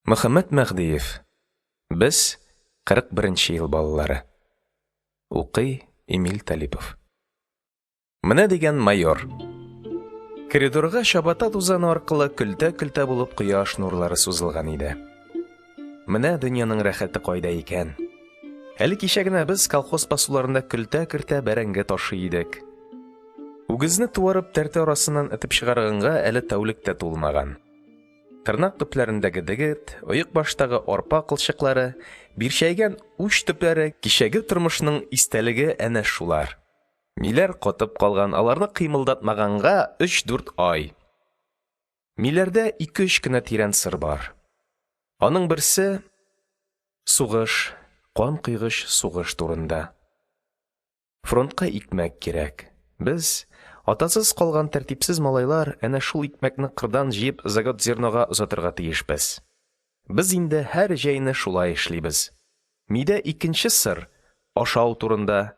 Мөхәммәт Мәһдиев. Без, 41 нче ел балалары. Укый Эмиль Талипов. Менә дигән майор. Коридорга чабата тузаны аркылы көлтә-көлтә булып кояш нурлары сузылган иде. Менә дөньяның рәхәте кайда икән. Әле кичә генә без колхоз басуларында көлтә кертә бәрәңге ташый идек. Үгезне туарып тәртә арасыннан этеп чыгарганга әле тәүлек тә тулмаган. Тырнак төпләрендәге дегет, оекбаштагы арпа кылчыклары, бирчәйгән уч төпләре, кичәге тормышның истәлеге әнә шулар. Миләр катып калган, аларны кыймылдатмаганга өч-дүрт ай. Миләрдә ике-өч кенә тирән сыр бар. Аның берсе сугыш, канкойгыч сугыш турында. Фронтка икмәк кирәк. Без, атасыз калган тәртипсез малайлар, әнә шул икмәкне кырдан җыеп заготзернога озатырга тиешбез. Без инде һәр җәйне шулай эшлибез. Мидә икенче сыр, ашау турында.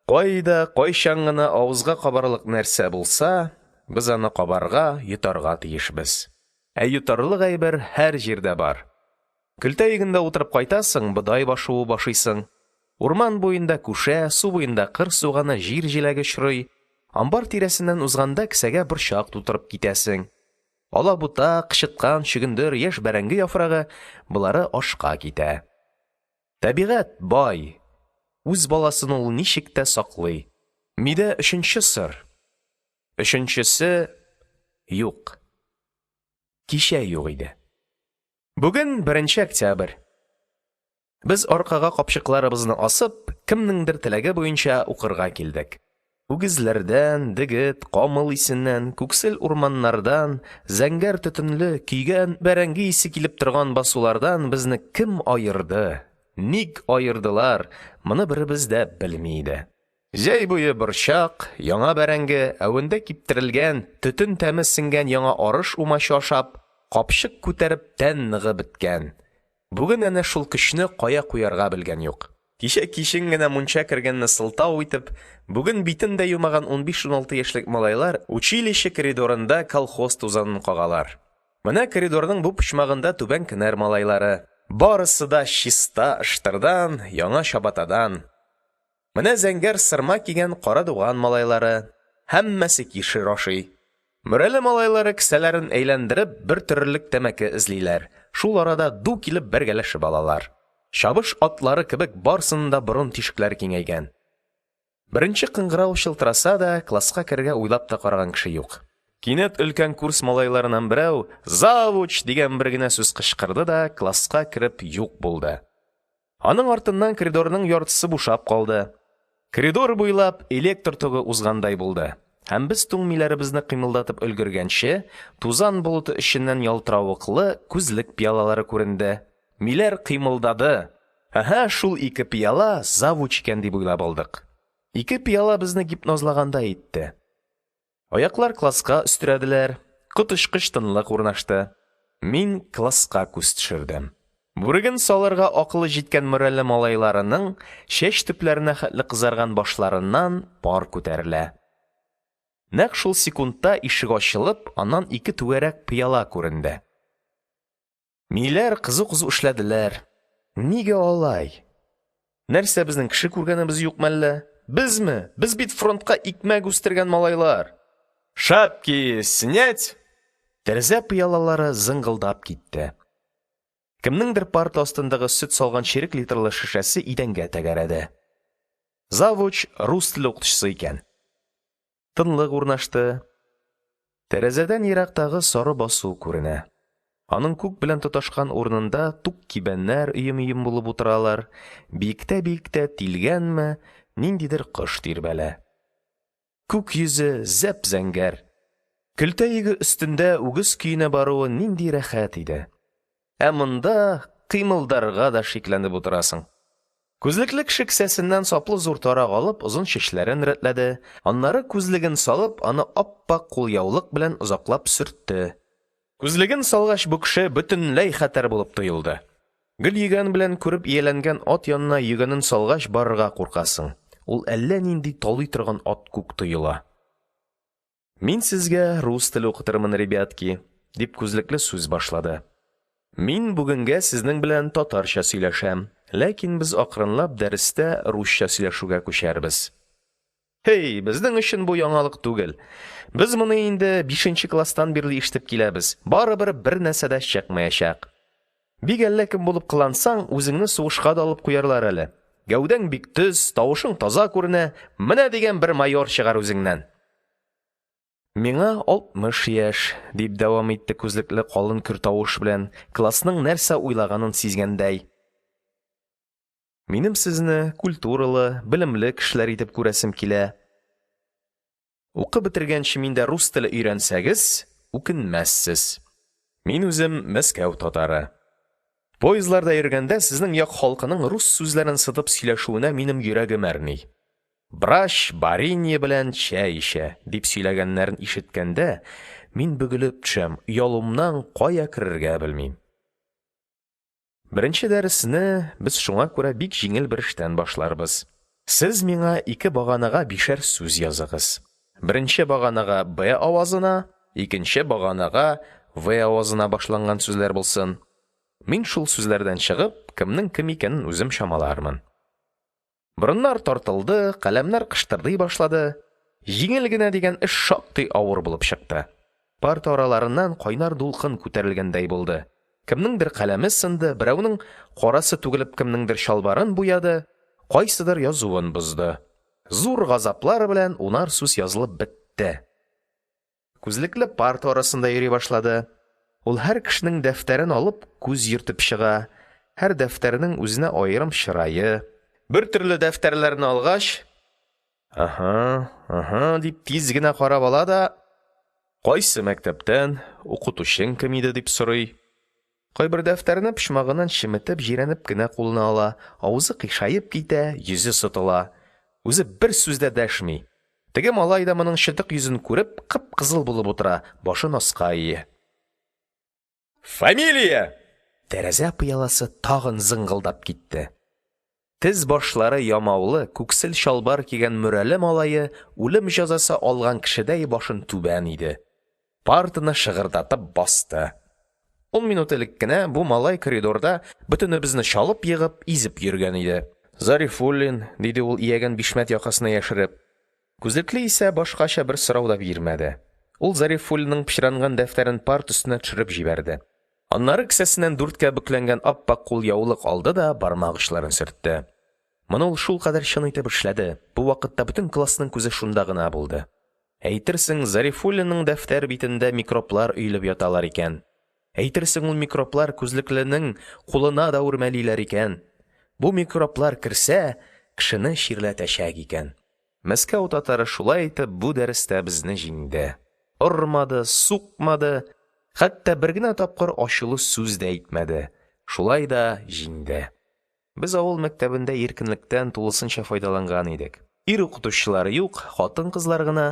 Кайда, кайчан гына авызга кабарлык нәрсә булса, без аны кабарга, йотарга тиешбез. Ә йотарлык әйбер һәр җирдә бар. Көлтә йөгендә утырып кайтасың, бодай башы уып ашыйсың. Урман буенда күшә, су буенда кыр суганы, җир җиләге очрый. Амбар тирәсеннән узганда кесәгә борчак тутырып китәсең. Алабута, кычыткан, чөгендер, яшь бәрәңге яфрагы – болары ашка китә. Табигать бай. Үз баласын ул ничек тә саклый. Мидә өченче сыр. Өченчесе юк. Кичә юк иде. Бүген беренче октябрь. Без аркага капчыкларыбызны асып, кемнеңдер теләге буенча укырга килдек. Үгезләрдән, дегет, камыл исеннән, күксел урманнардан, зәңгәр төтенле, көйгән бәрәңге исе килеп торган басулардан безне кем аерды, ник аердылар, моны беребез дә белми иде. Җәй буе борчак, яңа бәрәңге, әвендә киптерелгән, төтен тәме сеңгән яңа арыш умачы ашап, капчык күтәреп тән ныгып беткән. Бүген әнә шул көчне кая куярга белгән юк. Кичә кичен генә мунча кергәнне сылтау итеп, бүген битен дә юмаган унбиш-уналты яшьлек малайлар училище коридорында колхоз тузанын кагалар. Менә коридорның бу почмагында Түбән Кенәр малайлары. Барысы да чиста ыштырдан, яңа чабатадан. Менә зәңгәр сырма кигән Карадуган малайлары. Һәммәсе кишер ашый. Мөрәле малайлары кесәләрен әйләндереп бер төрерлек тәмәке эзлиләр, шул арада ду килеп бәргәләшеп алалар. Чабыш атлары кебек барысының да борын тишекләре киңәйгән. Беренче кыңгырау чылтыраса да, класска керергә уйлап та караган кеше юк. Кинәт өлкән курс малайларыннан берәү «Завуч!» дигән бер генә сүз кычкырды да класска кереп юк булды. Аның артыннан коридорның яртысы бушап калды. Коридор буйлап электр тогы узгандай булды. Һәм без туң миләребезне кыймылдатып өлгергәнче, тузан болыты эченнән ялтыравыклы күзлек пыялалары күренде. Миләр кыймылдады. Әһә, шул ике пыяла завуч икән дип уйлап алдык. Ике пыяла безне гипнозлагандай итте. Аяклар класска өстерәделәр, коточкыч тынлык урнашты. Мин класска күз төшердем. Бүреген салырга акылы җиткән Мөрәле малайларының чәч төпләренә хәтле кызарган башларыннан пар күтәрелә. Нәкъ шул секундта ишек ачылып, аннан ике түгәрәк пыяла күренде. Миләр кызу-кызу эшләделәр. Нигә алай? Нәрсә безнең кеше күргәнебез юк мәллә? Безме? Без бит фронтка икмәк үстергән малайлар. Шапки снять! Тәрәзә пыялалары зыңгылдап китте. Кемнеңдер парта астындагы сөт салган чирек литрлы шешәсе идәнгә тәгәрәде. Завуч рус теле укытучысы икән. Тынлык урнашты. Тәрәзәдән ерактагы сары басу күренә. Аның күк белән тоташкан урынында тук кибәннәр өем-өем булып утыралар, биектә-биектә тилгәнме, ниндидер кош тирбәлә. Күк йөзе зәп-зәңгәр. Көлтә йөге өстендә үгез көенә баруы нинди рәхәт иде. Ә монда кыймылдарга да шикләнеп утырасың. Күзлекле кеше кесәсеннән саплы зур тарак алып, озын чәчләрен рәтләде, аннары күзлеген салып, аны ап-ак кулъяулык белән озаклап сөртте. Күзлеген салгач, бу кеше бөтенләй хәтәр булып тоелды. Гел йөгән белән күреп ияләнгән ат янына йөгәнен салгач барырга куркасың, ул әллә нинди талый торган ат күк тоела. Мин сезгә рус теле укытырмын, ребятки, дип күзлекле сүз башлады. Мин бүгенгә сезнең белән татарча сөйләшәм, ләкин без акрынлап дәрестә русча сөйләшүгә күчәрбез. Һи, безнең өчен бу яңалык түгел. Без моны инде бишенче класстан бирле ишетеп киләбез, барыбер бернәрсә дә чыкмаячак. Бик әллә кем булып кылансаң, үзеңне сугышка да алып куярлар әле. Гәүдәң бик төз, тавышың таза күренә, менә дигән бер майор чыгар үзеңнән. Миңа 60 яшь, дип дәвам итте күзлекле калын көр тавыш белән, классның нәрсә уйлаганын сизгәндәй. Минем сезне культуралы, белемле кешеләр итеп күрәсем килә. Укып бетергәнче миндә рус теле өйрәнсәгез, үкенмәссез. Мин үзем Мәскәү татары. Поездларда йөргәндә сезнең як халкының рус сүзләрен сытып сөйләшүенә минем йөрәгем әрни. Брач баренье белән чәй эчә, дип сөйләгәннәрен ишеткәндә, мин бөгелеп төшәм, оялуымнан кая керергә белмим. Беренче дәресне без шуңа күрә бик җиңел бер эштән башларбыз. Сез миңа ике баганага бишәр сүз языгыз. Беренче баганага Б авазына, икенче баганага В авазына башланган сүзләр булсын. Мин шул сүзләрдән чыгып, кемнең кем икәнен үзем чамалармын. Борыннар тартылды, каләмнәр кыштырдый башлады. Җиңел генә дигән эш шактый авыр булып чыкты. Парта араларыннан кайнар дулкын күтәрелгәндәй булды. Кемнеңдер каләме сынды, берәүнең карасы түгелеп кемнеңдер чалбарын буяды, кайсыдыр язуын бозды. Зур газаплар белән унар сүз язылып бетте. Күзлекле парта арасында йөри башлады. Ул һәр кешенең дәфтәрен алып күз йөртеп чыга. Һәр дәфтәрнең үзенә аерым чырае. Бер төрле дәфтәрләрне алгач, аһа, аһа дип тиз генә карап ала да, кайсы мәктәптән, укытучың кем иде дип сорый. Кайбер дәфтәрне почмагыннан чеметеп, җирәнеп кенә кулына ала, авызы кыйшаеп китә, йөзе сытыла. Үзе бер сүз дә дәшми. Теге малай да моның чытык йөзен күреп, кып-кызыл булып утыра, башын аска ия. Фамилия! Тәрәзә пыяласы тагын зыңгылдап китте. Тез башлары ямаулы, күксел чалбар кигән Мөрәле малае үлем җәзасы алган кешедәй башын түбән иде. Партаны шыгырдатып басты. Ун минут элек кенә бу малай коридорда бөтенебезне чалып егып, изеп йөргән иде. Зарифуллин, диде ул ияген бишмәт якасына яшереп. Күзлекле исә башкача бер сорау да бирмәде. Ул Зарифуллинның пычранган дәфтәрен парта өстенә төшереп җибәрде. Аннары кесәсеннән дүрткә бөкләнгән ап-ак кулъяулык алды да бармак очларын сөртте. Моны ул шулкадәр чын итеп эшләде, бу вакытта бөтен классның күзе шунда гына булды. Әйтерсең, Зарифуллинның дәфтәр битендә микроблар өелеп яталар икән. Әйтерсең, ул микроблар күзлекленең кулына да үрмәлиләр икән. Бу микроблар керсә, кешене чирләтәчәк икән. Мәскәү татары шулай итеп бу дәрестә безне җиңде. Ормады, сукмады, хәтта бер генә тапкыр ачулы сүз дә әйтмәде. Шулай да җиңде. Без авыл мәктәбендә иркенлектән тулысынча файдаланган идек. Ир укытучылар юк, хатын-кызлар гына.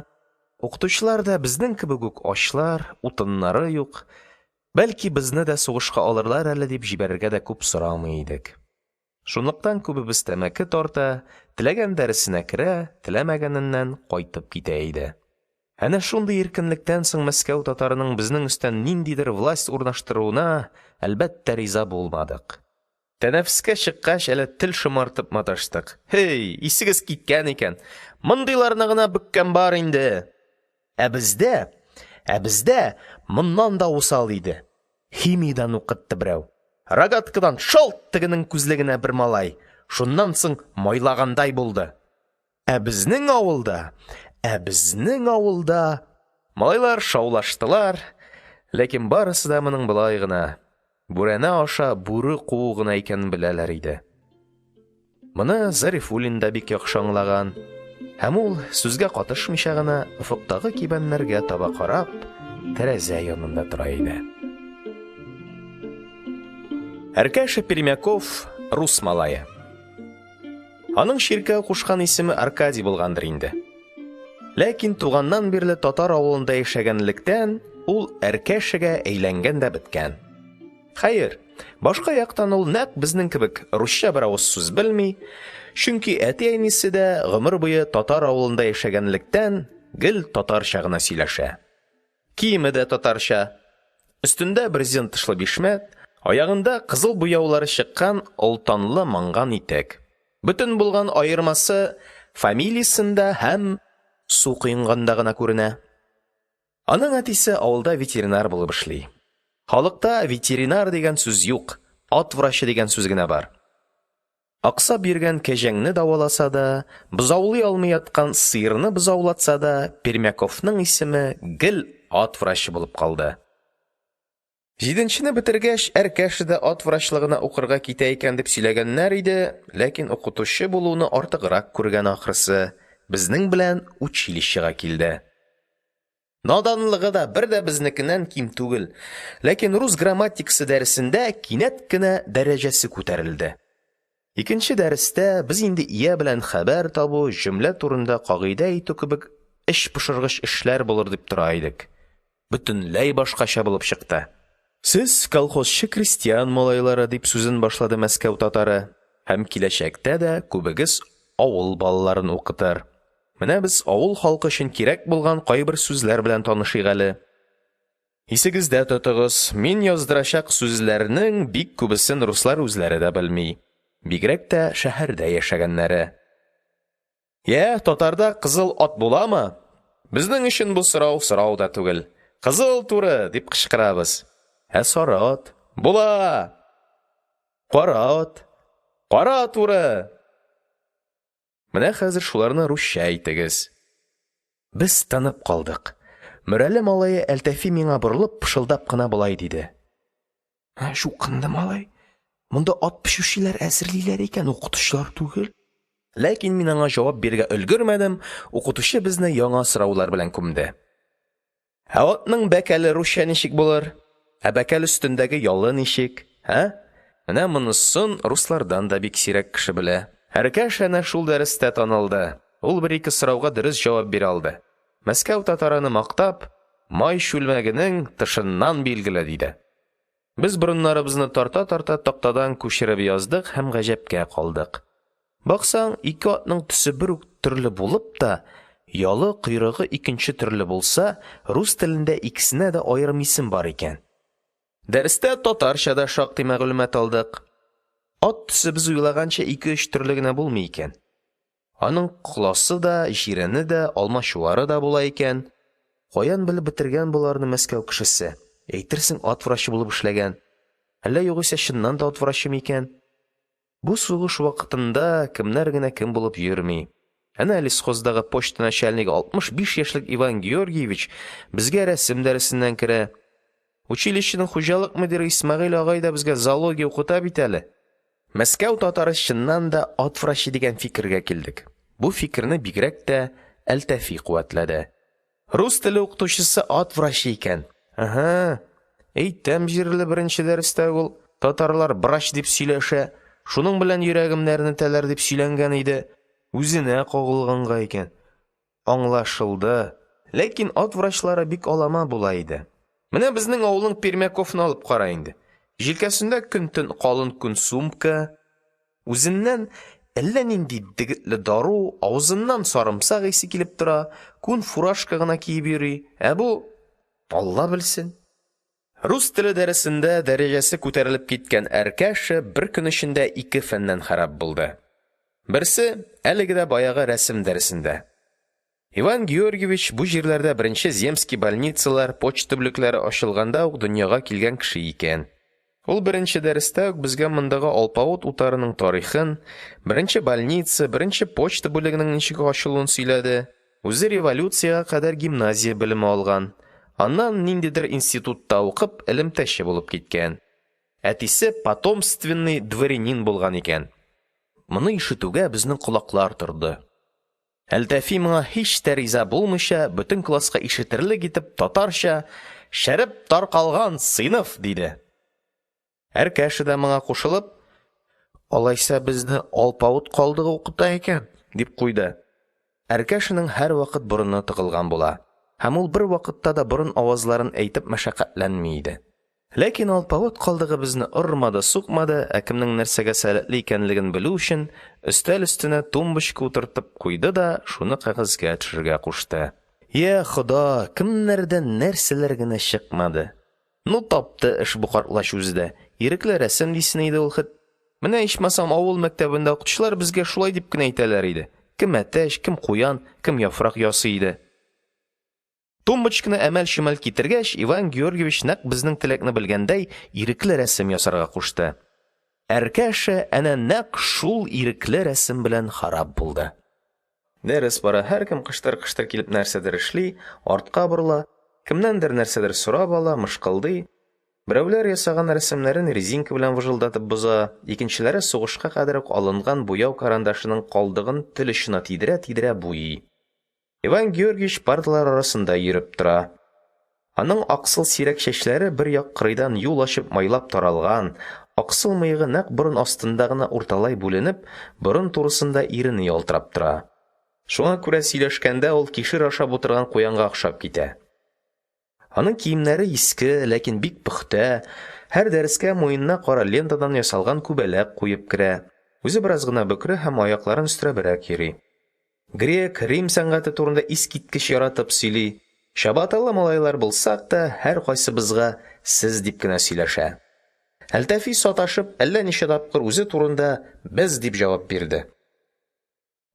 Укытучылар да безнең кебек үк ачлар, утыннары юк. Бәлки, безне дә сугышка алырлар әле дип җибәрергә дә күп сорамый идек. Шунлыктан күбебез тәмәке тарта, теләгән дәресенә керә, теләмәгәненнән кайтып китә иде. Әнә шундый иркенлектән соң Мәскәү татарының безнең өстән ниндидер власть урнаштыруына, әлбәттә, риза булмадык. Тәнәфескә чыккач, әле тел шомартып маташтык. Һей, исегез киткән икән. Мондыйларны гына бөккән бар инде. Ә бездә, ә бездә моннан да усал иде. Химиядән укытты берәү. Рогаткадан шалт тегенең күзлегенә бер малай. Шуннан соң майлагандай булды. Ә безнең авылда, ә безнең авылда малайлар шаулаштылар, ләкин барысы да моның болай гына, бүрәнә аша бүре куу гына икәнен беләләр иде. Моны Зарифуллин да бик яхшы аңлаган. Һәм ул, сүзгә катышмыйча гына, офыктагы кибәннәргә таба карап, тәрәзә янында тора иде. Әркәшә Пермяков рус малае. Аның чиркәү кушкан исеме Аркадий булгандыр инде. Ләкин туганнан бирле татар авылында яшәгәнлектән, ул Әркәшәгә әйләнгән дә беткән. Хәер, башка яктан ул нәкъ безнең кебек русча бер авыз сүз белми, чөнки әти-әнисе дә гомер буе татар авылында яшәгәнлектән гел татарча гына сөйләшә. Киеме дә татарча. Өстендә брезент тышлы бишмәт, Аягында кызыл буяулары чыккан олтанлы манган итек. Бөтен булган аермасы фамилиясендә һәм су коенганда гына күренә. Аның әтисе авылда ветеринар булып эшли. Халыкта ветеринар дигән сүз юк, ат врачы дигән сүз генә бар. Аксап йөргән кәҗәңне дәваласа да, бозаулый алмый яткан сыерны бозаулатса да, Пермяковның исеме гел ат врачы булып калды. Җиденчене бетергәч, Әркәшә дә ат врачлыгына укырга китә икән дип сөйләгәннәр иде, ләкин укытучы булуны артыграк күргән ахрысы, безнең белән училищега килде. Наданлыгы да бер дә безнекеннән ким түгел, ләкин рус грамматикасы дәресендә кинәт кенә дәрәҗәсе күтәрелде. Икенче дәрестә без инде ия белән хәбәр табу, җөмлә турында кагыйдә әйтү кебек эчпошыргыч эшләр булыр дип тора идек. Бөтенләй башкача булып чыкты. Сез колхозчы крестьян малайлары, дип сүзен башлады Мәскәү татары, һәм киләчәктә дә күбегез авыл балаларын укытыр. Менә без авыл халкы өчен кирәк булган кайбер сүзләр белән танышыйк әле. Исегездә тотыгыз, мин яздырачак сүзләрнең бик күбесен руслар үзләре дә белми. Бигрәк тә шәһәрдә яшәгәннәре. Йә, татарда кызыл ат буламы? Безнең өчен бу сорау сорау да түгел. Кызыл туры, дип кычкырабыз. Ә сары ат? Була! Кара ат? Кара туры! Менә хәзер шуларны русча әйтегез. Без тынып калдык. Мөрәле малае Әлтафи миңа борылып, пышылдап кына болай диде. Ә, чукынды малай. Монда ат печүчеләр әзерлиләр икән, укытучылар түгел. Ләкин мин аңа җавап бирергә өлгермәдем, укытучы безне яңа сораулар белән күмде. Ә атның бәкәле русча ничек булыр? Ә бәкәл өстендәге ялы ничек? Ә? Менә монысын руслардан да бик сирәк кеше белә. Әркәшә әнә шул дәрестә танылды. Ул бер-ике сорауга дөрес җавап бирә алды. Мәскәү татары аны мактап, май чүлмәгенең тышыннан билгеле, диде. Без борыннарыбызны тарта-тарта тактадан күчереп яздык һәм гаҗәпкә калдык. Баксаң, ике атның төсе бер үк төрле булып та, ялы, койрыгы икенче төрле булса, рус телендә икесенә дә аерым исем бар икән. Дәрестә татарча да шактый мәгълүмат алдык. Ат төсе без уйлаганча ике-өч төрле генә булмый икән. Аның коласы да, җирәне дә, алмачуары да була икән. Каян белеп бетергән боларны Мәскәү кешесе? Әйтерсең, ат врачы булып эшләгән. Әллә югыйсә чыннан да ат врачымы икән? Бу сугыш вакытында кемнәр генә кем булып йөрми. Әнә лесхоздагы почта начальнигы 65 яшьлек Иван Георгиевич безгә рәсем дәресеннән керә. Училищеның хуҗалык мөдире Исмәгыйль агай да безгә зоология укыта бит әле. Мәскәү татары чыннан да ат врачы дигән фикергә килдек. Бу фикерне бигрәк тә Әлтафи куәтләде. Рус теле укытучысы ат врачы икән. Әһә. Әйтәм җирле беренче дәрестә ул, татарлар брач дип сөйләшә, шуның белән йөрәгемне әрнетәләр дип сөйләнгән иде. Үзенә кагылганга икән. Аңлашылды. Ләкин ат врачлары бик алама була иде. Менә безнең авылның Пермяковны алып кара инде. Җилкәсендә көн-төн калын күн сумка, Үзеннән әллә нинди дегетле дару, авызыннан сарымсак исе килеп тора, күн фуражка гына киеп йөри. Ә бу, Алла белсен. Рус теле дәресендә дәрәҗәсе күтәрелеп киткән Әркәшә бер көн эчендә ике фәннән харап булды. Берсе, әлеге дә баягы рәсем дәресендә. Иван Георгиевич бу җирләрдә беренче земский больницалар, почта бүлекләре ачылганда ук дөньяга килгән кеше икән. Ул беренче дәрестә үк безгә мондагы алпавыт утарының тарихын, беренче больница, беренче почта бүлегенең ничек ачылуын сөйләде. Үзе революциягә кадәр гимназия белеме алган, аннан ниндидер институтта укып, элемтәче булып киткән. Әтисе потомственный дворянин булган икән. Моны ишетүгә безнең колаклар торды. Әлтафи моңа һич тә риза булмыйча, бөтен класска ишетерлек итеп татарча «Шәреп таркалган сыйныф!» диде. Әркәшә дә моңа кушылып, «Алайса безне алпавыт калдыгы укыта икән», дип куйды. Әркәшәнең һәрвакыт борыны тыгылган була, һәм ул бервакытта да борын авазларын әйтеп мәшәкатьләнми иде. Ләкин алпавыт калдыгы безне ормады-сукмады, ә кемнең нәрсәгә сәләтле икәнлеген белү өчен, өстәл өстенә тумбочка утыртып куйды да шуны кәгазьгә төшерергә кушты. Йа Хода, кемнәрдән нәрсәләр генә чыкмады! Ну тапты эш бу картлач үзе дә. Ирекле рәсем дисен иде ул хет. Менә ичмасам авыл мәктәбендә укытучылар безгә шулай дип кенә әйтәләр иде. Кем әтәч, кем куян, кем яфрак ясый иде. Тумбочканы әмәл-чөмәл китергәч, Иван Георгиевич, нәкъ безнең теләкне белгәндәй, ирекле рәсем ясарга кушты. Әркәшә әнә нәкъ шул ирекле рәсем белән харап булды. Дәрес бара, һәркем кыштыр-кыштыр килеп нәрсәдер эшли, артка борыла, кемнәндер нәрсәдер сорап ала, мышкылдый. Берәүләр ясаган рәсемнәрен резинка белән выжылдатып боза, икенчеләре сугышка кадәр үк алынган буяу карандашының калдыгын тел очына тидерә-тидерә буйый. Иван Георгиевич парталар арасында йөреп тора. Аның аксыл сирәк чәчләре бер як кырыйдан юл ачып майлап таралган, аксыл мыегы нәкъ борын астында гына урталай бүленеп, борын турысында ирене ялтырап тора. Шуңа күрә сөйләшкәндә ул кишер ашап утырган куянга охшап китә. Аның киемнәре иске, ләкин бик пөхтә, һәр дәрескә муенына кара лентадан ясалган күбәләк куеп керә, үзе бераз гына бөкре һәм аякларын өстерәбрәк йөри. Грек, Рим сәнгате турында искиткеч яратып сөйли. Чабаталы малайлар булсак та, һәркайсыбызга «сез» дип кенә сөйләшә. Әлтафи саташып, әллә ничә тапкыр үзе турында «без» дип җавап бирде.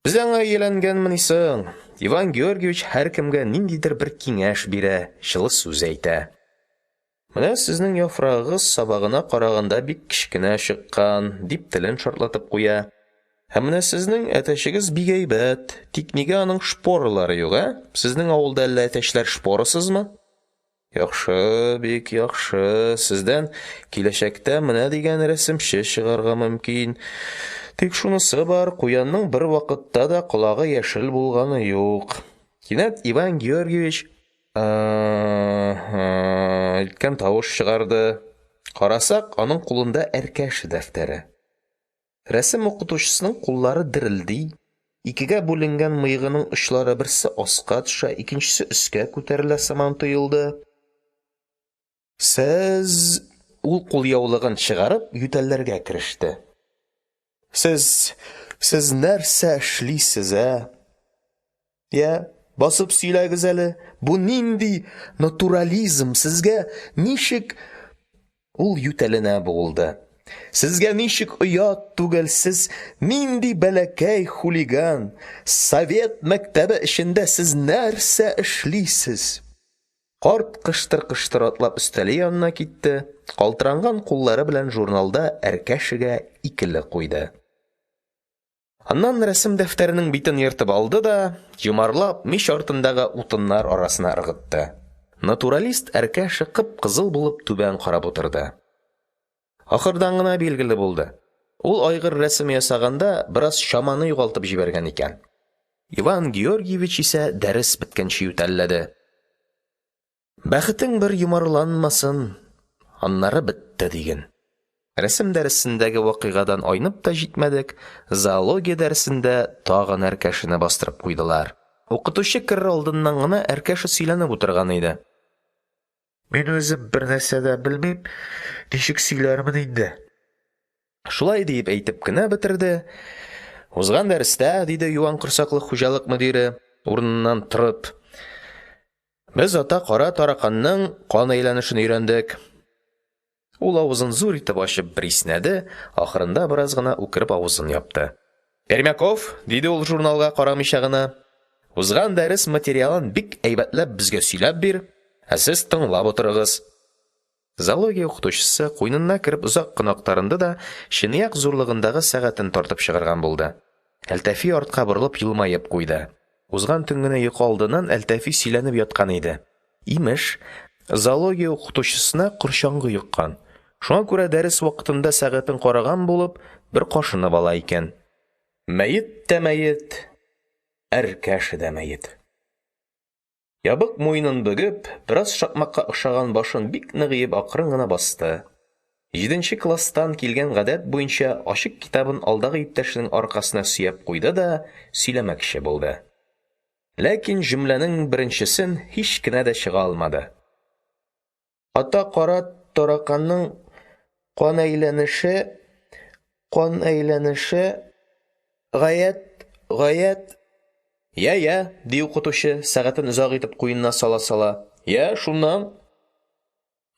Без аңа ияләнгәнмени соң? Иван Георгиевич һәркемгә ниндидер бер киңәш бирә, җылы сүз әйтә. Менә сезнең яфрагыгыз сабагына караганда бик кечкенә чыккан, дип телен шартлатып куя. Ә менә сезнең әтәчегез бик әйбәт, тик нигә аның шпоралары юк, ә? Сезнең авылда әллә әтәчләр шпорасызмы? Яхшы, бик яхшы. Сездән киләчәктә менә дигән рәсемче чыгарга мөмкин. Тик шунысы бар, куянның бервакытта да колагы яшел булганы юк. Кинәт Иван Георгиевич Ы-ы-ы, иткән тавыш чыгарды. Карасак, аның кулында Әркәшә дәфтәре. Рәсем укытучысының куллары дерелди, икегә бүленгән мыегының очлары берсе аска төшә, икенчесе өскә күтәрелә сыман тоелды. Сез... Ул кулъяулыгын чыгарып ютәлләргә кереште. Сез, сез нәрсә эшлисез, ә? Я, басып сөйләгез әле, бу нинди натурализм, сезгә ничек Ул ютәленә буылды. Сезгә ничек оят түгел, сез нинди бәләкәй хулиган, совет мәктәбе эчендә сез нәрсә эшлисез? Карт кыштыр-кыштыр атлап өстәле янына китте, калтыранган куллары белән журналда Әркәшәгә икеле куйды. Аннан рәсем дәфтәренең битен ертып алды да, йомарлап, мич артындагы утыннар арасына ыргытты. Натуралист Әркәшә кып-кызыл булып түбән карап утырды. Ахырдан гына билгеле булды, ул айгыр рәсеме ясаганда бераз чаманы югалтып җибәргән икән. Иван Георгиевич исә дәрес беткәнче ютәлләде. Бәхетең бер йомарланмасын, аннары бетте диген. Рәсем дәресендәге вакыйгадан айнып та җитмәдек, зоология дәресендә тагын Әркәшәне бастырып куйдылар. Укытучы керер алдыннан гына Әркәшә сөйләнеп утырган иде. Мин үзем бернәрсә дә белмим, ничек сөйләрмен инде. Шулай диеп әйтеп кенә бетерде. Узган дәрестә, диде юан корсаклы хуҗалык мөдире, урыныннан торып, без ата кара тараканның кан әйләнешен өйрәндек. Ул авызын зур итеп ачып бер иснәде, ахырында бераз гына үкереп авызын япты. Пермяков, диде ул журналга карамыйча гына, узган дәрес материалын бик әйбәтләп безгә сөйләп бир, ә сез тыңлап утырыгыз. Зоология укытучысы куенына кереп озак кына актарынды да чынаяк зурлыгындагы сәгатен тартып чыгарган булды. Әлтафи артка борылып елмаеп куйды. Узган төн генә йокы алдыннан Әлтафи сөйләнеп яткан иде. Имеш, зоология укытучысына корчаңгы йоккан. Шуңа күрә дәрес вакытында сәгатен караган булып, бер кашынып ала икән. Мәет тә мәет, Әркәшә дә мәет. Ябык муенын бөгеп, бераз шакмакка охшаган башын бик нык иеп акрын гына басты. Җиденче класстан килгән гадәт буенча ачык китабын алдагы иптәшенең аркасына сөяп куйды да сөйләмәкче булды. Ләкин җөмләнең беренчесен һич кенә дә чыга алмады. Ата кара тараканның кан әйләнеше, кан әйләнеше гаять, гаять Я, я, ди укытучы, сәгатен озак итеп куенына сала-сала. Я, шуннан?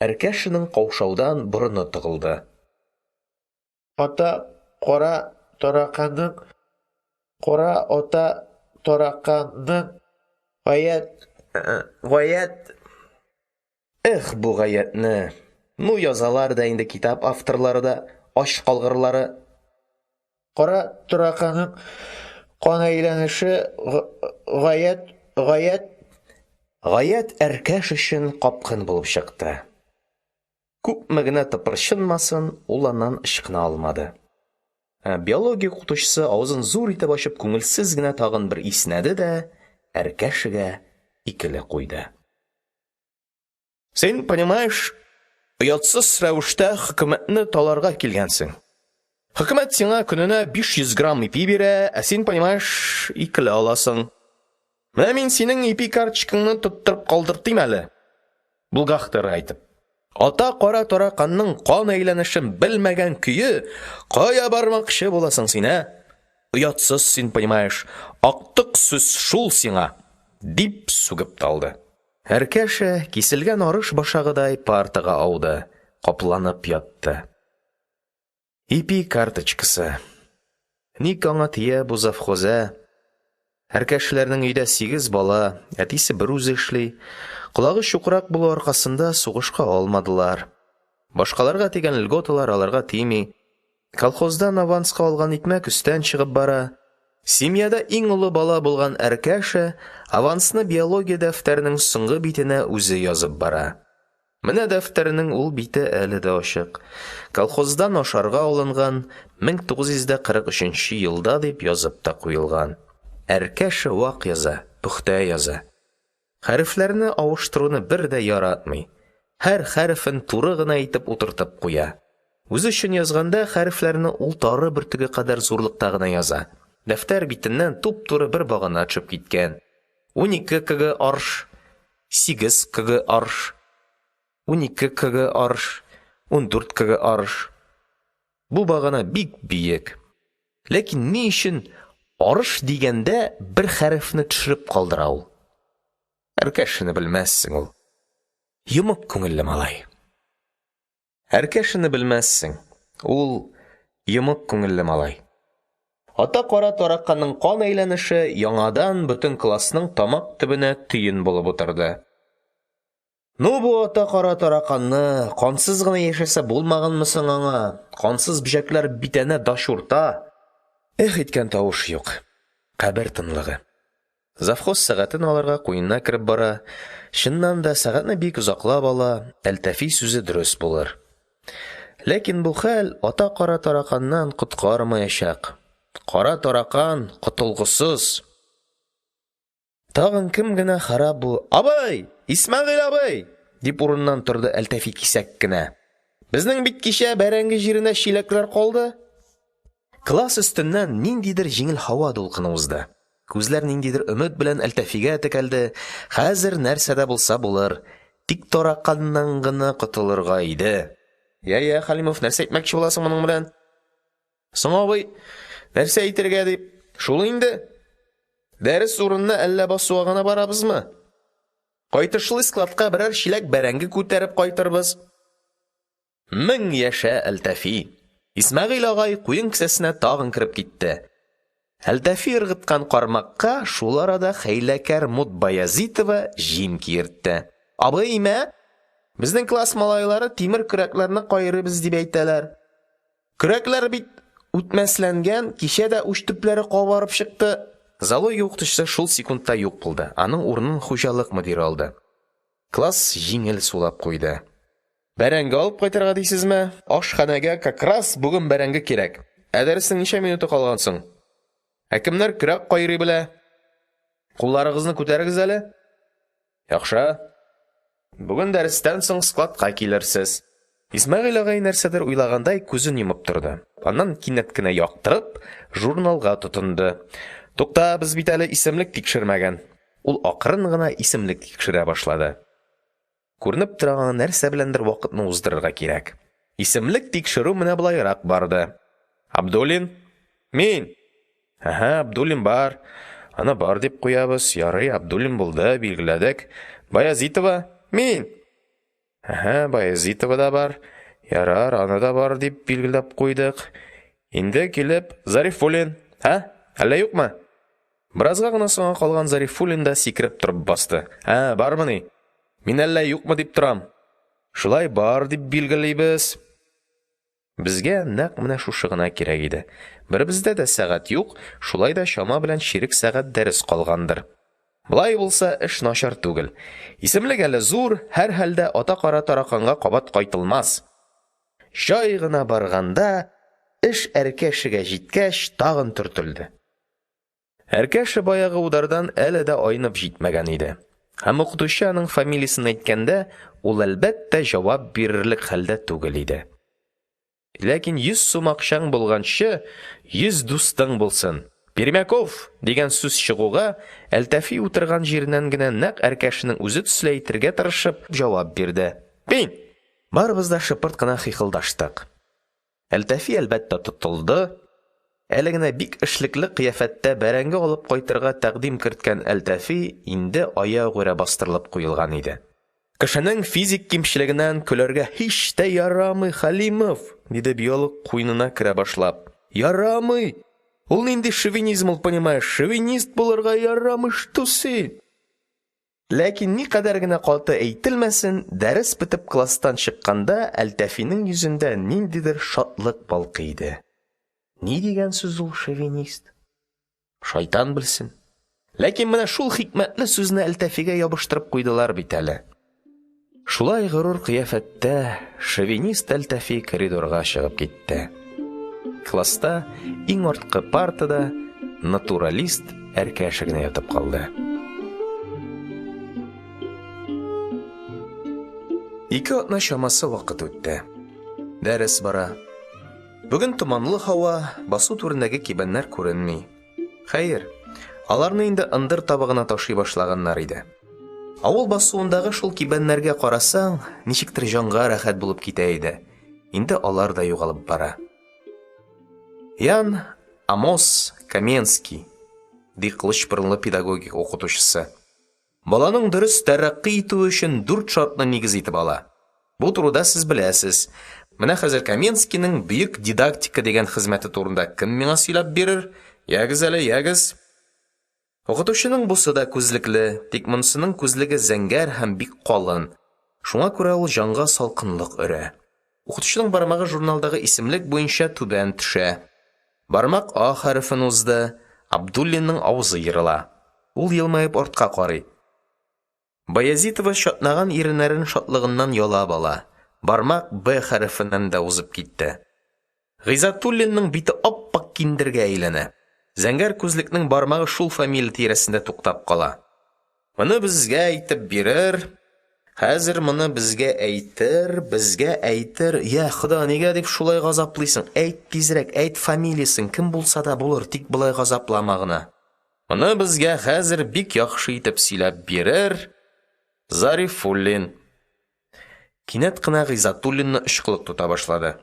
Әркәшәнең каушаудан борыны тыгылды. Ата кара тараканның кара ата тараканның гаять гаять Эх, бу «гаять»не! Ну язалар да инде китап авторлары да, ач калгырлары! Кара тараканның кан әйләнеше гаять гаять «Гаять» Әркәшә өчен капкын булып чыкты. Күпме генә тыпырчынмасын, ул аннан ычкына алмады. Биология укытучысы авызын зур итеп ачып күңелсез генә тагын бер иснәде дә Әркәшәгә «икеле» куйды. Син, понимаешь, оятсыз рәвештә хөкүмәтне таларга килгәнсең. Хөкүмәт сиңа көненә 500 грамм ипи бирә, ә син, понимаешь, икеле аласың. Менә мин синең ипи карточкаңны тоттырып калдыртыйм әле. Булгахтыр әйтеп. Ата кара тараканның кан әйләнешен белмәгән көе кая бармакчы буласың син, ә? Оятсыз син, понимаешь, актык сүз шул сиңа, дип сүгеп тә алды. Әркәшә, киселгән арыш башагыдай, партага ауды, капланып ятты. Ипи карточкасы. Ник аңа тия бу завхоз, ә? Әркәшәләрнең өйдә сигез бала, әтисе берүзе эшли. Колагы чукрак булу аркасында сугышка алмадылар. Башкаларга тигән льготалар аларга тими. Колхоздан аванска алган икмәк өстән чыгып бара. Семьяда иң олы бала булган Әркәшә авансны биология дәфтәренең соңгы битенә үзе язып бара. Менә дәфтәрнең ул бите әле дә ачык. Колхоздан ашарга алынган 1943 елда дип язып та куелган. Әркәшә вак яза, пөхтә яза. Хәрефләрне авыштыруны бер дә яратмый, һәр хәрефен туры гына итеп утыртып куя. Үзе өчен язганда хәрефләрне ул тары бөртеге кадәр зурлыкта гына яза. Дәфтәр битеннән туп-туры бер багана төшеп киткән. 12 кг арш, 8 кг арш, 12 кг арш, 14 кг арш. Бу багана бик биек. Ләкин ни өчен арыш дигәндә бер хәрефне төшереп калдыра ул? Әркәшәне белмәссең ул. Йомык күңелле малай. Әркәшәне белмәссең. Ул йомык күңелле малай. Ата кара тараканның кан әйләнеше яңадан бөтен классның тамак төбенә төен булып утырды. Ну бу ата кара тараканны, кансыз гына яшәсә булмаганмы соң аңа? Кансыз бөҗәкләр бит әнә дачурта. Эх иткән тавыш юк. Кабер тынлыгы. Завхоз сәгатен алырга куенына кереп бара. Чыннан да, сәгатьне бик озаклап ала, Әлтафи сүзе дөрес булыр. Ләкин бу хәл ата кара тараканнан коткармаячак. Кара таракан котылгысыз. Тагын кем генә харап бу Абый! Исмәгыйль абый! дип урыныннан торды Әлтафи кисәк кенә. Безнең бит кичә бәрәңге җиренә чиләкләр калды. Класс өстеннән ниндидер җиңел һава дулкыны узды. Күзләр ниндидер өмет белән Әлтафигә текәлде. Хәзер нәрсә дә булса булыр. Тик тараканнан гына котылырга иде. Я, я, Хәлимов, нәрсә әйтмәкче буласың моның белән? Соң, абый, нәрсә әйтергә дип, шул инде. Дәрес урынына әллә басуга гына барабызмы? Кайтышлый складка берәр чиләк бәрәңге күтәреп кайтырбыз. Мең яшә, Әлтафи! Исмәгыйль агай куен кесәсенә тагын кереп китте. Әлтафи ыргыткан кармакка шул арада хәйләкәр Мут Баязитова җим киертте. Абый, имә, безнең класс малайлары тимер көрәкләрне кайрыйбыз дип әйтәләр. Көрәкләр бит үтмәсләнгән, кичә дә уч төпләре кабарып чыкты. Зоология укытучысы шул секундта юк булды, аның урынын хуҗалык мөдире алды. Класс җиңел сулап куйды. Бәрәңге алып кайтырга дисезме? Ашханәгә как раз бүген бәрәңге кирәк. Ә дәреснең ничә минуты калган соң? Ә кемнәр көрәк кайрый белә? Кулларыгызны күтәрегез әле. Яхшы. Бүген дәрестән соң складка килерсез. Исмәгыйль агай нәрсәдер уйлагандай күзен йомып торды. Аннан кинәт кенә яктырып, журналга тотынды. Тукта, без бит әле исемлек тикшермәгән. Ул акрын гына исемлек тикшерә башлады. Күренеп тора, аңа нәрсә беләндер вакытны уздырырга кирәк. Исемлек тикшерү менә болайрак барды. Абдуллин? Мин! Әһә, Абдуллин бар. Аны бар дип куябыз. Ярый, Абдуллин булды, билгеләдек. Баязитова? Мин! Әһә, Баязитова да бар. Ярар, аны да бар дип билгеләп куйдык. Инде килеп Зарифуллин, ә, әллә юкмы? Беразга гына соңга калган Зарифуллин да сикереп торып басты. Ә, бармыни? Мин әллә юкмы дип торам. Шулай бар дип билгелибез. Безгә нәкъ менә шушы гына кирәк иде. Беребездә дә сәгать юк, шулай да чама белән чирек сәгать дәрес калгандыр. Болай булса, эш начар түгел. Исемлек әле зур, һәрхәлдә, ата кара тараканга кабат кайтылмас. Җай гына барганда, эш Әркәшәгә җиткәч, тагын төртелде. Әркәшә баягы удардан әле дә айнып җитмәгән иде. Һәм укытучы аның фамилиясен әйткәндә, ул, әлбәттә, җавап бирерлек хәлдә түгел иде. Ләкин 100 сум акчаң булганчы, 100 дустың булсын. Пермяков дигән сүз чыгуга, Әлтафи утырган җиреннән генә нәкъ Әркәшәнең үзе төсле әйтергә тырышып җавап бирде: Мин! Барыбыз да шыпырт кына хихылдаштык. Әлтафи, әлбәттә, тотылды. Әле генә бик эшлекле кыяфәттә бәрәңге алып кайтырга тәкъдим керткән Әлтафи инде аягүрә бастырылып куелган иде. Кешенең физик кимчелегеннән көләргә һич тә ярамый, Хәлимов, диде биолог, куенына керә башлап. Ярамый! Ул нинди шовинизм ул, понимаешь? Шовинист булырга ярамый, что син? Ләкин никадәр генә каты әйтелмәсен, дәрес бетеп класстан чыкканда Әлтафиның йөзендә ниндидер шатлык балкый иде. Ни дигән сүз ул шовинист? Шайтан белсен. Ләкин менә шул хикмәтле сүзне Әлтафига ябыштырып куйдылар бит әле. Шулай горур кыяфәттә шовинист Әлтафи коридорга чыгып китте. Класста иң арткы партада натуралист Әркәшә генә ятып калды. Ике атна чамасы вакыт үтте. Дәрес бара. Бүген томанлы һава, басу түрендәге кибәннәр күренми. Хәер, аларны инде ындыр табагына ташый башлаганнар иде. Авыл басуындагы шул кибәннәргә карасаң, ничектер җанга рәхәт булып китә иде. Инде алар да югалып бара. Ян Амос Коменский, ди кылыч борынлы педагогика укытучысы. Баланың дөрес тәрәккый итүе өчен дүрт шартны нигез итеп ала. Бу турыда сез беләсез. Менә хәзер Коменскийның Бөек дидактика дигән хезмәте турында кем миңа сөйләп бирер? Ягез әле, ягез. Укытучының бусы да күзлекле, тик монысының күзлеге зәңгәр һәм бик калын. Шуңа күрә ул җанга салкынлык өрә. Укытучының бармагы журналдагы исемлек буенча түбән төшә. Бармак А хәрефен узды, Абдуллинның авызы ерыла. Ул елмаеп артка карый. Баязитова чатнаган иреннәрен шатлыгыннан ялап ала. Бармак Б хәрефеннән дә узып китте. Гыйззәтуллинның бите ап-ак киндергә әйләнә. Зәңгәр күзлекнең бармагы шул фамилия тирәсендә туктап кала. Моны безгә әйтеп бирер, хәзер моны безгә әйтер, безгә әйтер. Йә, Хода, нигә дип шулай газаплыйсың? Әйт тизрәк, әйт фамилиясен, кем булса да булыр, тик болай газаплама гына. Моны безгә хәзер бик яхшы итеп сөйләп бирер Зарифуллин. Кинәт кенә Гыйззәтуллинны очкылык тота башлады.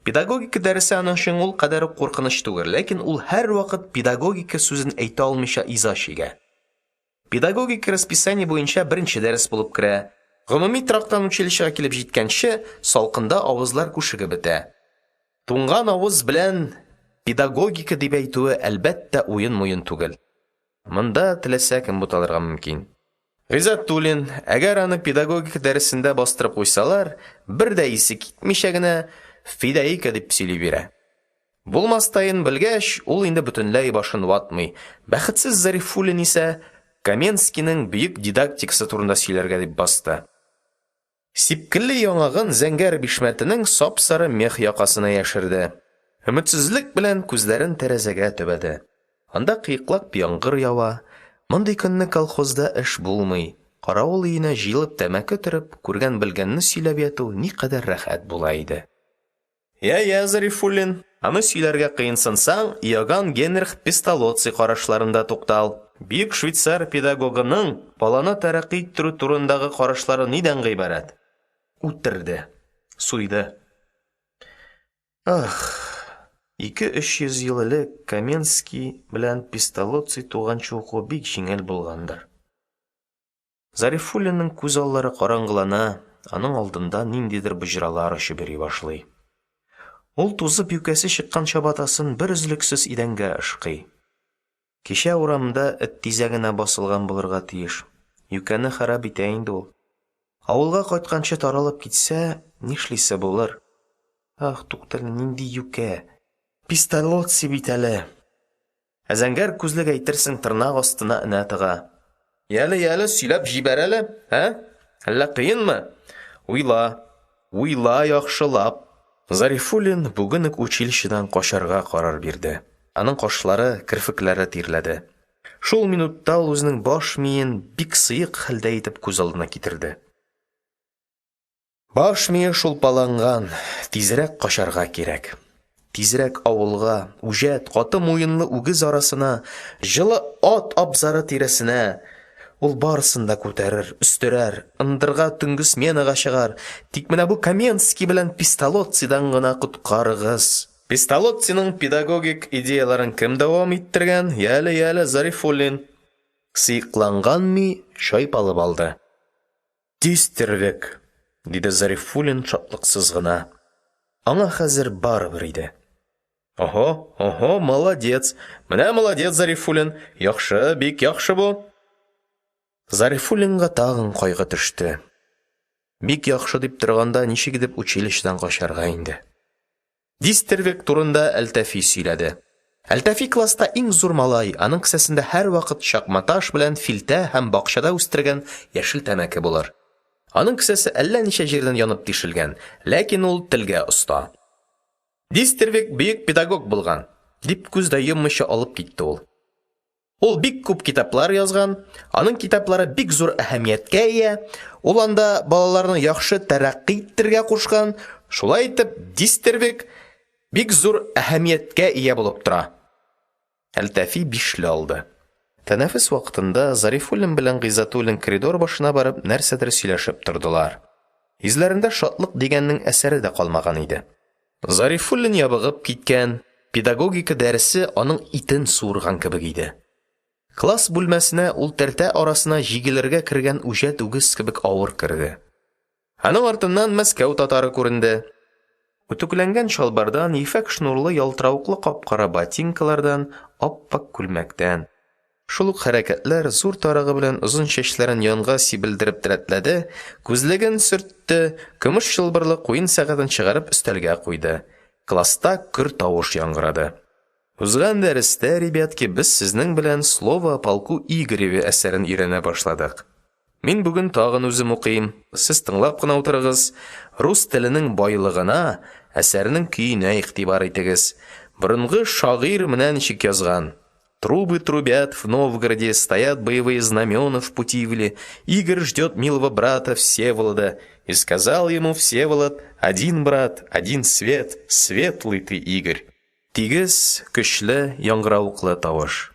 Педагогика дәресе аның өчен ул кадәр үк куркыныч түгел, ләкин ул һәрвакыт педагогика сүзен әйтә алмыйча иза чигә. Педагогика расписание буенча беренче дәрес булып керә. Гомуми торактан училищега килеп җиткәнче, салкында авызлар күшегеп бетә. Туңган авыз белән педагогика дип әйтүе, әлбәттә, уен-муен түгел. Монда теләсә кем буталырга мөмкин. Гыйззәтуллин, әгәр аны педагогика дәресендә бастырып куйсалар, бер дә исе китмичә генә фидаика дип сөйли бирә. Булмастаен белгәч, ул инде бөтенләй башын ватмый. Бәхетсез Зарифуллин исә Коменскийның бөек дидактикасы турында сөйләргә дип басты. Сипкелле яңагын зәңгәр бишмәтенең сап-сары мех якасына яшерде. Өметсезлек белән күзләрен тәрәзәгә төбәде. Анда кыеклап яңгыр ява. Мондый көнне колхозда эш булмый. Каравыл өенә җыелып тәмәке төреп, күргән-белгәнне сөйләп яту никадәр рәхәт була иде. Йә, йә, Зарифуллин, аны сөйләргә кыенсынсаң, Иоганн Генрих Песталоцци карашларында туктал. Бөек швейцар педагогының баланы тәрәккый иттерү турындагы карашлары нидән гыйбарәт? Үтерде. Суйды. Ах, ике-өч йөз ел элек Коменский белән Песталоцци туганчы уку бик җиңел булгандыр. Зарифуллинның күз аллары караңгылана, аның алдында ниндидер боҗралар очып йөри башлый. Ул тузып юкәсе чыккан чабатасын берөзлексез идәнгә ышкый. Кичә урамда эт тизәгенә басылган булырга тиеш, юкәне харап итә инде ул. Авылга кайтканчы таралып китсә, нишлисе булыр? Ах, туктале, нинди юкә? Песталоцци бит әле! Ә зәңгәр күзлек әйтерсең тырнак астына энә тыга. Яле, яле, сөйләп җибәр әле, ә? Әллә кыенмы? Уйла, уйла яхшылап. Зарифуллин бүген үк училищедан качарга карар бирде. Аның кашлары, керфекләре тирләде. Шул минутта ул үзенең баш миен бик сыек хәлдә итеп күз алдына китерде. Баш мие шулпаланган, тизрәк качарга кирәк. Тизрәк авылга, үҗәт, каты муенлы үгез арасына, җылы ат абзары тирәсенә. Ул барысын да күтәрер, өстерәр, ындырга төнге сменага чыгар. Тик менә бу Коменский белән Песталоццидан гына коткарыгыз. Песталоцциның педагогик идеяләрен кем дәвам иттергән? Яле, яле, Зарифуллин. Сыекланган ми чайпалып алды. Дистервег, диде Зарифуллин шатлыксыз гына. Аңа хәзер барыбер иде. Ого, ого, молодец. Менә молодец, Зарифуллин. Яхшы, бик яхшы бу. Зарифуллинга тагын кайгы төште. Бик яхшы дип торганда ничек итеп училищедан качарга инде? Дистервег турында Әлтафи сөйләде. Әлтафи класста иң зур малай, аның кесәсендә һәрвакыт чакматаш белән филтә һәм бакчада үстергән яшел тәмәке булыр. Аның кесәсе әллә ничә җирдән янып тишелгән, ләкин ул телгә оста. Дистервег бөек педагог булган, дип күз дә йоммыйча алып китте ул. Ул бик күп китаплар язган, аның китаплары бик зур әһәмияткә ия, ул анда балаларны яхшы тәрәккый иттерергә кушкан, шулай итеп, Дистервег бик зур әһәмияткә ия булып тора. Әлтафи бишле алды. Тәнәфес вакытында Зарифуллин белән Гыйззәтуллин коридор башына барып нәрсәдер сөйләшеп тордылар. Йөзләрендә шатлык дигәннең әсәре дә калмаган иде. Зарифуллин ябыгып киткән, педагогика дәресе аның итен суырган кебек иде. Класс бүлмәсенә ул тәртә арасына җигелергә кергән үҗәт үгез кебек авыр керде. Аның артыннан Мәскәү татары күренде. Үтүкләнгән чалбардан, ефәк шнурлы ялтыравыклы кап-кара ботинкалардан, ап-ак күлмәктән. Шул ук хәрәкәтләр, зур тарагы белән озын чәчләрен янга сибелдереп рәтләде, күзлеген сөртте, көмеш чылбырлы куен сәгатен чыгарып өстәлгә куйды. Класста көр тавыш яңгырады. Узган дәрестә, ребятки, без сезнең белән Слово о полку Игореве әсәрен өйрәнә башладык. Мин бүген тагын үзем укыйм, сез тыңлап кына утырыгыз. Рус теленең байлыгына, әсәрнең көенә игътибар итегез. Борынгы шагыйрь менә ничек язган. Трубы трубят в Новгороде, стоят боевые знамена в Путивле. Игорь ждет милого брата Всеволода. И сказал ему Всеволод: один брат, один свет, светлый ты, Игорь. Тигез, көчле, яңгыравыклы тавыш.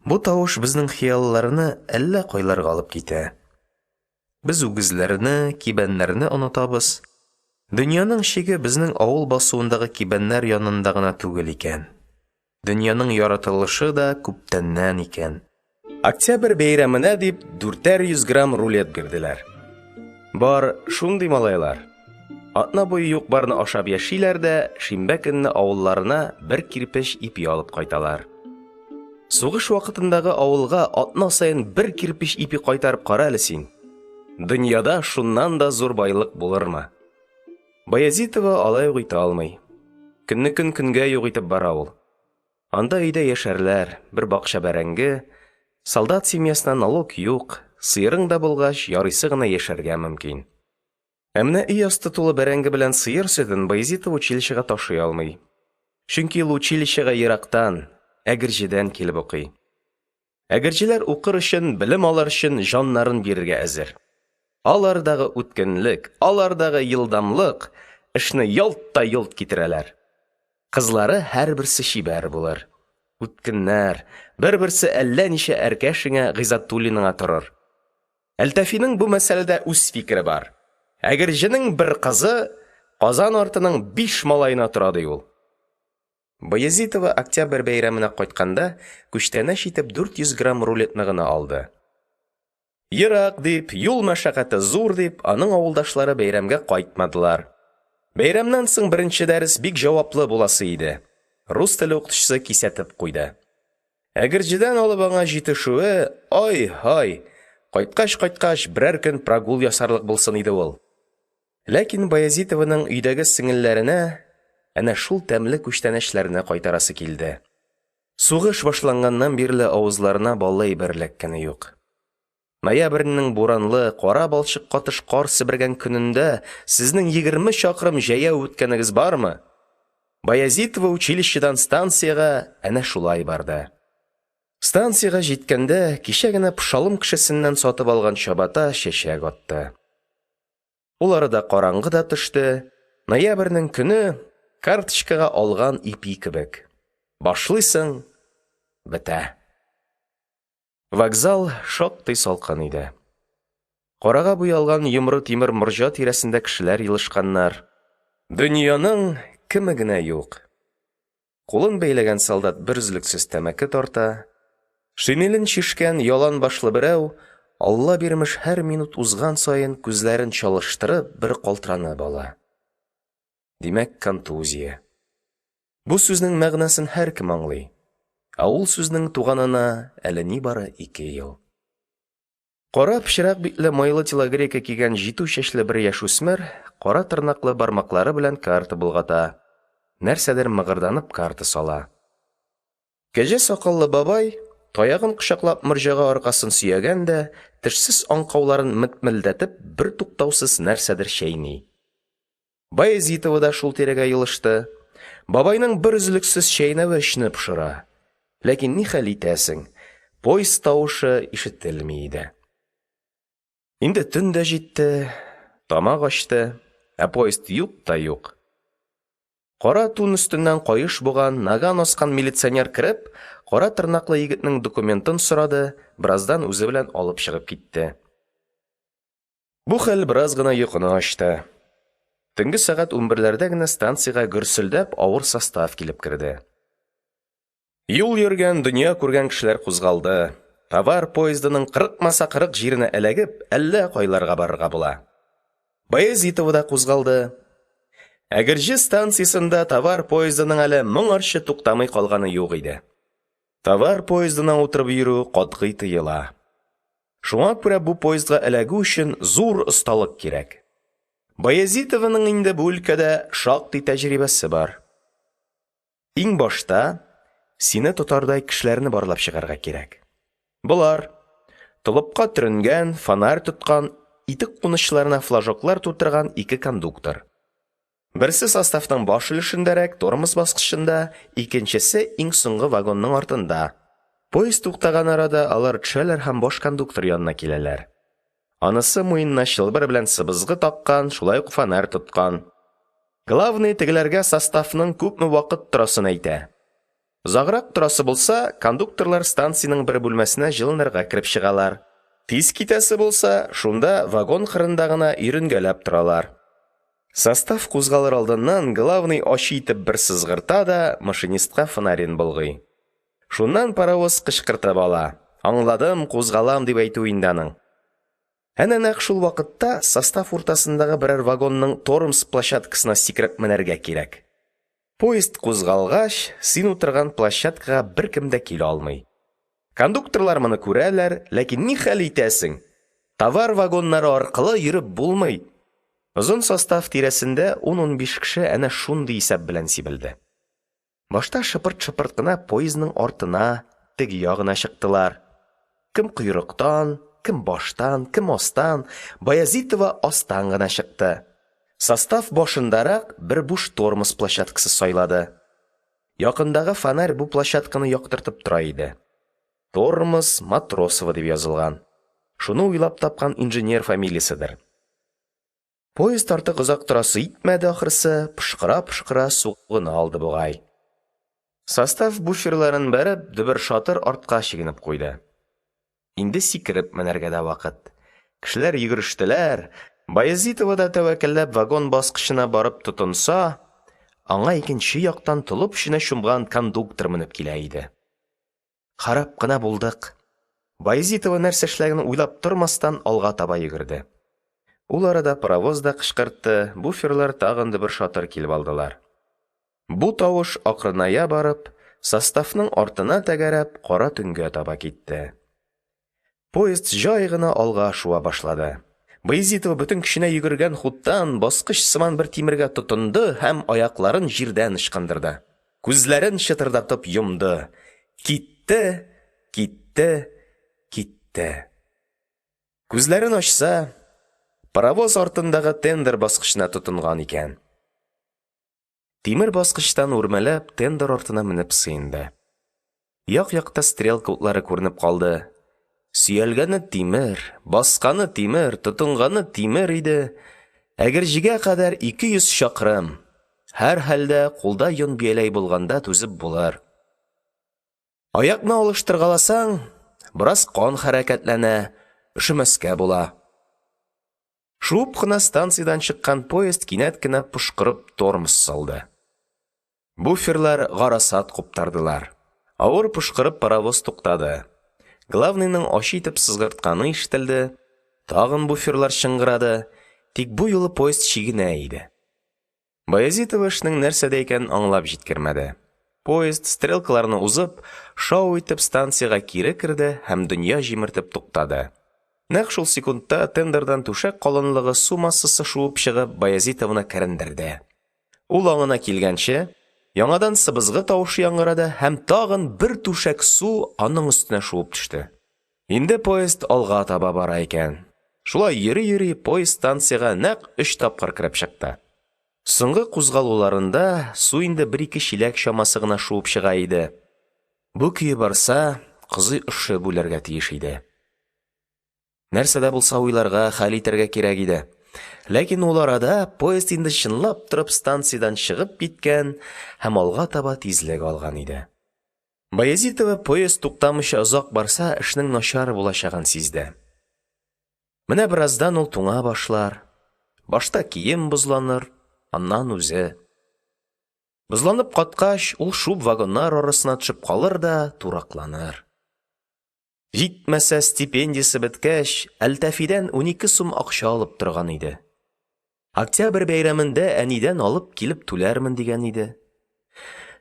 Бу тавыш безнең хыялларны әллә кайларга алып китә. Без үгезләрне, кибәннәрне онытабыз. Дөньяның чиге безнең авыл басуындагы кибәннәр янында гына түгел икән. Дөньяның яратылышы да күптәннән икән. Октябрь бәйрәменә дип дүртәр йөз грамм рулет бирделәр. Бар шундый малайлар. Атна буе юк-барны ашап яшиләр дә, шимбә көнне авылларына бер кирпеч ипи алып кайталар. Сугыш вакытындагы авылга атна саен бер кирпеч ипи кайтарып кара әле син. Дөньяда шуннан да зур байлык булырмы? Баязитова алай ук итә алмый. Көннекен көнгә юк итеп бара ул. Анда өйдә яшәрләр, бер бакча бәрәңге, солдат семьясына налог юк, сыерың да булгач, ярыйсы гына яшәргә мөмкин. Ә менә өй асты тулы бәрәңге белән сыер сөтен Баязитова училищега ташый алмый. Чөнки ул училищега ерактан, Әгерҗедән килеп укый. Әгерҗеләр укыр өчен, белем алыр өчен җаннарын бирергә әзер. Алардагы үткенлек, алардагы елдамлык, эшне ялт та йолт китерәләр. Кызлары һәрберсе чибәр булыр. Үткеннәр, бер-берсе әллә ничә Әркәшеңә, Гыйззәтуллиныңа торыр. Әлтафиның бу мәсьәләдә үз фикере бар. Әгерҗенең бер кызы Казан артының биш малаена тора, ди ул. Баязитова Октябрь бәйрәменә кайтканда күчтәнәч итеп 400 грамм рулетны гына алды. Ерак дип, юл мәшәкате зур дип, аның авылдашлары бәйрәмгә кайтмадылар. Бәйрәмнән соң беренче дәрес бик җаваплы буласы иде, рус теле укытучысы кисәтеп куйды. Әгерҗедән алып аңа җитешүе, ай-һай, кайткач-кайткач берәр көн прогул ясарлык булсын иде ул. Ләкин Баязитованың өйдәге сеңелләренә әнә шул тәмле күчтәнәчләрне кайтарасы килде. Сугыш башланганнан бирле авызларына баллы әйбер эләккәне юк. Ноябрьнең буранлы, кара балчык катыш кар себергән көнендә сезнең 20 чакрым җәяү үткәнегез бармы? Баязитова училищедан станциягә әнә шулай барды. Станциягә җиткәндә, кичә генә Пошалым кешесеннән сатып алган чабата чәчәк атты. Ул арада караңгы да төште. Ноябрьнең көне карточкага алган ипи кебек. Башлыйсың – бетә. Вокзал шактый салкын иде. Карага буялган йомры тимер морҗа тирәсендә кешеләр елышканнар. Дөньяның кеме генә юк. Кулын бәйләгән солдат берөзлексез тәмәке тарта. Шинелен чишкән ялан башлы берәү, Алла бирмеш, һәр минут узган саен күзләрен чалыштырып бер калтыранып ала. Димәк, контузия. Бу сүзнең мәгънәсен һәркем аңлый. Ә ул сүзнең туганына әле нибары 2 ел. Кара пычрак битле майлы телогрейка кигән җитү чәчле бер яшүсмер кара тырнаклы бармаклары белән карта болгата, нәрсәдер мыгырданып карта сала. Кәҗә сакаллы бабай таягын кочаклап морҗага аркасын сөягән дә, тешсез аңкауларын метмелдәтеп, бертуктаусыз нәрсәдер чәйни. Баязитова да шул тирәгә елышты. Бабайның берөзлексез чәйнәве эчне пошыра. Ләкин нихәл итәсең, поезд тавышы ишетелми иде. Инде төн дә җитте, тамак ачты, ә поезд юк та юк. Кара тун өстеннән каеш буган, наган аскан милиционер кереп, кара тырнаклы егетнең документын сорады, бераздан үзе белән алып чыгып китте. Бу хәл бераз гына йокыны ачты. Төнге сәгать 11ләрдә генә станциягә гөрселдәп авыр состав килеп керде. Юл йөргән, дөнья күргән кешеләр кузгалды. Товар поездының кырыкмаса кырык җиренә эләгеп, әллә кайларга барырга була. Баязитова да кузгалды. Әгерҗе станциясендә товар поездының әле моңарчы туктамый калганы юк иде. Товар поездына утырып йөрү катгый тыела. Шуңа күрә бу поездга эләгү өчен зур осталык кирәк. Баязитованың инде бу өлкәдә шактый тәҗрибәсе бар. Иң башта сине тотардай кешеләрне барлап чыгарга кирәк. Болар: толыпка төренгән, фонарь тоткан, итек кунычларына флажоклар тутырган ике кондуктор. Берсе составның баш өлешендәрәк, тормоз баскычында, икенчесе иң соңгы вагонның артында. Поезд туктаган арада алар төшәләр һәм баш кондуктор янына киләләр. Анысы муенына чылбыр белән сыбызгы таккан, шулай ук фонарь тоткан. Главный тегеләргә составның күпме вакыт торасын әйтә. Озаграк торасы булса, кондукторлар станциянең бер бүлмәсенә җылынырга кереп чыгалар. Тиз китәсе булса, шунда вагон кырында гына йөренгәләп торалар. Состав кузгалыр алдыннан главный ачы итеп бер сызгырта да машинистка фонарен болгый. Шуннан паровоз кычкыртып ала. Аңладым, кузгалам дип әйтү инде аның. Әнә нәкъ шул вакытта состав уртасындагы берәр вагонның тормоз площадкасына сикереп менәргә кирәк. Поезд кузгалгач, син утырган площадкага беркем дә килә алмый. Кондукторлар моны күрәләр, ләкин ни хәл итәсең? Товар вагоннары аркылы йөреп булмый. Озын состав тирәсендә 10-15 кеше әнә шундый исәп белән сибелде. Башта шыпырт-шыпырт кына поездның артына, теге ягына чыктылар. Кем койрыктан, кем баштан, кем астан, Баязитова астан гына чыкты. Состав башындарак бер буш тормоз площадкасы сайлады. Якындагы фонарь бу площадканы яктыртып тора иде. Тормоз Матросова дип язылган. Шуны уйлап тапкан инженер фамилияседер. Поезд артык озак торасы итмәде ахрысы, пошкыра-пошкыра сугына алды бугай. Состав буферларын бәреп, дөбер-шатыр артка чигенеп куйды. Инде сикереп менәргә дә вакыт. Кешеләр йөгерештеләр. Баязитова да тәвәккәлләп вагон баскычына барып тотынса, аңа икенче яктан толып эченә чумган кондуктор менеп килә иде. Харап кына булдык. Баязитова нәрсә эшләгәнен уйлап тормастан алга таба йөгерде. Ул арада паровоз да кычкыртты, буферлар тагын дөбер-шатыр килеп алдылар. Бу тавыш акрыная барып, составның артына тәгәрәп, кара төнгә таба китте. Поезд җай гына алга шуа башлады. Баязитова бөтен көченә йөгергән хуттан баскыч сыман бер тимергә тотынды һәм аякларын җирдән ычкындырды. Күзләрен чытырдатып йомды. Китте, китте, китте. Күзләрен ачса, паровоз артындагы тендер баскычына тотынган икән. Тимер баскычтан үрмәләп тендер артына менеп сыенды. Як-якта стрелка утлары күренеп калды. Сөялгәне тимер, басканы тимер, тотынганы тимер иде. Әгерҗегә кадәр 200 чакрым. Һәрхәлдә, кулда йон бияләй булганда түзеп булыр. Аякны алыштыргаласаң, бераз кан хәрәкәтләнә, өшемәскә була. Шуып кына станциядән чыккан поезд кинәт кенә пошкырып тормоз салды. Буферлар гарасат куптардылар. Авыр пошкырып паровоз туктады. Главныйның ачы итеп сызгыртканы ишетелде. Тагын буферлар чыңгырады. Тик бу юлы поезд чигенә иде. Баязитова эшнең нәрсәдә икәнен аңлап җиткермәде. Поезд, стрелкаларны узып, шау итеп станциягә кире керде һәм дөнья җимертеп туктады. Нәкъ шул секундта тендердан түшәк калынлыгы су массасы шуып чыгып Баязитованы керендерде. Ул аңына килгәнче, яңадан сыбызгы тавышы яңгырады һәм тагын бер түшәк су аның өстенә шуып төште. Инде поезд алга таба бара икән. Шулай йөри-йөри поезд станциягә нәкъ өч тапкыр кереп чыкты. Соңгы кузгалуларында су инде бер-ике чиләк чамасы гына шуып чыга иде. Бу көе барса, кызый өшеп үләргә тиеш иде. Нәрсә дә булса уйларга, хәл итәргә кирәк иде. Ләкин ул арада поезд инде чынлап торып станциядән чыгып киткән һәм алга таба тизлек алган иде. Баязитова поезд туктамыйча озак барса, эшнең начар булачагын сизде. Менә бераздан ул туңа башлар. Башта кием бозланыр, аннан үзе. Бозланып каткач, ул шуып вагоннар арасына төшеп калыр да туракланыр. Җитмәсә, стипендиясе беткәч, Әлтафидан 12 сум акча алып торган иде. Октябрь бәйрәмендә әнидән алып килеп түләрмен дигән иде.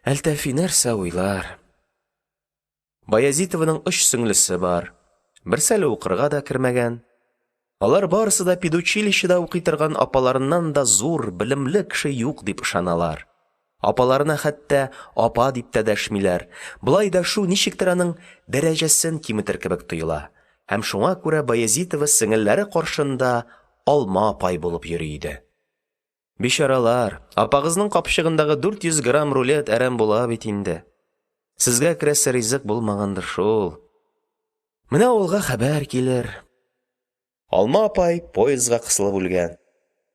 Әлтафи нәрсә уйлар? Баязитованың өч сеңлесе бар. Берсе әле укырга да кермәгән. Алар барысы да педучилищеда укый торган апаларыннан да зур, белемле кеше юк дип ышаналар. Апаларына хәтта апа дип тә дәшмиләр. Болай дәшү ничектер аның дәрәҗәсен киметер кебек тоела. Һәм шуңа күрә Баязитова сеңелләре каршында алма апай булып йөри иде. Бичаралар, апагызның капчыгындагы 400 грамм рулет әрәм була бит инде. Сезгә керәсе ризык булмагандыр шул. Менә авылга хәбәр килер. Алма апай поездга кысылып үлгән.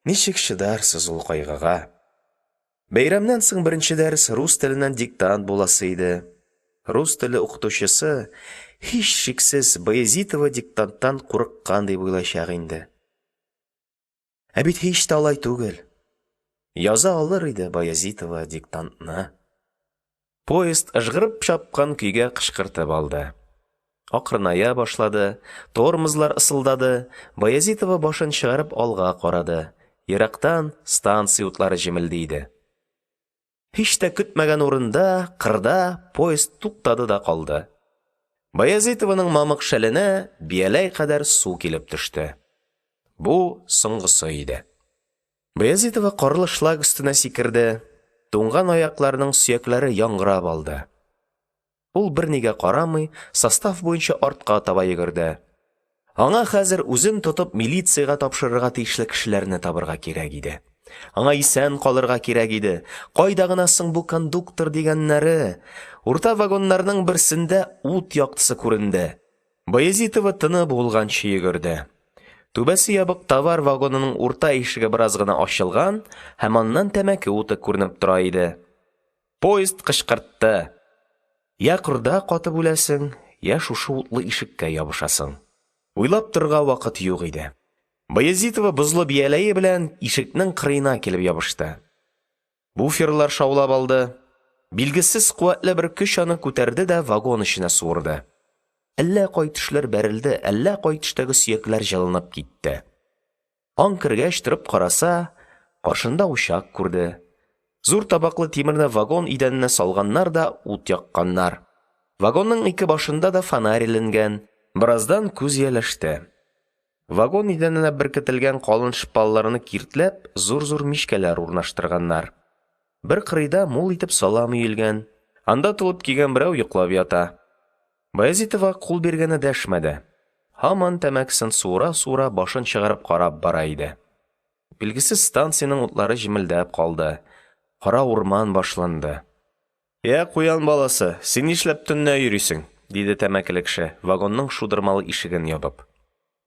Ничек чыдарсыз ул кайгыга? Бәйрәмнән соң беренче дәрес рус теленнән диктант буласы иде. Рус теле укытучысы, һичшиксез, Баязитова диктанттан курыккан дип уйлаячак инде. Ә бит һич тә алай түгел. Яза алыр иде Баязитова диктантны. Поезд ыжгырып чапкан көйгә кычкыртып алды. Акрыная башлады, тормозлар ысылдады, Баязитова башын чыгарып алга карады. Ерактан станция утлары җемелди иде. Һич тә көтмәгән урында, кырда, поезд туктады да калды. Баязитованың мамык шәленә бияләй кадәр су килеп төште. Бу соңгысы иде. Баязитова карлы шлак өстенә сикерде, туңган аякларының сөякләре яңгырап алды. Ул бернигә карамый, состав буенча артка таба йөгерде. Аңа хәзер үзен тотып милициягә тапшырырга тиешле кешеләрне табырга кирәк иде. Аңа исән калырга кирәк иде. Кайда гына соң бу кондуктор дигәннәре? Урта вагоннарның берсендә ут яктысы күренде. Баязитова тыны буылганчы йөгерде. Түбәсе ябык товар вагонының урта ишеге бераз гына ачылган һәм аннан тәмәке уты күренеп тора иде. Поезд кычкыртты. Йә кырда катып үләсең, йә шушы утлы ишеккә ябышасың. Уйлап торырга вакыт юк иде. Баязитова бозлы бияләе белән ишекнең кырыена килеп ябышты. Буферлар шаулап алды. Билгесез куәтле бер көч аны күтәрде дә вагон эченә суырды. Әллә кай төшләр бәрелде, әллә кай төштәге сөякләр җылынып китте. Аң кергәч торып караса, каршында учак күрде. Зур табаклы тимерне вагон идәненә салганнар да ут якканнар. Вагонның ике башында да фонарь эленгән. Бераздан күз ияләште. Вагон идәненә беркетелгән калын шпалларны киртләп, зур-зур мичкәләр урнаштырганнар. Бер кырыйда мул итеп салам өелгән. Анда толып кигән берәү йоклап ята. Баязитова кул биргәне дәшмәде. Һаман тәмәкесен суыра-суыра башын чыгарып карап бара иде. Билгесез станциянең утлары җемелдәп калды. Кара урман башланды. – Йә, куян баласы, син нишләп төнлә йөрисең? – диде тәмәкеле кеше, вагонның шудырмалы ишеген ябып.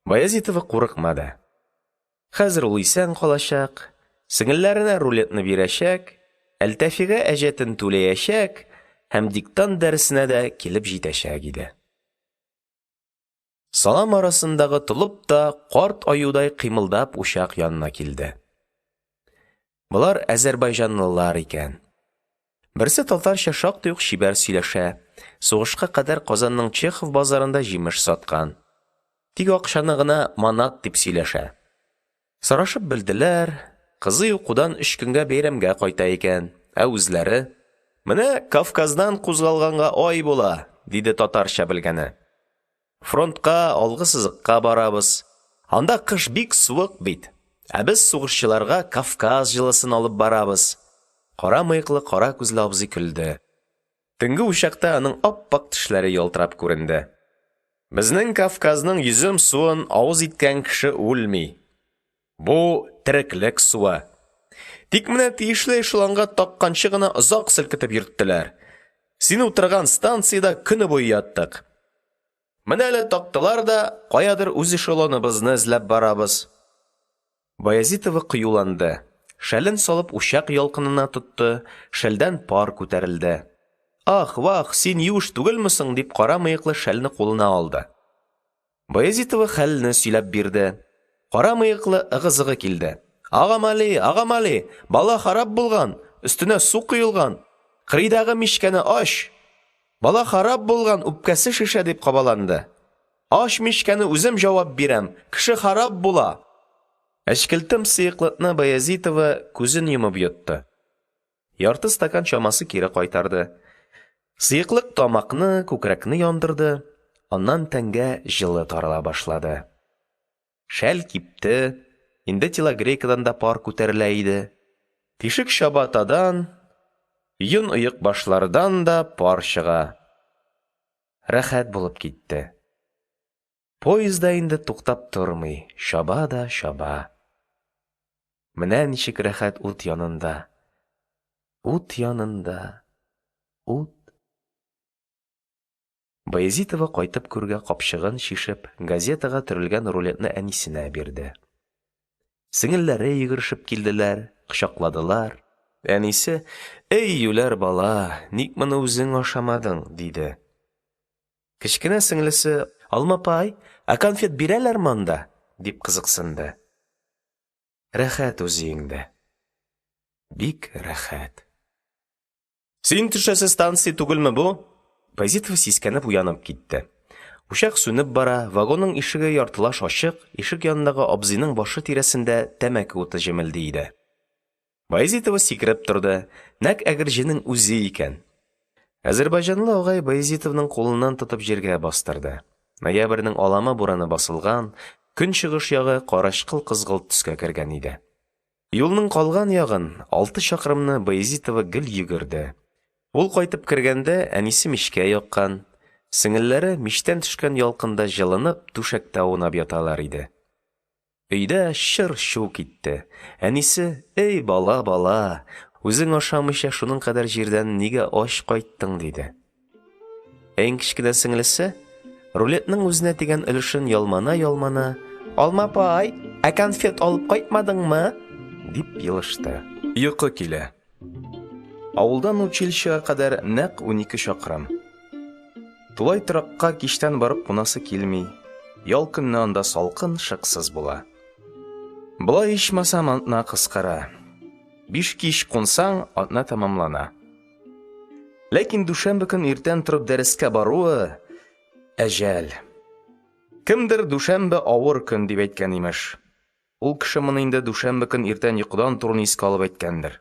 Баязитова курыкмады. Хәзер ул исән калачак, сеңелләренә рулетны бирәчәк, Әлтафига әҗәтен түләячәк һәм диктант дәресенә дә килеп җитәчәк иде. Салам арасындагы толып та карт аюдай кыймылдап учак янына килде. Болар азәрбайҗанлылар икән. Берсе татарча шактый ук чибәр сөйләшә, сугышка кадәр Казанның Чехов базарында җимеш саткан. Тик акчаны гына манат дип сөйләшә. Сорашып белделәр, кызый укудан өч көнгә бәйрәмгә кайта икән, ә үзләре: «Менә Кавказдан кузгалганга ай була», – диде татарча белгәне. «Фронтка, алгы сызыкка барабыз. Анда кыш бик суык бит. Ә без сугышчыларга Кавказ җылысын алып барабыз». Кара мыеклы, кара күзле абзый көлде. Төнге учакта аның ап-ак тешләре ялтырап күренде. Безнең Кавказның йөзем суын авыз иткән кеше үлми. Бу – тереклек суы. Тик менә тиешле эшелонга такканчы гына озак селкетеп йөрттеләр. Син утырган станциядә көне буе яттык. Менә әле тактылар да, каядыр үз эшелоныбызны эзләп барабыз. Баязитова кыюланды. Шәлен салып учак ялкынына тотты, шәлдән пар күтәрелде. Ах-вах, син юеш түгелме соң? – дип кара мыеклы шәлне кулына алды. Баязитова хәлне сөйләп бирде. Кара мыеклы ыгы-зыгы килде. Агамали, агамали, бала харап булган, өстенә су коелган. Кырыйдагы мичкәне ач. Бала харап булган, үпкәсе шешә, дип кабаланды. Ач мичкәне, үзем җавап бирәм, кеше харап була. Әчкелтем сыеклыкны Баязитова күзен йомып йотты. Ярты стакан чамасы кире кайтарды. Сыеклык тамакны, күкрәкне яндырды, аннан тәнгә җылы тарала башлады. Шәл кипте, инде телогрейкадан да пар күтәрелә иде. Тишек чабатадан, йон оекбашлардан да пар чыга. Рәхәт булып китте. Поезд да инде туктап тормый, чаба да чаба. Менә ничек рәхәт ут янында. Ут янында. Ут. Баязитова кайтып күргә капчыгын чишеп, газетага төрелгән рулетны әнисенә бирде. Сеңелләре йөгерешеп килделәр, кочакладылар. Әнисе: "Эй, юләр бала, ник моны үзең ашамадың?" – диде. Кечкенә сеңлесе: "Алма апай, ә конфет бирәләрме анда?" – дип кызыксынды. Рәхәт үз өеңдә. Бик рәхәт. Син төшәсе станция түгелме бу? Баязитова сискәнеп уянып китте. Учак сүнеп бара, вагонның ишеге яртылаш ачык, ишек янындагы абзыйның башы тирәсендә тәмәке уты җемелди иде. Баязитова сикереп торды. Нәкъ Әгерҗенең үзе икән. Азәрбайҗанлы агай Баязитованың кулыннан тотып җиргә бастырды. Ноябрьнең алама бураны басылган, көнчыгыш ягы карачкыл кызгылт төскә кергән иде. Юлның калган ягын, алты чакрымны Баязитова гел йөгерде. Ул кайтып кергәндә әнисе мичкә яккан, сеңелләре мичтән төшкән ялкында җылынып түшәктә аунап яталар иде. Өйдә чыр-чу китте. Әнисе: "Эй, бала, бала, үзең ашамыйча шуның кадәр җирдән нигә ач кайттың?" – диде. Ә иң кечкенә сеңлесе рулетның үзенә тигән өлешен ялмана-ялмана: "Алма апай, ә конфет алып кайтмадыңмы?" – дип елышты. Йокы килә. Авылдан училищега кадәр нәкъ 12 чакрым. Тулай торакка кичтән барып кунасы килми. Ял көнне анда салкын, шыксыз була. Болай ичмасам атна кыскара. Биш кич кунсаң, атна тәмамлана. Ләкин дүшәмбе көн иртән торып дәрескә баруы, Әҗәл. Кемдер дүшәмбе авыр көн дип әйткән, имеш. Ул кеше моны инде дүшәмбе көн иртән йокыдан торуны искә алып әйткәндер.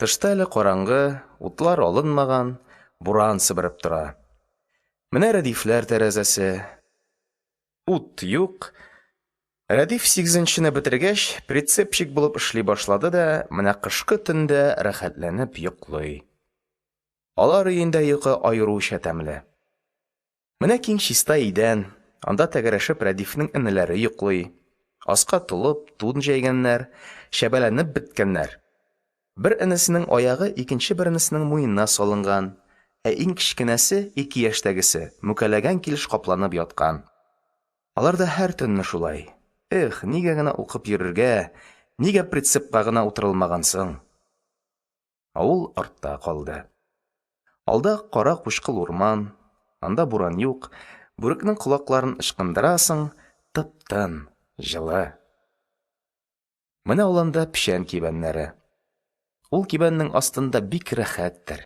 Тышта әле караңгы, утлар алынмаган, буран себереп тора. Менә Рәдифләр тәрәзәсе. Ут юк. Рәдиф сигезенчене бетергәч, прицепщик булып эшли башлады да менә кышкы төндә рәхәтләнеп йоклый. Алар өендә йокы аеруча тәмле. Менә киң чиста идән, анда тәгәрәшеп Рәдифнең энеләре йоклый. Аска толып, тун җәйгәннәр, чәбәләнеп беткәннәр. Бер энесенең аягы икенче бер энесенең муенына салынган, ә иң кечкенәсе, ике яшьтәгесе, мүкәләгән килеш капланып яткан. Аларда һәр төнне шулай. Эх, нигә генә укып йөрергә, нигә прицепка гына утырылмаган соң? Авыл артта калды. Алда кара-кучкыл урман, анда буран юк, бүрекнең колакларын ычкындырасың, тып-тын, җылы. Менә аланда печән кибәннәре. Ул кибәннең астында бик рәхәттер.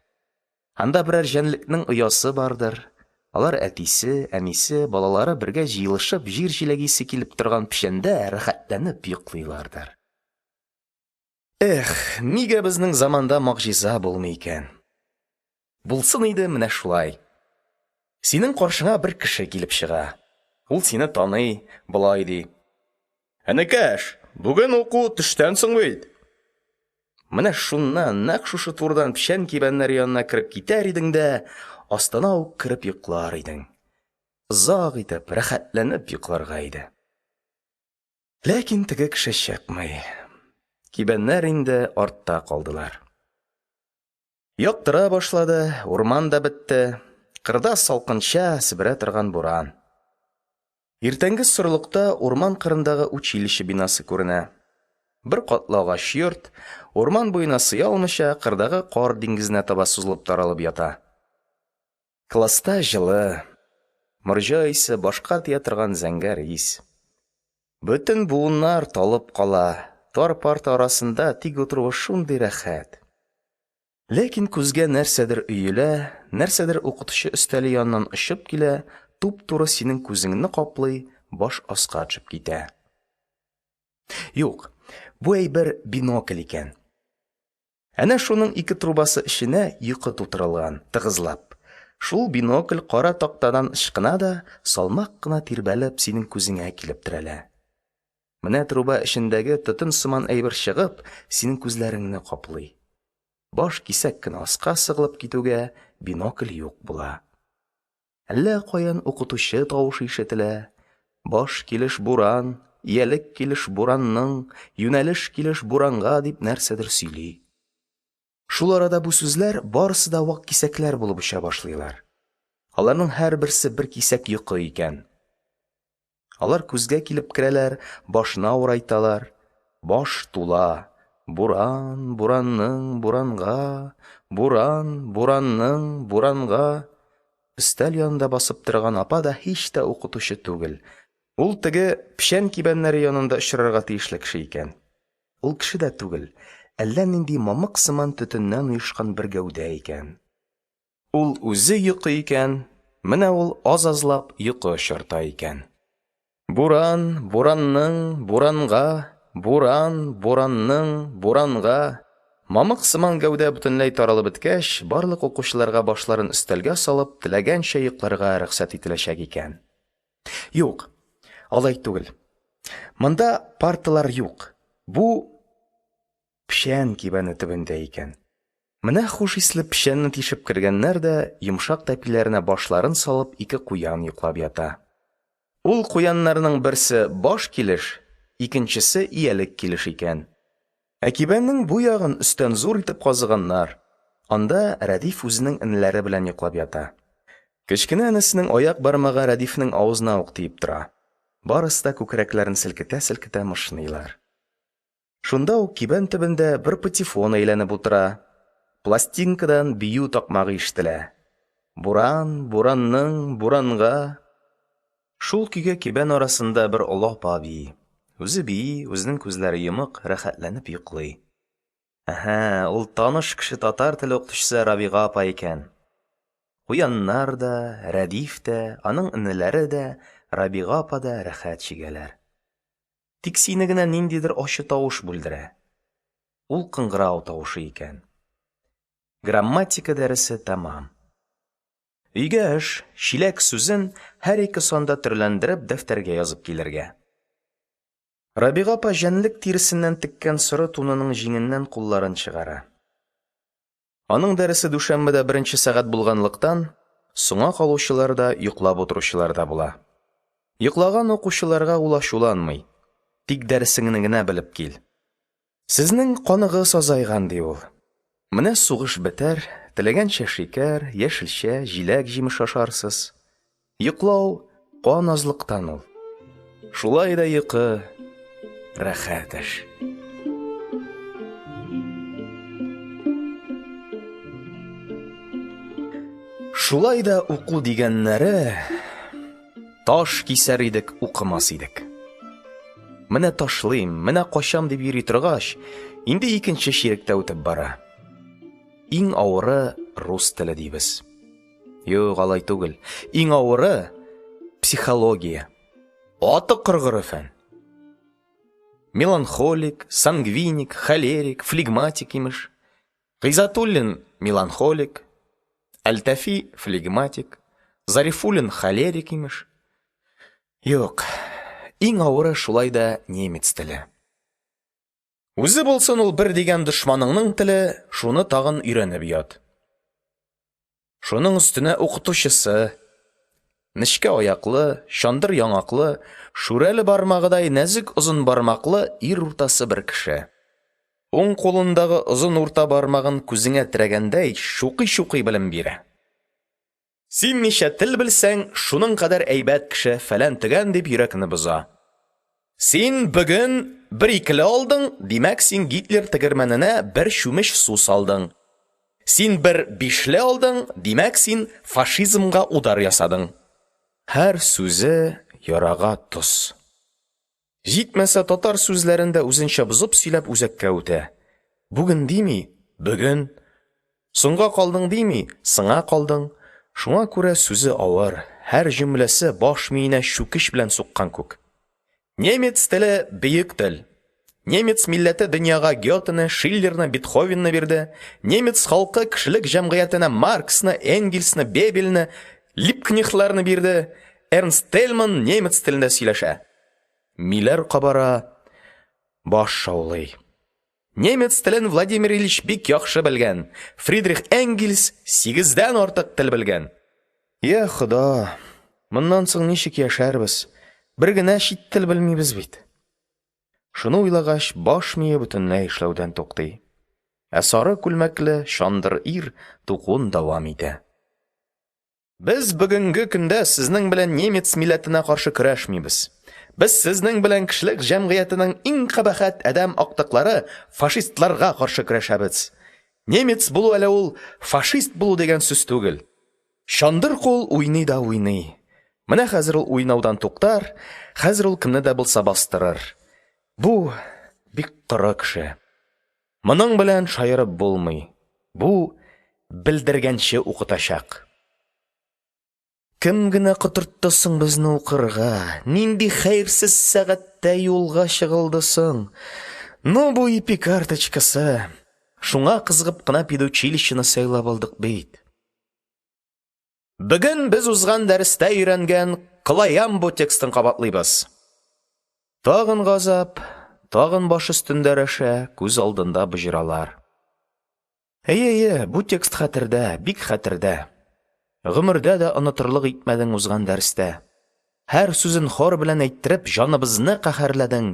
Анда берәр җәнлекнең оясы бардыр. Алар әтисе, әнисе, балалары бергә җыелышып җир җиләге исе килеп торган печәндә рәхәтләнеп йоклыйлардыр. Эх, нигә безнең заманда могҗиза булмый икән? Булсын иде менә шулай. Синең каршыңа бер кеше килеп чыга. Ул сине таный, болай ди: "Энекәш, бүген уку төштән соң бит." Менә шуннан, нәкъ шушы турыдан печән кибәннәре янына кереп китәр идең дә, астына ук кереп йоклар идең. Озак итеп, рәхәтләнеп йокларга иде. Ләкин теге кеше чыкмый. Кибәннәр инде артта калдылар. Яктыра башлады, урман да бетте. Кырда салкынча себерә торган буран. Иртәнге сорылыкта урман кырындагы училище бинасы күренә. Бер катлы агач йорт, урман буена сыя алмыйча, кырдагы кар диңгезенә таба сузылып таралып ята. Класста җылы. Морҗа исе, башка тия торган зәңгәр ис. Бөтен буыннар талып кала, тар парта арасында тик утыруы шундый рәхәт. Ләкин күзгә нәрсәдер өелә, нәрсәдер укытучы өстәле яныннан очып килә, туп-туры синең күзеңне каплый, баш аска төшеп китә. Юк, бу әйбер бинокль икән. Әнә шуның ике трубасы эченә йокы тутырылган, тыгызлап. Шул бинокль кара тактадан ычкына да, салмак кына тирбәлеп, синең күзеңә килеп терәлә. Менә труба эчендәге төтен сыман әйбер чыгып, синең күзләреңне каплый. Баш кисәк кенә аска сыгылып китүгә, бинокль юк була. Әллә каян укытучы тавышы ишетелә. Баш килеш буран, иялек килеш буранның, юнәлеш килеш буранга дип нәрсәдер сөйли. Шул арада бу сүзләр барысы да вак кисәкләр булып оча башлыйлар. Аларның һәрберсе бер кисәк йокы икән. Алар күзгә килеп керәләр, башны авырайталар. Баш тула. Буран, буранның, буранга, буран, буранның, буранга. Өстәл янында басып торган апа да һич тә укытучы түгел. Ул теге печән кибәннәре янында очрарга тиешле кеше икән. Ул кеше дә түгел, әллә нинди мамык сыман төтеннән оешкан бер гәүдә икән. Ул үзе йокы икән, менә ул аз-азлап йокы очырта икән. Буран, буранның, буранга, буран, буранның, буранга. Мамык сыман гәүдә бөтенләй таралып беткәч, барлык укучыларга башларын өстәлгә салып, теләгәнчә йокларга рөхсәт ителәчәк икән. Юк, алай түгел. Монда парталар юк. Бу печән кибәне төбендә икән. Менә хуш исле печәнне тишеп кергәннәр дә, йомшак тәпиләренә башларын салып, ике куян йоклап ята. Ул куяннарның берсе баш килеш, икенчесе иялек килеш икән. Ә кибәннең бу ягын өстән зур итеп казыганнар. Анда Рәдиф үзенең энеләре белән йоклап ята. Кечкенә энесенең аяк бармагы Рәдифнең авызына ук тиеп тора. Барысы да күкрәкләрен селкетә-селкетә мышныйлар. Шунда ук кибән төбендә бер патефон әйләнеп утыра. Пластинкадан бию такмагы ишетелә. Буран, буранның, буранга. Шул көйгә кибән арасында бер олы апа бии. Үзе бии, үзенең күзләре йомык, рәхәтләнеп йоклый. Әһә, ул таныш кеше татар теле укытучысы Рабига апа икән. Куяннар да, Рәдиф тә, аның энеләре дә, Рабига апа да рәхәт чигәләр. Тик сине генә ниндидер ачы тавыш бүлдерә. Ул кыңгырау тавышы икән. Грамматика дәресе тәмам. Өйгә эш: чиләк сүзен һәр ике санда төрләндереп дәфтәргә язып килергә. Рабига апа җәнлек тиресеннән теккән соры тунының җиңеннән кулларын чыгара. Аның дәресе дүшәмбедә беренче сәгать булганлыктан, соңа калучылар да, йоклап утыручылар да була. Йоклаган укучыларга ул ачуланмый, тик дәресеңне генә белеп кил. Сезнең каныгыз азайган, ди ул. Менә сугыш бетәр, теләгәнчә шикәр, яшелчә, җиләк-җимеш ашарсыз. Йоклау кан азлыктан ул. Шулай да йокы рәхәт эш. Шулай да уку дигәннәре таш кисәр идек, укымас идек. Менә ташлыйм, менә качам дип йөри торгач, инде икенче чирек тә үтеп бара. Иң авыры рус теле дибез. Юк, алай түгел. Иң авыры психология. Аты коргыры фән. Меланхолик, сангвиник, холерик, флегматик имеш. Гыйззәтуллин меланхолик, Әлтафи флегматик, Зарифуллин холерик имеш. Юк, иң авыры шулай да немец теле. Үзе булсын ул бер дигән дошманыңның теле, шуны тагын өйрәнеп ят. Шуның өстенә укытучысы нечкә аяклы, чандыр яңаклы, шүрәле бармагыдай нәзек озын бармаклы ир уртасы бер кеше. Уң кулындагы озын урта бармагын күзеңә терәгәндәй чукый-чукый белем бирә. Син ничә тел белсәң, шуның кадәр әйбәт кеше, фәлән-төгән дип йөрәкне боза. Син бөгөн бер икеле алдың, димәк, син Гитлер тегермәненә бер чүмеч су салдың. Син бер бишле алдың, димәк, син фашизмга удар ясадың. Һәр сүзе ярага тоз. Җитмәсә, татар сүзләрен дә үзенчә бозып сөйләп үзәккә үтә. Бүген дими, бөгөн. Соңга калдың дими, сыңа калдың. Шуңа күрә сүзе авыр, һәр җөмләсе баш миенә чүкеч белән суккан күк. Немец теле бөек тел. Немец милләте дөньяга Гётены, Шиллерны, Бетховенны бирде. Немец халкы кешелек җәмгыятенә Марксны, Энгельсны, Бебельне, Либкнехтларны бирде. Эрнст Тельман немец телендә сөйләшә. Миләр кабара, баш шаулый. Немец телен Владимир Ильич бик яхшы белгән. Фридрих Энгельс сигездән артык тел белгән. Йа Хода, моннан соң ничек яшәрбез? Бер генә чит тел белмибез бит. Шуны уйлагач, баш мие бөтенләй эшләүдән туктый. Ә сары күлмәкле чандыр ир тукуын дәвам итә. Без бүгенге көндә сезнең белән немец милләтенә каршы көрәшмибез. Без сезнең белән кешелек җәмгыятенең иң кабахәт адәм актыклары фашистларга каршы көрәшәбез. Немец булу әле ул фашист булу дигән сүз түгел. Чандыр кул уйный да уйный. Менә хәзер ул уйнаудан туктар, хәзер ул кемне дә булса бастырыр. Бу бик коры кеше. Моның белән шаярып булмый. Бу белдергәнче укытачак. Кем генә котыртты соң безне укырга? Нинди хәерсез сәгатьтә юлга чыгылды соң? Ну, бу ипи карточкасы. Шуңа кызыгып кына педучилищены сайлап алдык бит. Бүген без узган дәрестә өйрәнгән Колаямбу текстын кабатлыйбыз. Тагын газап, тагын баш өстендә рәшә, күз алдында боҗралар. Әйе, әйе, бу текст хәтердә, бик хәтердә. Гомердә дә онытырлык итмәдең узган дәрестә. Һәр сүзен хор белән әйттереп, җаныбызны каһәрләдең.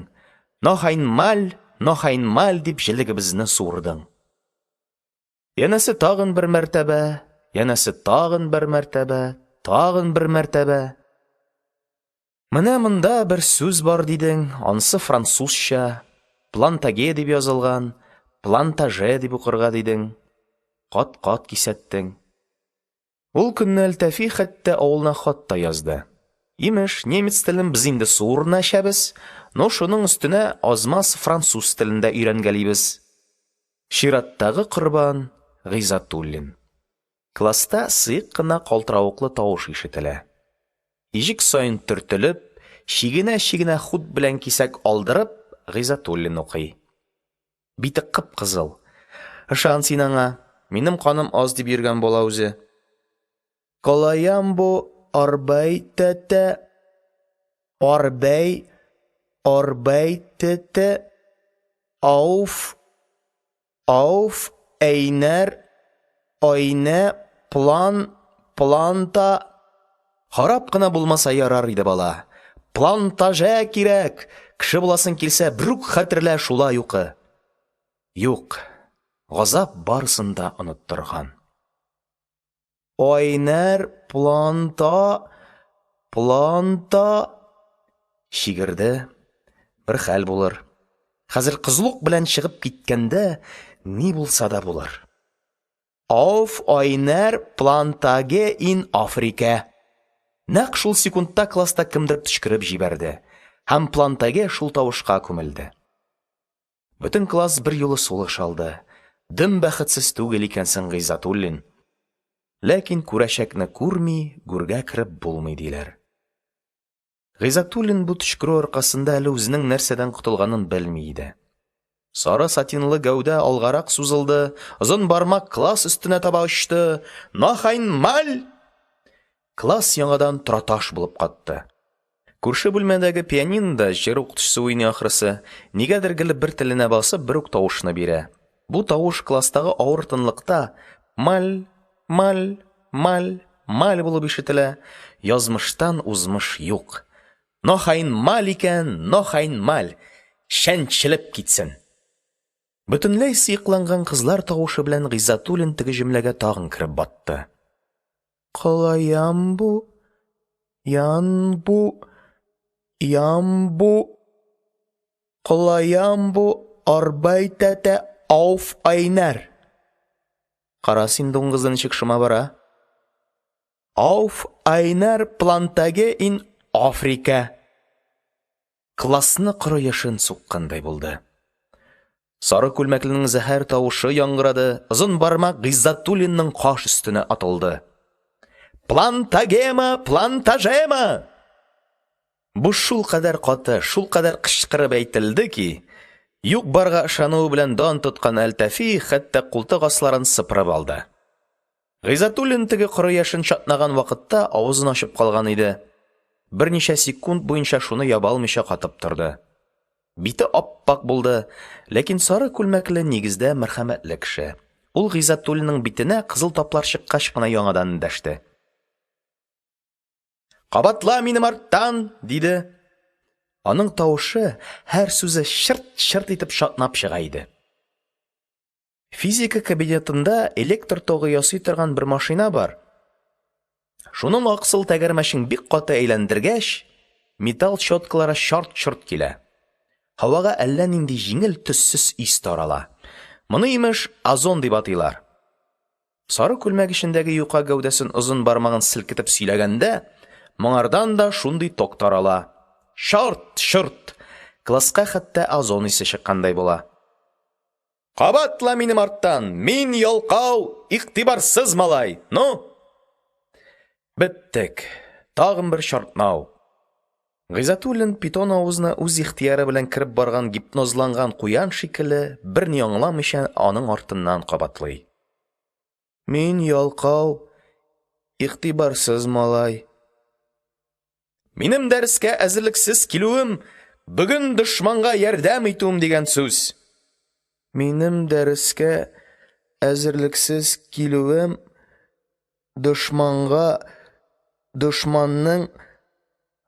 Нохайнмаль, нохайнмаль дип җелегебезне суырдың. Янәсе тагын бер мәртәбә, янәсе тагын бер мәртәбә, тагын бер мәртәбә. Менә монда бер сүз бар дидең, анысы французча, плантаге дип язылган, плантаже дип укырга дидең. Кат-кат кисәттең. Ул көнне Әлтафи хәтта авылына хат та язды. Имеш, немец телен без инде су урынына эчәбез, но шуның өстенә аз-маз француз телен дә өйрәнгәлибез. Чираттагы корбан Гыйззәтуллин. Класста сыек кына калтыравыклы тавыш ишетелә. Иҗек саен төртелеп, чигенә-чигенә хут белән кисәк алдырып, Гыйззәтуллин укый. Бите кып-кызыл. Ышан син аңа, минем каным аз дип йөргән була үзе. Колаямбу арбайтэтэ арбэй арбайтэтэ ауф Ауф әйнәр айнә план планта. Харап кына булмаса ярар иде, бала. Плантаже кирәк! Кеше буласың килсә, берүк хәтерлә, шулай укы. Юк, газап барысын да оныттырган. Айнәр планта планта Чигерде. Бер хәл булыр. Хәзер кызулык белән чыгып киткәндә ни булса да булыр. Ауф айнәр плантаге ин Африкә. Нәкъ шул секундта класста кемдер төчкереп җибәрде, һәм плантаге шул тавышка күмелде. Бөтен класс берьюлы сулыш алды. Дөм бәхетсез түгел икәнсең, Гыйззәтуллин. Ләкин күрәчәкне күрми гүргә кереп булмый, диләр. Гыйззәтуллин бу төчкерү аркасында әле үзенең нәрсәдән котылганын белми иде. Сары сатинлы гәүдә алгарак сузылды, озын бармак класс өстенә таба очты. Нох айн маль! Класс яңадан тораташ булып катты. Күрше бүлмәдәге пианинода җыр укытучысы уйный ахрысы, нигәдер гел бер теленә басып, бер үк тавышны бирә. Бу тавыш класстагы авыр тынлыкта маль, маль, маль, маль булып ишетелә. Язмыштан узмыш юк. Нох айн маль икән, нох айн маль! Чәнчелеп китсен! Бөтенләй сыекланган кызлар тавышы белән Гыйззәтуллин теге җөмләгә тагын кереп батты. Колаямбу, янбу, ямбу, колаямбу арбайтәтә ауф айнәр. Кара син дуңгызы ничек шома бара. Ауф айнәр плантаге ин Африка. Классны коры яшен суккандай булды. Сары күлмәкленең зәһәр тавышы яңгырады, озын бармак Гыйззәтуллинның каш өстенә атылды. Плантагема, плантажема! Бу шулкадәр каты, шулкадәр кычкырып әйтелде ки, юк-барга ышануы белән дан тоткан Әлтафи хәтта култык асларын сыпырып алды. Гыйззәтуллин теге коры яшен чатнаган вакытта авызын ачып калган иде. Берничә секунд буенча шуны яба алмыйча катып торды. Бите ап-ак булды, ләкин сары күлмәкле нигездә мәрхәмәтле кеше. Ул Гыйззәтуллинның битенә кызыл таплар чыккач кына яңадан эндәште. Кабатла минем арттан, диде. Аның тавышы, һәр сүзе чырт-чырт итеп чатнап чыга иде. Физика кабинетында электр тогы ясый торган бер машина бар. Шуның аксыл тәгәрмәчен бик каты әйләндергәч, металл щеткалары чарт-чорт килә. Һавага әллә нинди җиңел төссез ис тарала. Моны, имеш, озон дип атыйлар. Сары күлмәк эчендәге юка гәүдәсен озын бармагын селкетеп сөйләгәндә, моңардан да шундый ток тарала. Чарт-чорт! Класска хәтта озон исе чыккандай була. Кабатла минем арттан: мин ялкау, игътибарсыз малай. Ну? Беттек. Тагын бер чартнау. Гыйззәтуллин питон авызына үз ихтыяры белән кереп барган гипнозланган куян шикелле, берни аңламыйча, аның артыннан кабатлый. Мин ялкау, игътибарсыз малай. Минем дәрескә әзерлексез килүем бүген дошманга ярдәм итүем дигән сүз. Минем дәрескә әзерлексез килүем дошманга дошманның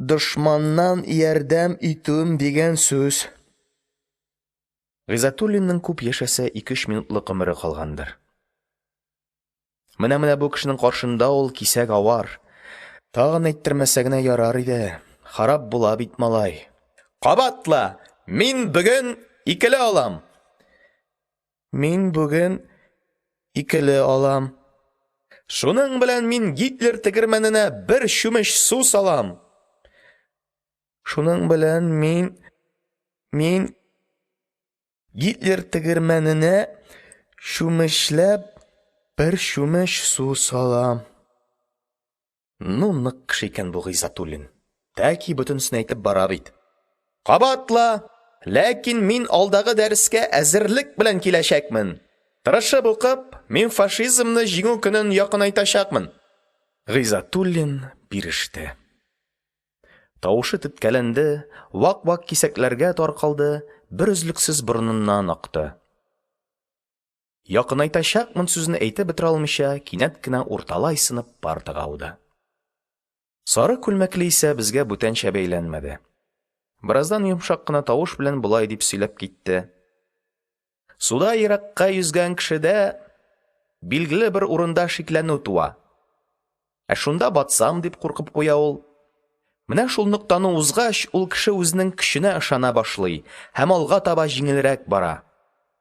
дошманнан ярдәм итүем дигән сүз. Гыйззәтуллинның күп яшәсә ике-өч минутлык гомере калгандыр. Менә-менә бу кешенең каршында ул кисәк авар. Тагын әйттермәсә генә ярар иде. Харап була бит малай. Кабатла! Мин бүген икеле алам. Мин бүген икеле алам. Шуның белән мин Гитлер тегермәненә бер чүмеч су салам. Шуның белән мин мин Гитлер тегермәненә чүмечләп Бер чүмеч су салам. Ну, нык кеше икән бу Гыйззәтуллин, тәки бөтенесен әйтеп бара бит. Кабатла, ләкин мин алдагы дәрескә әзерлек белән киләчәкмен. Тырышып укып, мин фашизмны җиңү көнен якынайтачакмын. Гыйззәтуллин биреште. Тавышы теткәләнде, вак-вак кисәкләргә таркалды, берөзлексез борыныннан акты. «Якынайтачакмын» сүзен әйтеп бетерә алмыйча, кинәт кенә урталай сынып партага ауды. Сары күлмәкле исә безгә бүтәнчә бәйләнмәде. Бераздан йомшак кына тавыш белән болай дип сөйләп китте: Суда еракка йөзгән кешедә билгеле бер урында шикләнү туа. Ә шунда батсам дип куркып куя ул. Менә шул ноктаны узгач, ул кеше үзенең көченә ышана башлый һәм алга таба җиңелрәк бара.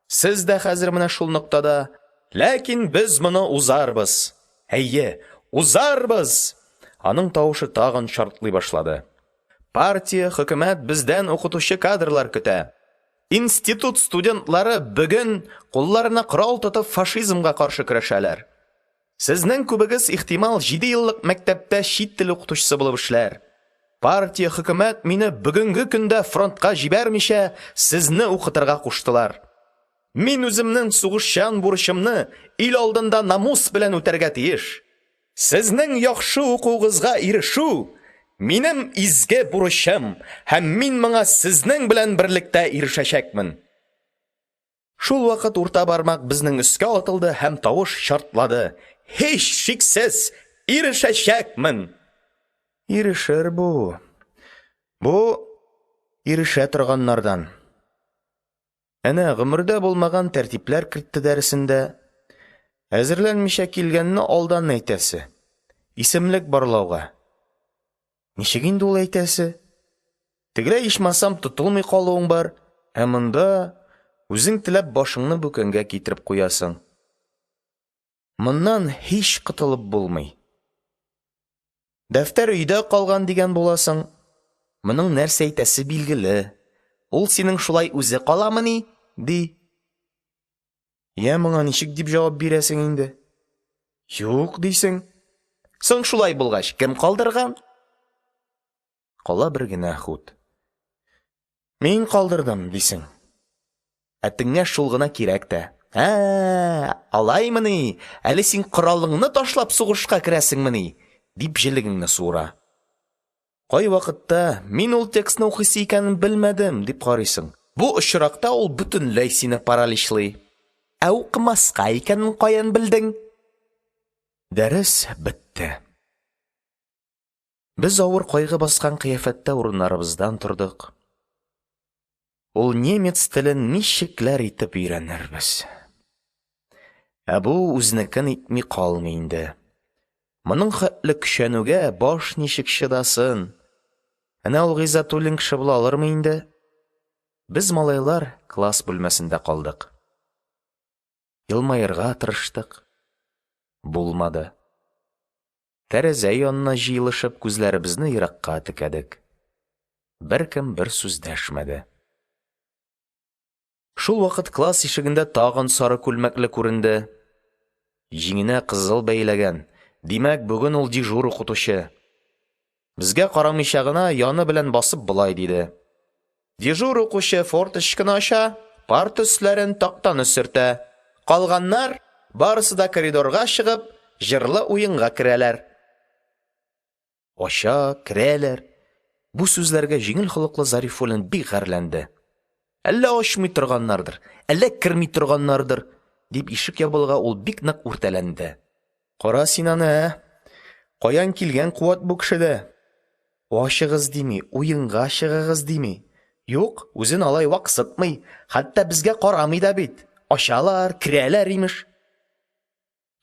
Сез дә хәзер менә шул ноктада. Ләкин без моны узарбыз. Әйе, узарбыз! Аның тавышы тагын чартлый башлады. Партия, хөкүмәт бездән укытучы кадрлар көтә. Институт студентлары бүген кулларына корал тотып фашизмга каршы көрәшәләр. Сезнең күбегез, ихтимал, җидееллык мәктәптә чит тел укытучысы булып эшләр. Партия, хөкүмәт мине бүгенге көндә фронтка җибәрмичә, сезне укытырга куштылар. Мин үземнең сугышчан бурычымны ил алдында намус белән үтәргә тиеш. Сезнең яхшы укуыгызга ирешү минем изге бурычым, һәм мин моңа сезнең белән берлектә ирешәчәкмен. Шул вакыт урта бармак безнең өскә атылды һәм тавыш чартлады: Һичшиксез ирешәчәкмен! Ирешер бу. Бу ирешә торганнардан. Әнә, гомердә булмаган тәртипләр кертте дәресендә. Әзерләнмичә килгәнне алдан әйтәсе. Исемлек барлауга. Ничек инде ул әйтәсе? Тегеләй ичмасам тотылмый калуың бар, ә монда үзең теләп башыңны бүкәнгә китереп куясың. Моннан һич котылып булмый. Дәфтәр өйдә калган дигән буласың. Моның нәрсә әйтәсе билгеле. Ул синең шулай үзе каламыни? ди. Йә, моңа ничек дип җавап бирәсең инде? Юк, дисең. Соң шулай булгач, кем калдырган? Кала бер генә хут. Мин калдырдым, дисең. Ә теңгә шул гына кирәк тә. Ә, алаймыни? Әле син коралыңны ташлап сугышка керәсеңмени? дип җелегеңне суыра. Кайвакытта мин ул текстны укыйсы икәнен белмәдем, дип карыйсың. Бу очракта ул бөтенләй сине параличлый. Ә укымаска икәнен каян белдең? Дәрес бетте. Без авыр кайгы баскан кыяфәттә урыннарыбыздан тордык. Ул немец телен ничекләр итеп өйрәнербез? Ә бу үзенекен итми калмый инде. Моның хәтле көчәнүгә баш ничек чыдасын? Әнә ул Гыйззәтуллин кеше була алырмы инде? Без, малайлар, класс бүлмәсендә калдык. Елмаерга тырыштык. Булмады. Тәрәзә янына җыелышып, күзләребезне еракка текәдек. Беркем бер сүз дәшмәде. Шулвакыт класс ишегендә тагын сары күлмәкле күренде. Җиңенә кызыл бәйләгән. Димәк, бүген ул дежур укытучы. Безгә карамыйча гына яны белән басып болай диде. Дежур укучы форточканы ача, парта өсләрен, тактаны сөртә. Калганнар, барысы да коридорга чыгып, җырлы уенга керәләр. Ача, керәләр. Бу сүзләргә җиңел холыклы Зарифуллин бик гарьләнде. Әллә ачмый торганнардыр, әллә керми торганнардыр, дип ишек ябылуга ул бик нык үртәләнде. Кара син аны, ә! Каян килгән куәт бу кешедә? Ачыгыз дими, уенга чыгыгыз дими. Юк, үзен алай ваксытмый, хәтта безгә карамый да бит. Ачалар, керәләр, имеш.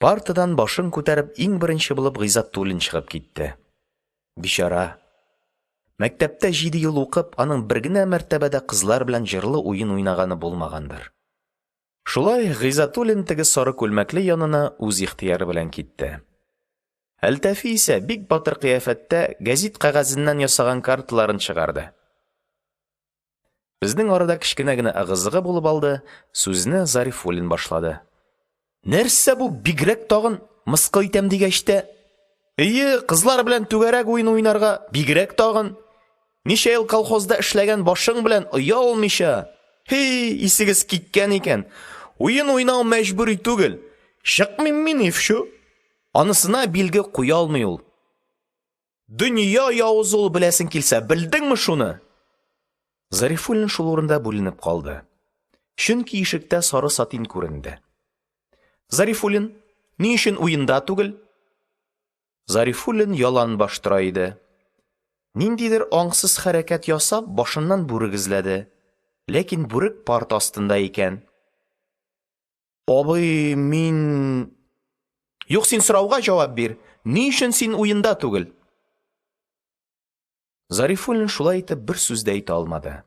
Партадан башын күтәреп иң беренче булып Гыйззәтуллин чыгып китте. Бичара. Мәктәптә җиде ел укып, аның бер генә мәртәбә дә кызлар белән җырлы уен уйнаганы булмагандыр. Шулай Гыйззәтуллин теге сары күлмәкле янына үз ихтыяры белән китте. Әлтафи исә бик батыр кыяфәттә гәзит кәгазеннән ясаган карталарын чыгарды. Безнең арада кечкенә генә ыгы-зыгы булып алды, сүзне Зарифуллин башлады. Нәрсә бу, бигрәк тагын, мыскыл итәм дигәч тә. Ие, кызлар белән түгәрәк уен уйнарга, бигрәк тагын. Ничә ел колхозда эшләгән башың белән, оялмыйча. Һи, исегез киткән икән. Уен уйнау мәҗбүри түгел. Чыкмыйм мин и вчу. Анысына билге куя алмый ул. Дөнья явызы ул, беләсең килсә, белдеңме шуны? Зарифуллин шул урында бүленеп калды. Чөнки ишектә сары сатин күренде. Зарифуллин, ни өчен уенда түгел? Зарифуллин яланбаш тора иде. Ниндидер аңсыз хәрәкәт ясап, башыннан бүрек эзләде. Ләкин бүрек парта астында икән. Абый, мин… Юк, син сорауга җавап бир. Ни өчен син уенда түгел? Зарифуллин шулай итеп бер сүз дә әйтә алмады.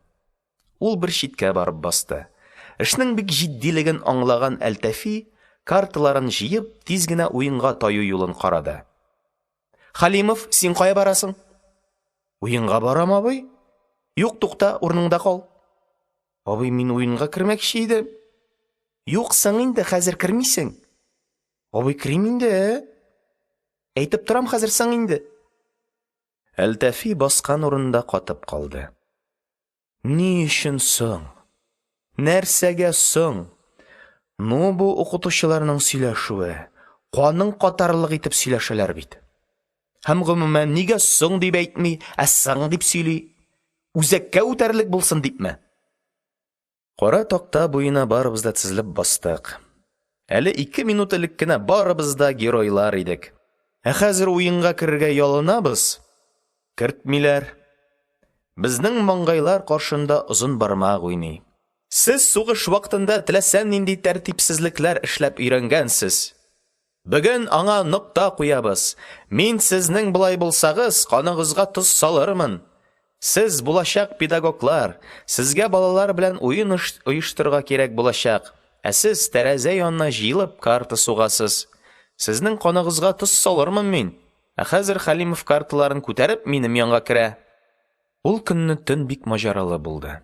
Ул бер читкә барып басты. Эшнең бик җитдилеген аңлаган Әлтафи, карталарын җыеп, тиз генә уенга таю юлын карады. Хәлимов, син кая барасың? Уенга барам, абый. Юк, тукта, урыныңда кал. Абый, мин уенга кермәкче идем. Юк, соң инде, хәзер кермисең. Абый, керим инде. Әйтеп торам, хәзер соң инде. Әлтафи баскан урынында катып калды. Ни өчен соң? Нәрсәгә соң? Ну, бу укытучыларның сөйләшүе, каның катарлык итеп сөйләшәләр бит. Һәм гомумән, нигә соң дип әйтми, ә сың дип сөйли? Үзәккә үтәрлек булсын дипме? Кара такта буена барыбыз да тезелеп бастык. Әле 2 минут элек кенә барыбыз да геройлар идек. Ә хәзер уенга керергә ялынабыз, кертмиләр. Безнең маңгайлар каршында озын бармак уйный. Сез сугыш вакытында теләсә нинди тәртипсезлекләр эшләп өйрәнгәнсез. Бүген аңа нокта куябыз. Мин сезнең болай булсагыз, каныгызга тоз салырмын. Сез булачак педагоглар, сезгә балалар белән уен оештырырга кирәк булачак. Ә сез тәрәзә янына җыелып карта сугасыз. Сезнең каныгызга тоз салырмын мин. Ә хәзер Хәлимов карталарын күтәреп минем янга керә. Ул көнне төн бик маҗаралы булды.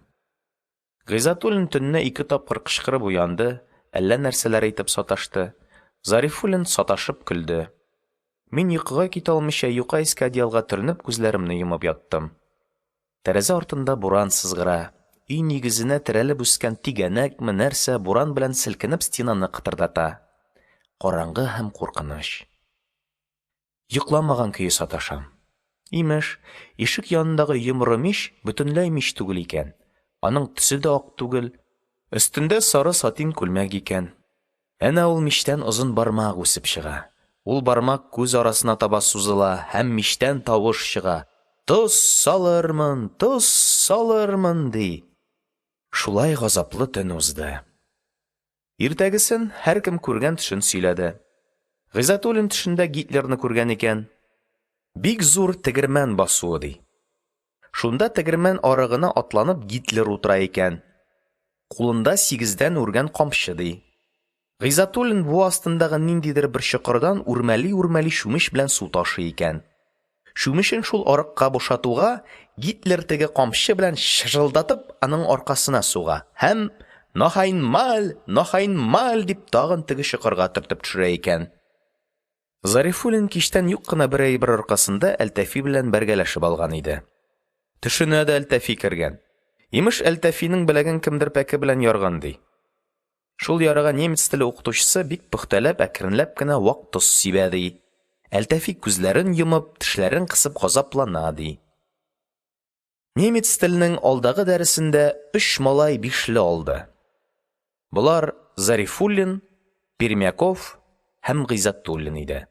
Гыйззәтуллин төнне 2 тапкыр кычкырып уянды, әллә нәрсәләр әйтеп саташты. Зарифуллин саташып көлде. Мин йокыга китә алмыйча юка иске одеялга төренеп күзләремне йомып яттым. Тәрәзә артында буран сызгыра. Өй нигезенә терәлеп үскән тигәнәкме нәрсә буран белән селкенеп стенаны кытырдата. Караңгы һәм куркыныч. Йокламаган көе саташам. Имеш, ишек янындагы йомры мич бөтенләй мич түгел икән. Аның төсе дә ак түгел. Өстендә сары сатин күлмәк икән. Әнә ул мичтән озын бармак үсеп чыга. Ул бармак күз арасына таба сузыла һәм мичтән тавыш чыга. Тоз салырмын, тоз салырмын, ди. Шулай газаплы төн узды. Иртәгесен һәркем күргән төшен сөйләде. Гыйззәтуллин төшендә Гитлерны күргән икән. Бик зур тегермән басуы, ди. Шунда тегермән арыгына атланып Гитлер утыра икән. Кулында 8-дән үргән камчы, ди. Гыйззәтуллин буа астындагы ниндидер бер чокырдан үрмәли-үрмәли чүмеч белән су ташый икән. Чүмечен шул арыкка бушатуга, Гитлер теге камчы белән чыжылдатып аның аркасына суга һәм «Нохайн маль, нохайн маль» дип тагын теге чокырга төртеп төшерә икән. Зарифуллин кичтән юк кына бер әйбер аркасында Әлтафи белән бәргәләшеп алган иде. Төшенә дә Әлтафи кергән. Имеш, Әлтафиның беләген кемдер пәке белән ярган, ди. Шул ярага немец теле укытучысы бик пөхтәләп, әкренләп кенә вак тоз сибә, ди. Әлтафи күзләрен йомып, тешләрен кысып газаплана, ди. Немец теленең алдагы дәресендә 3 малай 5-ле алды. Болар Зарифуллин, Пермяков һәм Гыйззәтуллин иде.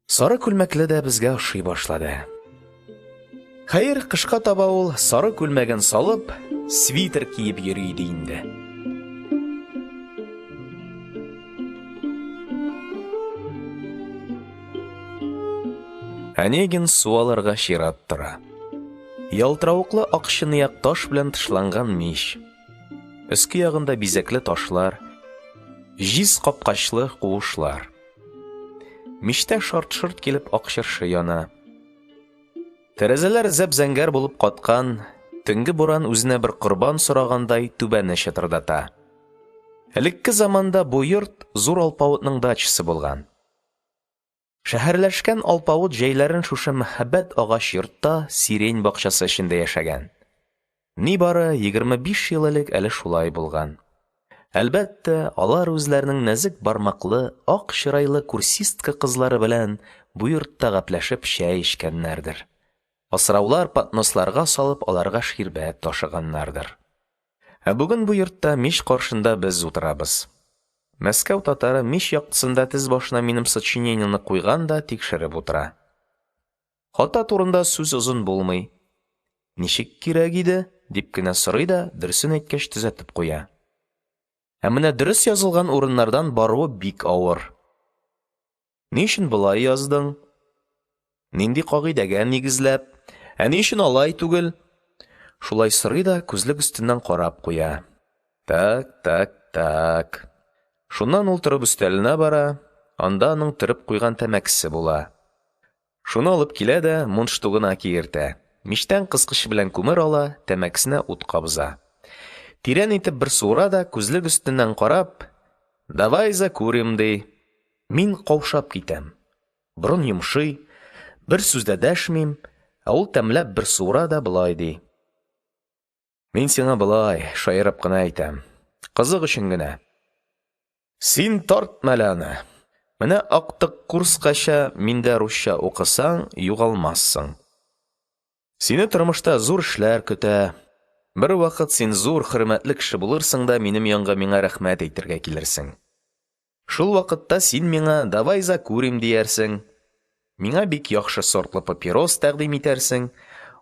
Сары күлмәкле дә безгә ошый башлады. Хәер, кышка таба ул сары күлмәген салып, свитер киеп йөри иде инде. Онегин су алырга чират тора. Ялтыравыклы ак чынаяк таш белән тышланган мич. Өске ягында бизәкле ташлар, җиз капкачлы куышлар. Мичтә шарт-шорт килеп ак чыршы яна. Тәрәзәләр зәп-зәңгәр булып каткан, төнге буран үзенә бер корбан сорагандай түбәне чытырдата. Элекке заманда бу йорт зур алпавытның дачасы булган. Шәһәрләшкән алпавыт җәйләрен шушы мәһабәт агач йортта сирень бакчасы эчендә яшәгән. Нибары 25 ел элек әле шулай булган. Әлбәттә, алар үзләренең нәзек бармаклы, ак чырайлы курсистка кызлары белән бу йортта гәпләшеп чәй эчкәннәрдер, асраулар подносларга салып аларга ширбәт ташыганнардыр. Ә бүген бу йортта мич каршында без утырабыз. Мәскәү татары мич яктысында тез башына минем сочинениене куйган да тикшереп утыра. Хата турында сүз озын булмый. Ничек кирәк иде? дип кенә сорый да, дөресен әйткәч төзәтеп куя. Ә менә дөрес язылган урыннардан баруы бик авыр. Ни өчен болай яздың? Нинди кагыйдәгә нигезләп? Ә ни өчен алай түгел? Шулай сорый да күзлек өстеннән карап куя. Так, так, так. Шуннан ул торып өстәленә бара, анда аның төреп куйган тәмәкесе була. Шуны алып килә дә мундштугына киертә, мичтән кыскыч белән күмер ала, тәмәкесенә ут кабыза. Тирән итеп бер суыра да, күзлек өстеннән карап: "Давай закурим", – ди. Мин каушап китәм. Борын йомшый, бер сүз дә дәшмим, ә ул тәмләп бер суыра да болай ди: "Мин сиңа болай, шаярып кына әйтәм. Кызык өчен генә. Син тартма әле аны. Менә актык курскача миндә русча укысаң, югалмассың. Сине тормышта зур эшләр көтә. Бервакыт син зур, хөрмәтле кеше булырсың да минем янга миңа рәхмәт әйтергә килерсең. Шул вакытта син миңа «давай закурим» диярсең. Миңа бик яхшы сортлы папирос тәкъдим итәрсең.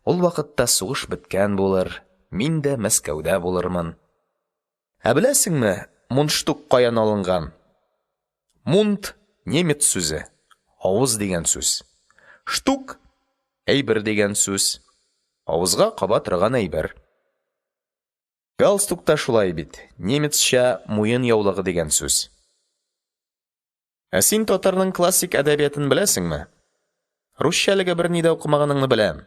Ул вакытта сугыш беткән булыр, мин дә Мәскәүдә булырмын. Ә беләсеңме, мундштук каян алынган? Мунд немец сүзе, авыз дигән сүз. Штук әйбер дигән сүз. Авызга каба торган әйбер. Галстук та шулай бит, немецча муен яулыгы дигән сүз. Ә син татарның классик әдәбиятын беләсеңме? Русча әлегә берни дә укымаганыңны беләм.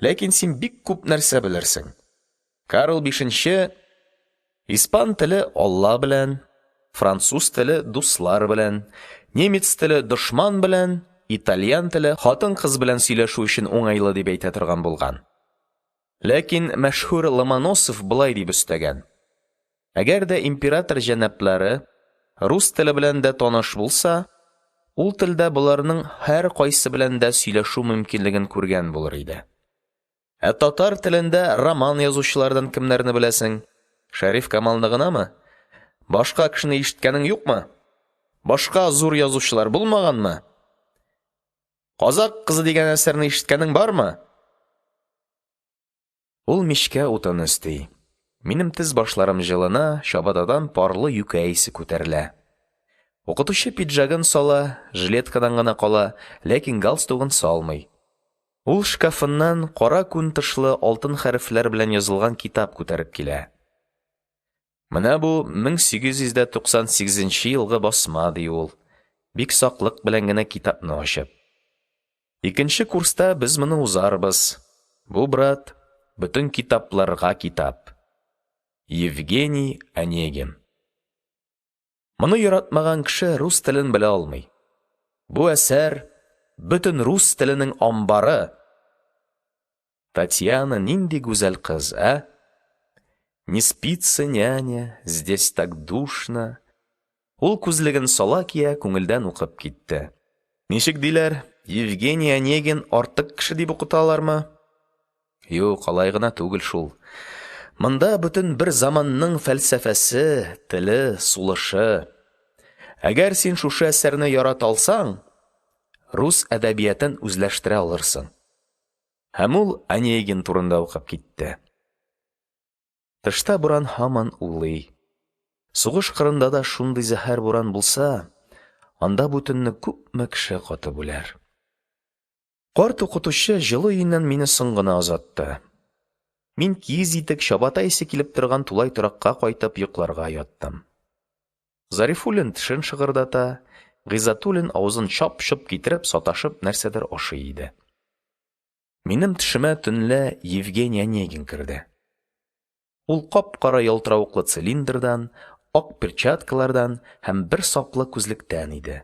Ләкин син бик күп нәрсә белерсең. Карл Бишенче испан теле Алла белән, француз теле дуслар белән, немец теле дошман белән, итальян теле хатын-кыз белән сөйләшү өчен уңайлы дип әйтә торган булган. Ләкин мәшһүр Ломоносов болай дип өстәгән: Әгәр дә император җәнаплары рус теле белән дә таныш булса, ул телдә боларның һәркайсы белән дә сөйләшү мөмкинлеген күргән булыр иде. Ә татар телендә роман язучылардан кемнәрне беләсең? Шәриф Камалны гынамы? Башка кешене ишеткәнең юкмы? Башка зур язучылар булмаганмы? Казак кызы дигән әсәрне ишеткәнең бармы? Ул мичкә утын өсти. Минем тез башларым җылына, чабатадан парлы юкә исе күтәрелә. Укытучы пиджагын сала, жилеткадан гына кала, ләкин галстугын салмый. Ул шкафыннан кара күн тышлы алтын хәрефләр белән язылган китап күтәреп килә. Менә бу 1898 нче елгы басма, ди ул, бик саклык белән генә китапны ачып. Икенче курста без моны узарбыз. Бу, брат, бөтен китапларга китап. Евгений Онегин. Моны яратмаган кеше рус телен белә алмый. Бу әсәр бөтен рус теленең амбары. Татьяна нинди гүзәл кыз, ә? Не спится, няня, здесь так душно. Ул күзлеген сала кия, күңелдән укып китте. Ничек диләр, Евгений Онегин артык кеше дип укыталармы? Юк, алай гына түгел шул. Монда бөтен бер заманның фәлсәфәсе, теле, сулышы. Әгәр син шушы әсәрне ярата алсаң, рус әдәбиятын үзләштерә алырсың. Һәм ул Онегин турында укып китте. Тышта буран һаман улый. Сугыш кырында да шундый зәһәр буран булса, анда бу төнне күпме кеше катып үләр. Карт укытучы җылы өеннән мине соң гына озатты. Мин киез итек, чабата исе килеп торган тулай торакка кайтып йокларга яттым. Зарифуллин тешен шыгырдата, Гыйззәтуллин авызын чап-чоп китереп, саташып нәрсәдер ашый иде. Минем төшемә төнлә Евгений Онегин керде. Ул кап-кара ялтыравыклы цилиндрдан, ак перчаткалардан һәм бер саплы күзлектән иде.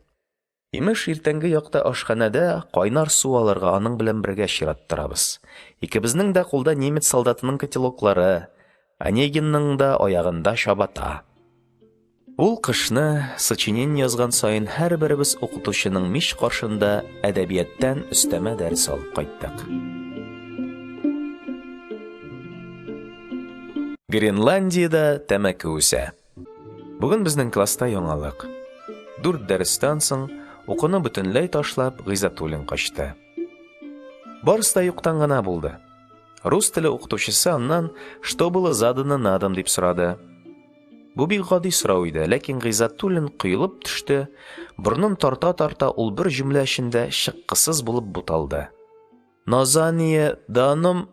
Имеш, иртәнге якта ашханәдә кайнар су алырга аның белән бергә чират торабыз, икебезнең дә кулда немец солдатының котелоклары, Онегинның да аягында чабата. Ул кышны, сочинение язган саен, һәрберебез укытучының мич каршында әдәбияттан өстәмә дәрес алып кайттык. Гренландиядә тәмәке үсә. Бүген безнең класста яңалык. Дүрт дәрестән соң, укуны бөтенләй ташлап, Гыйззәтуллин качты. Барысы да юктан гына булды. Рус теле укытучысы аннан «Что было задано на дом?» дип сорады. Бу бик гади сорау иде, ләкин Гыйззәтуллин коелып төште, борынын тарта-тарта ул бер җөмлә эчендә чыккысыз булып буталды. Назание даном,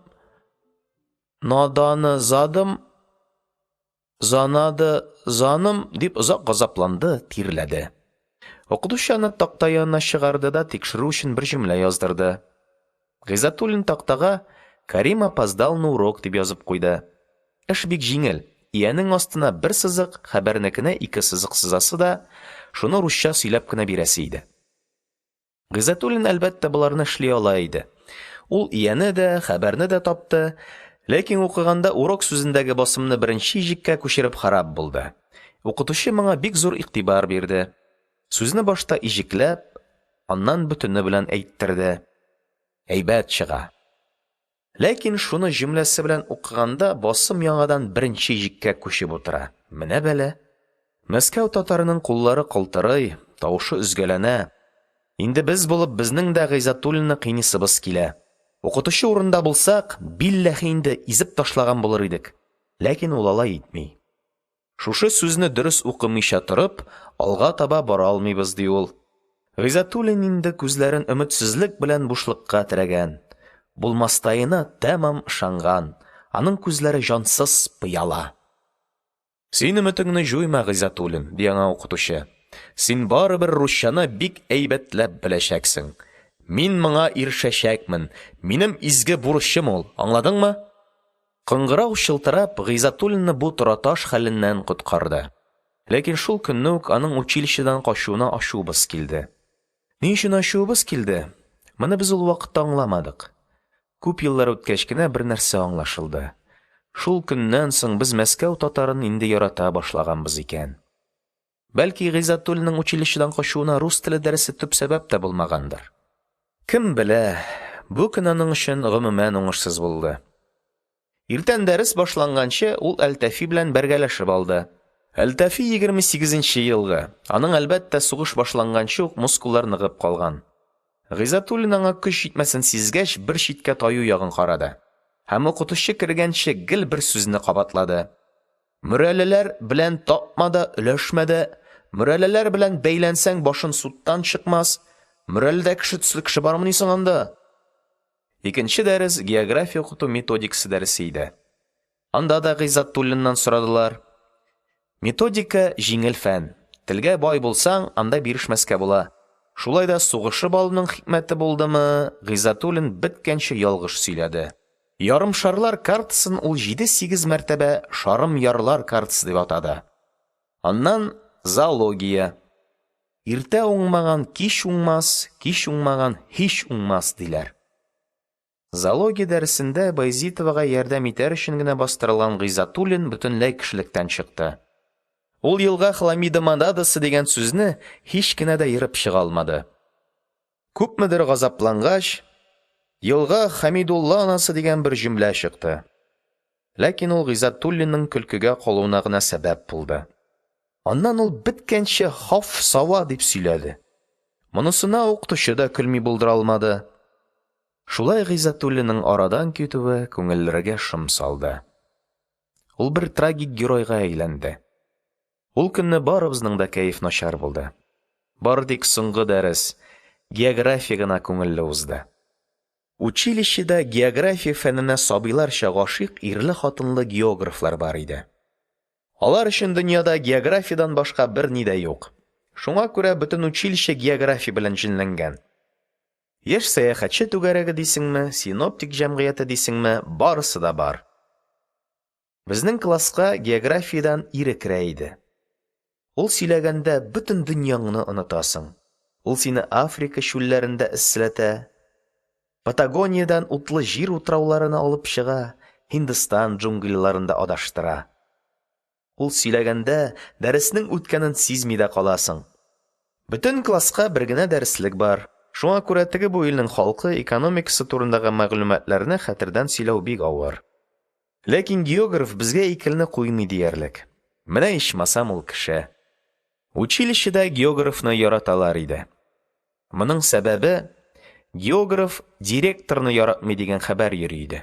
наданы задом, Занады заным, дип озак газапланды, тирләде. Укытучы аны такта янына чыгарды да тикшерү өчен бер җөмлә яздырды. Гыйззәтуллин тактага «Карим опоздал на урок» дип язып куйды. Эш бик җиңел: иянең астына бер сызык, хәбәрнекенә ике сызык сызасы да, шуны русча сөйләп кенә бирәсе иде. Гыйззәтуллин, әлбәттә, боларны эшли ала иде. Ул ияне дә, хәбәрне дә тапты, ләкин укыганда урок сүзендәге басымны беренче иҗеккә күчереп харап булды. Укытучы моңа бик зур игътибар бирде. Сүзне башта иҗекләп, аннан бөтене белән әйттерде. Әйбәт чыга. Ләкин шуны җөмләсе белән укыганда басым яңадан беренче иҗеккә күчеп утыра. Менә бәла. Мәскәү татарының куллары калтырый, тавышы өзгәләнә. Инде без булып безнең дә Гыйззәтуллинны кыйныйсыбыз килә. Укытучы урынында булсак, билләһи инде, изеп ташлаган булыр идек. Ләкин ул алай итми. Шушы сүзне дөрес укымыйча торып, алга таба бара алмыйбыз, ди ул. Гыйззәтуллин инде күзләрен өметсезлек белән бушлыкка терәгән, булмастаена тәмам ышанган, аның күзләре җансыз пыяла. Син өметеңне җуйма, Гыйззәтуллин, ди аңа укытучы. Син барыбер русчаны бик әйбәтләп беләчәксең. Мин моңа ирешәчәкмен. Минем изге бурычым ул, аңладыңмы? Кыңгырау чылтырап, Гыйззәтуллинны бу тораташ хәленнән коткарды. Ләкин шул көнне үк аның училищедан качуына ачуыбыз килде. Ни өчен ачуыбыз килде? Моны без ул вакытта аңламадык. Күп еллар үткәч кенә бер нәрсә аңлашылды. Шул көннән соң без Мәскәү татарын инде ярата башлаганбыз икән. Бәлки, Гыйззәтуллинның училищедан качуына рус теле дәресе төп сәбәп тә булмагандыр. Кем белә, бу көн аның өчен гомумән уңышсыз булды. Иртән дәрес башланганчы ул Әлтафи белән бәргәләшеп алды. Әлтафи 28 нче елгы, аның, әлбәттә, сугыш башланганчы ук мускуллар ныгып калган. Гыйззәтуллин аңа көч җитмәсен сизгәч, бер читкә таю ягын карады. Һәм укытучы кергәнче гел бер сүзне кабатлады. Мөрәлеләр белән тапма да, өләшмә дә. Мөрәлеләр белән бәйләнсәң, башын судтан чыкмас. Мөрәледә кеше төсле кеше бармыни соң анда? Икенче дәрес география укыту методикасы дәресе иде. Анда да Гыйззәтуллиннан сорадылар. Методика җиңел фән. Телгә бай булсаң, анда бирешмәскә була. Шулай да сугышып алуның хикмәте булдымы, Гыйззәтуллин беткәнче ялгыш сөйләде. Ярымшарлар картасын ул җиде-сигез мәртәбә шарым-ярлар картасы дип атады. Аннан зоология. Иртә уңмаган кич уңмас, кич уңмаган һич уңмас, диләр. Зоология дәресендә Баязитовага ярдәм итәр өчен генә бастырылган Гыйззәтуллин бөтенләй кешелектән чыкты. Ул елга хламидомонадасы дигән сүзне һич кенә дә ерып чыга алмады. Күпмедер газаплангач, елга Хәмидулла анасы дигән бер җөмлә чыкты. Ләкин ул Гыйззәтуллинның көлкегә калуына гына сәбәп булды. Аннан ул беткәнче хаф сава дип сөйләде. Монысына укытучы да көлми булдыра алмады. Шулай Гыйззәтуллинның арадан китүе күңелләргә шом салды. Ул бер трагик геройга әйләнде. Ул көнне барыбызның да кәеф начар булды. Бары тик соңгы дәрес, география гына күңелле узды. Училищеда география фәненә сабыйларча гашыйк ирле-хатынлы географлар бар иде. Алар өчен дөньяда географиядән башка берни дә юк. Шуңа күрә бөтен училище география белән җенләнгән. Яшь сәяхәтче түгәрәге дисеңме, синоптик җәмгыяте дисеңме, барысы да бар. Безнең класска географиядән ире керә иде. Ул сөйләгәндә бөтен дөньяңны онытасың. Ул сине Африка чүлләрендә эсселәтә, Патагониядән утлы җир утрауларына алып чыга, Һиндстан джунглиларында адаштыра. Ул сөйләгәндә дәреснең үткәнен сизми дә каласың. Бөтен класска бер генә дәреслек бар, шуңа күрә теге-бу илнең халкы, экономикасы турындагы мәгълүматларны хәтердән сөйләү бик авыр. Ләкин географ безгә икелене куймый диярлек. Менә ичмасам ул кеше. Училищеда географны яраталар иде. Моның сәбәбе – географ директорны яратмый дигән хәбәр йөри иде.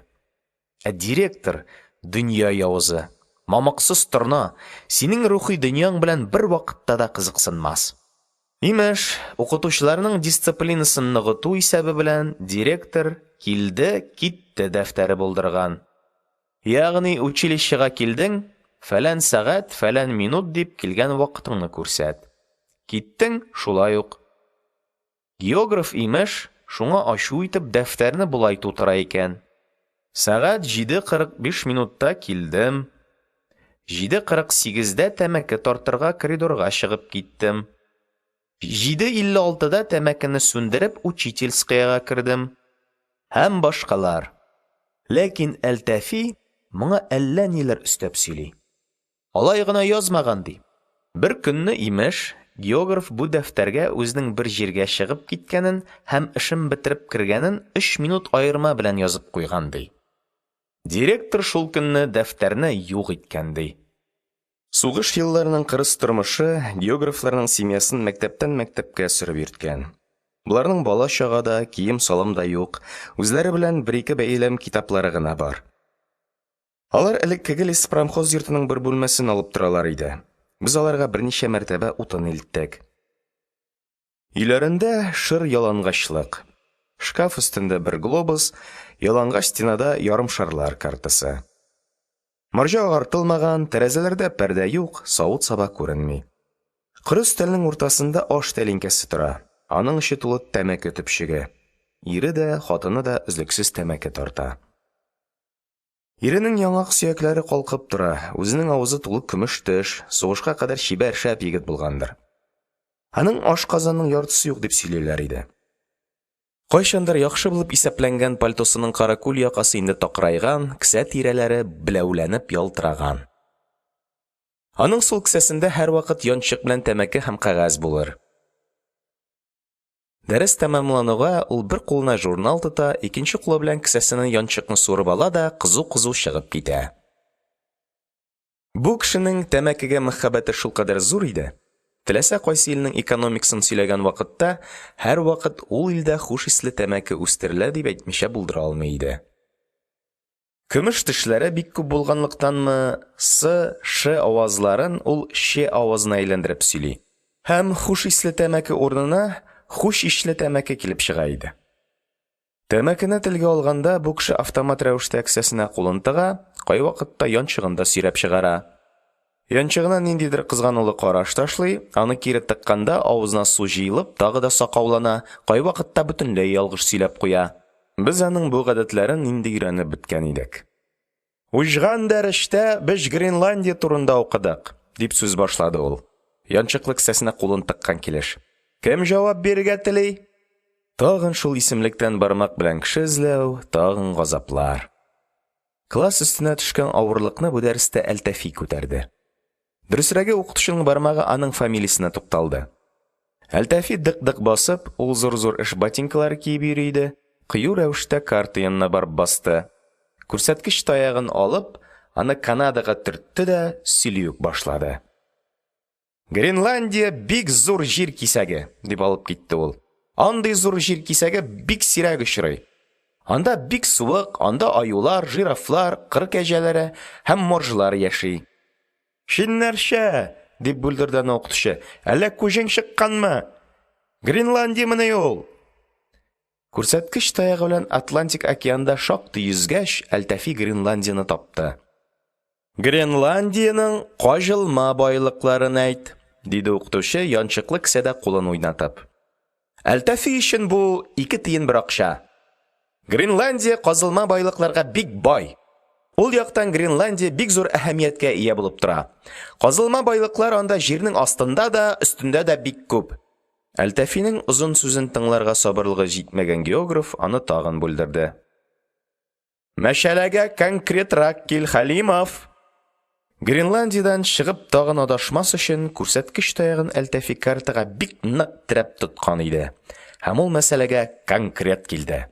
Ә директор – дөнья явызы, мамыксыз торна, синең рухи дөньяң белән бервакытта да кызыксынмас. Имеш, укытучыларның дисциплинасын ныгыту исәбе белән директор «килде-китте» дәфтәре булдырган. Ягъни училищега килдең – фәлән сәгать, фәлән минут дип килгән вакытыңны күрсәт. Киттең – шулай ук. Географ, имеш, шуңа ачу итеп дәфтәрне болай тутыра икән: Сәгать 7.45 минутта килдем, 7.48-дә тәмәке тартырга коридорга чыгып киттем, 7.56-да тәмәкене сүндереп учительскаяга кердем һәм башкалар. Ләкин Әлтафи моңа әллә ниләр өстәп сөйли. Алай гына язмаган, ди. Беркөнне, имеш, географ бу дәфтәргә үзенең бер җиргә чыгып киткәнен һәм эшен бетереп кергәнен өч минут аерма белән язып куйган, ди. Директор шул көнне дәфтәрне юк иткән, ди. Сугыш елларының кырыс тормышы географларның семьясын мәктәптән мәктәпкә сөреп йөрткән. Боларның бала-чага да, кием-салым да юк, үзләре белән бер-ике бәйләм китаплары гына бар. Алар элеккеге леспромхоз йортының бер бүлмәсен алып торалар иде. Без аларга берничә мәртәбә утын илттек. Өйләрендә шыр ялангачлык. Шкаф өстендә бер глобус, ялангач стенада ярымшарлар картасы. Морҗа агартылмаган, тәрәзәләрдә пәрдә юк, савыт-саба күренми. Коры өстәлнең уртасында аш тәлинкәсе тора, аның эче тулы тәмәке төпчеге. Ире дә, хатыны да өзлексез тәмәке тарта. Иренең яңак сөякләре калкып тора, үзенең авызы тулы көмеш теш, сугышка кадәр чибәр шәп егет булгандыр. Аның ашказанының яртысы юк дип сөйлиләр иде. Кайчандыр яхшы булып исәпләнгән пальтосының каракүл якасы инде такырайган, кесә тирәләре беләүләнеп ялтыраган. Аның сул кесәсендә һәрвакыт янчык белән тәмәке һәм кәгазь булыр. Дәрес тәмамлануга, ул бер кулына журнал тота, икенче кулы белән кесәсеннән янчыкны суырып ала да кызу-кызу чыгып китә. Бу кешенең тәмәкегә мәхәббәте шулкадәр зур иде, теләсә кайсы илнең экономикасын сөйләгән вакытта һәрвакыт ул илдә хуш исле тәмәке үстерелә дип әйтмичә булдыра алмый иде. Көмеш тешләре бик күп булганлыктанмы, с, ш авазларын ул ч авазына әйләндереп сөйли. Һәм хуш исле тәмәке урынына хуш ишле тәмәке килеп чыга иде. Тәмәкене телгә алганда бу кеше автомат рәвештә кесәсенә кулын тыга, кайвакытта янчыгын да сөйрәп чыгара. Янчыгына ниндидер кызганулы караш ташлый, аны кире тыкканда авызына су җыелып, тагы да сакаулана, кайвакытта бөтенләй ялгыш сөйләп куя. Без аның бу гадәтләрен инде өйрәнеп беткән идек. Узган дәрестә без Гренландия турында укыдык, дип сүз башлады ул, янчыклы кесәсенә кулын тыккан килеш. Кем җавап бирергә тели? Тагын шул исемлектән бармак белән кеше эзләү, тагын газаплар. Класс өстенә төшкән авырлыкны бу дәрестә Әлтафи күтәрде. Дөресрәге, укытучының бармагы аның фамилиясенә тукталды. Әлтафи дык-дык басып, ул зур-зур эш ботинкалары киеп йөри иде, кыю рәвештә карта янына барып басты. Күрсәткеч таягын алып, аны Канадага төртте дә сөйли үк башлады. Гренландия бик зур җир кисәге, дип алып китте ул. Андый зур җир кисәге бик сирәк очрый. Анда бик суык, анда аюлар, жирафлар, кыр кәҗәләре һәм моржлар яши. Син нәрсә? дип бүлдерде аны укытучы. Әллә күзең чыкканмы? Гренландиямени ул? Күрсәткеч таягы белән Атлантик океанда шактый йөзгәч, Әлтафи Гренландияне тапты. Гренландиянең каҗылма байлыкларын әйт, диде укытучы, янчыклы кесәдә кулын уйнатып. Әлтафи өчен бу ике тиен бер акча. Гренландия казылма байлыкларга бик бай. Ул яктан Гренландия бик зур әһәмияткә ия булып тора. Казылма байлыклар анда җирнең астында да, өстендә дә бик күп. Әлтафиның озын сүзен тыңларга сабырлыгы җитмәгән географ аны тагын бүлдерде: – Мәсьәләгә конкретрак кил, Хәлимов! Гренландиядән чыгып тагын адашмас өчен, күрсәткеч таягын Әлтафи картага бик нык терәп тоткан иде, һәм ул мәсьәләгә конкрет килде.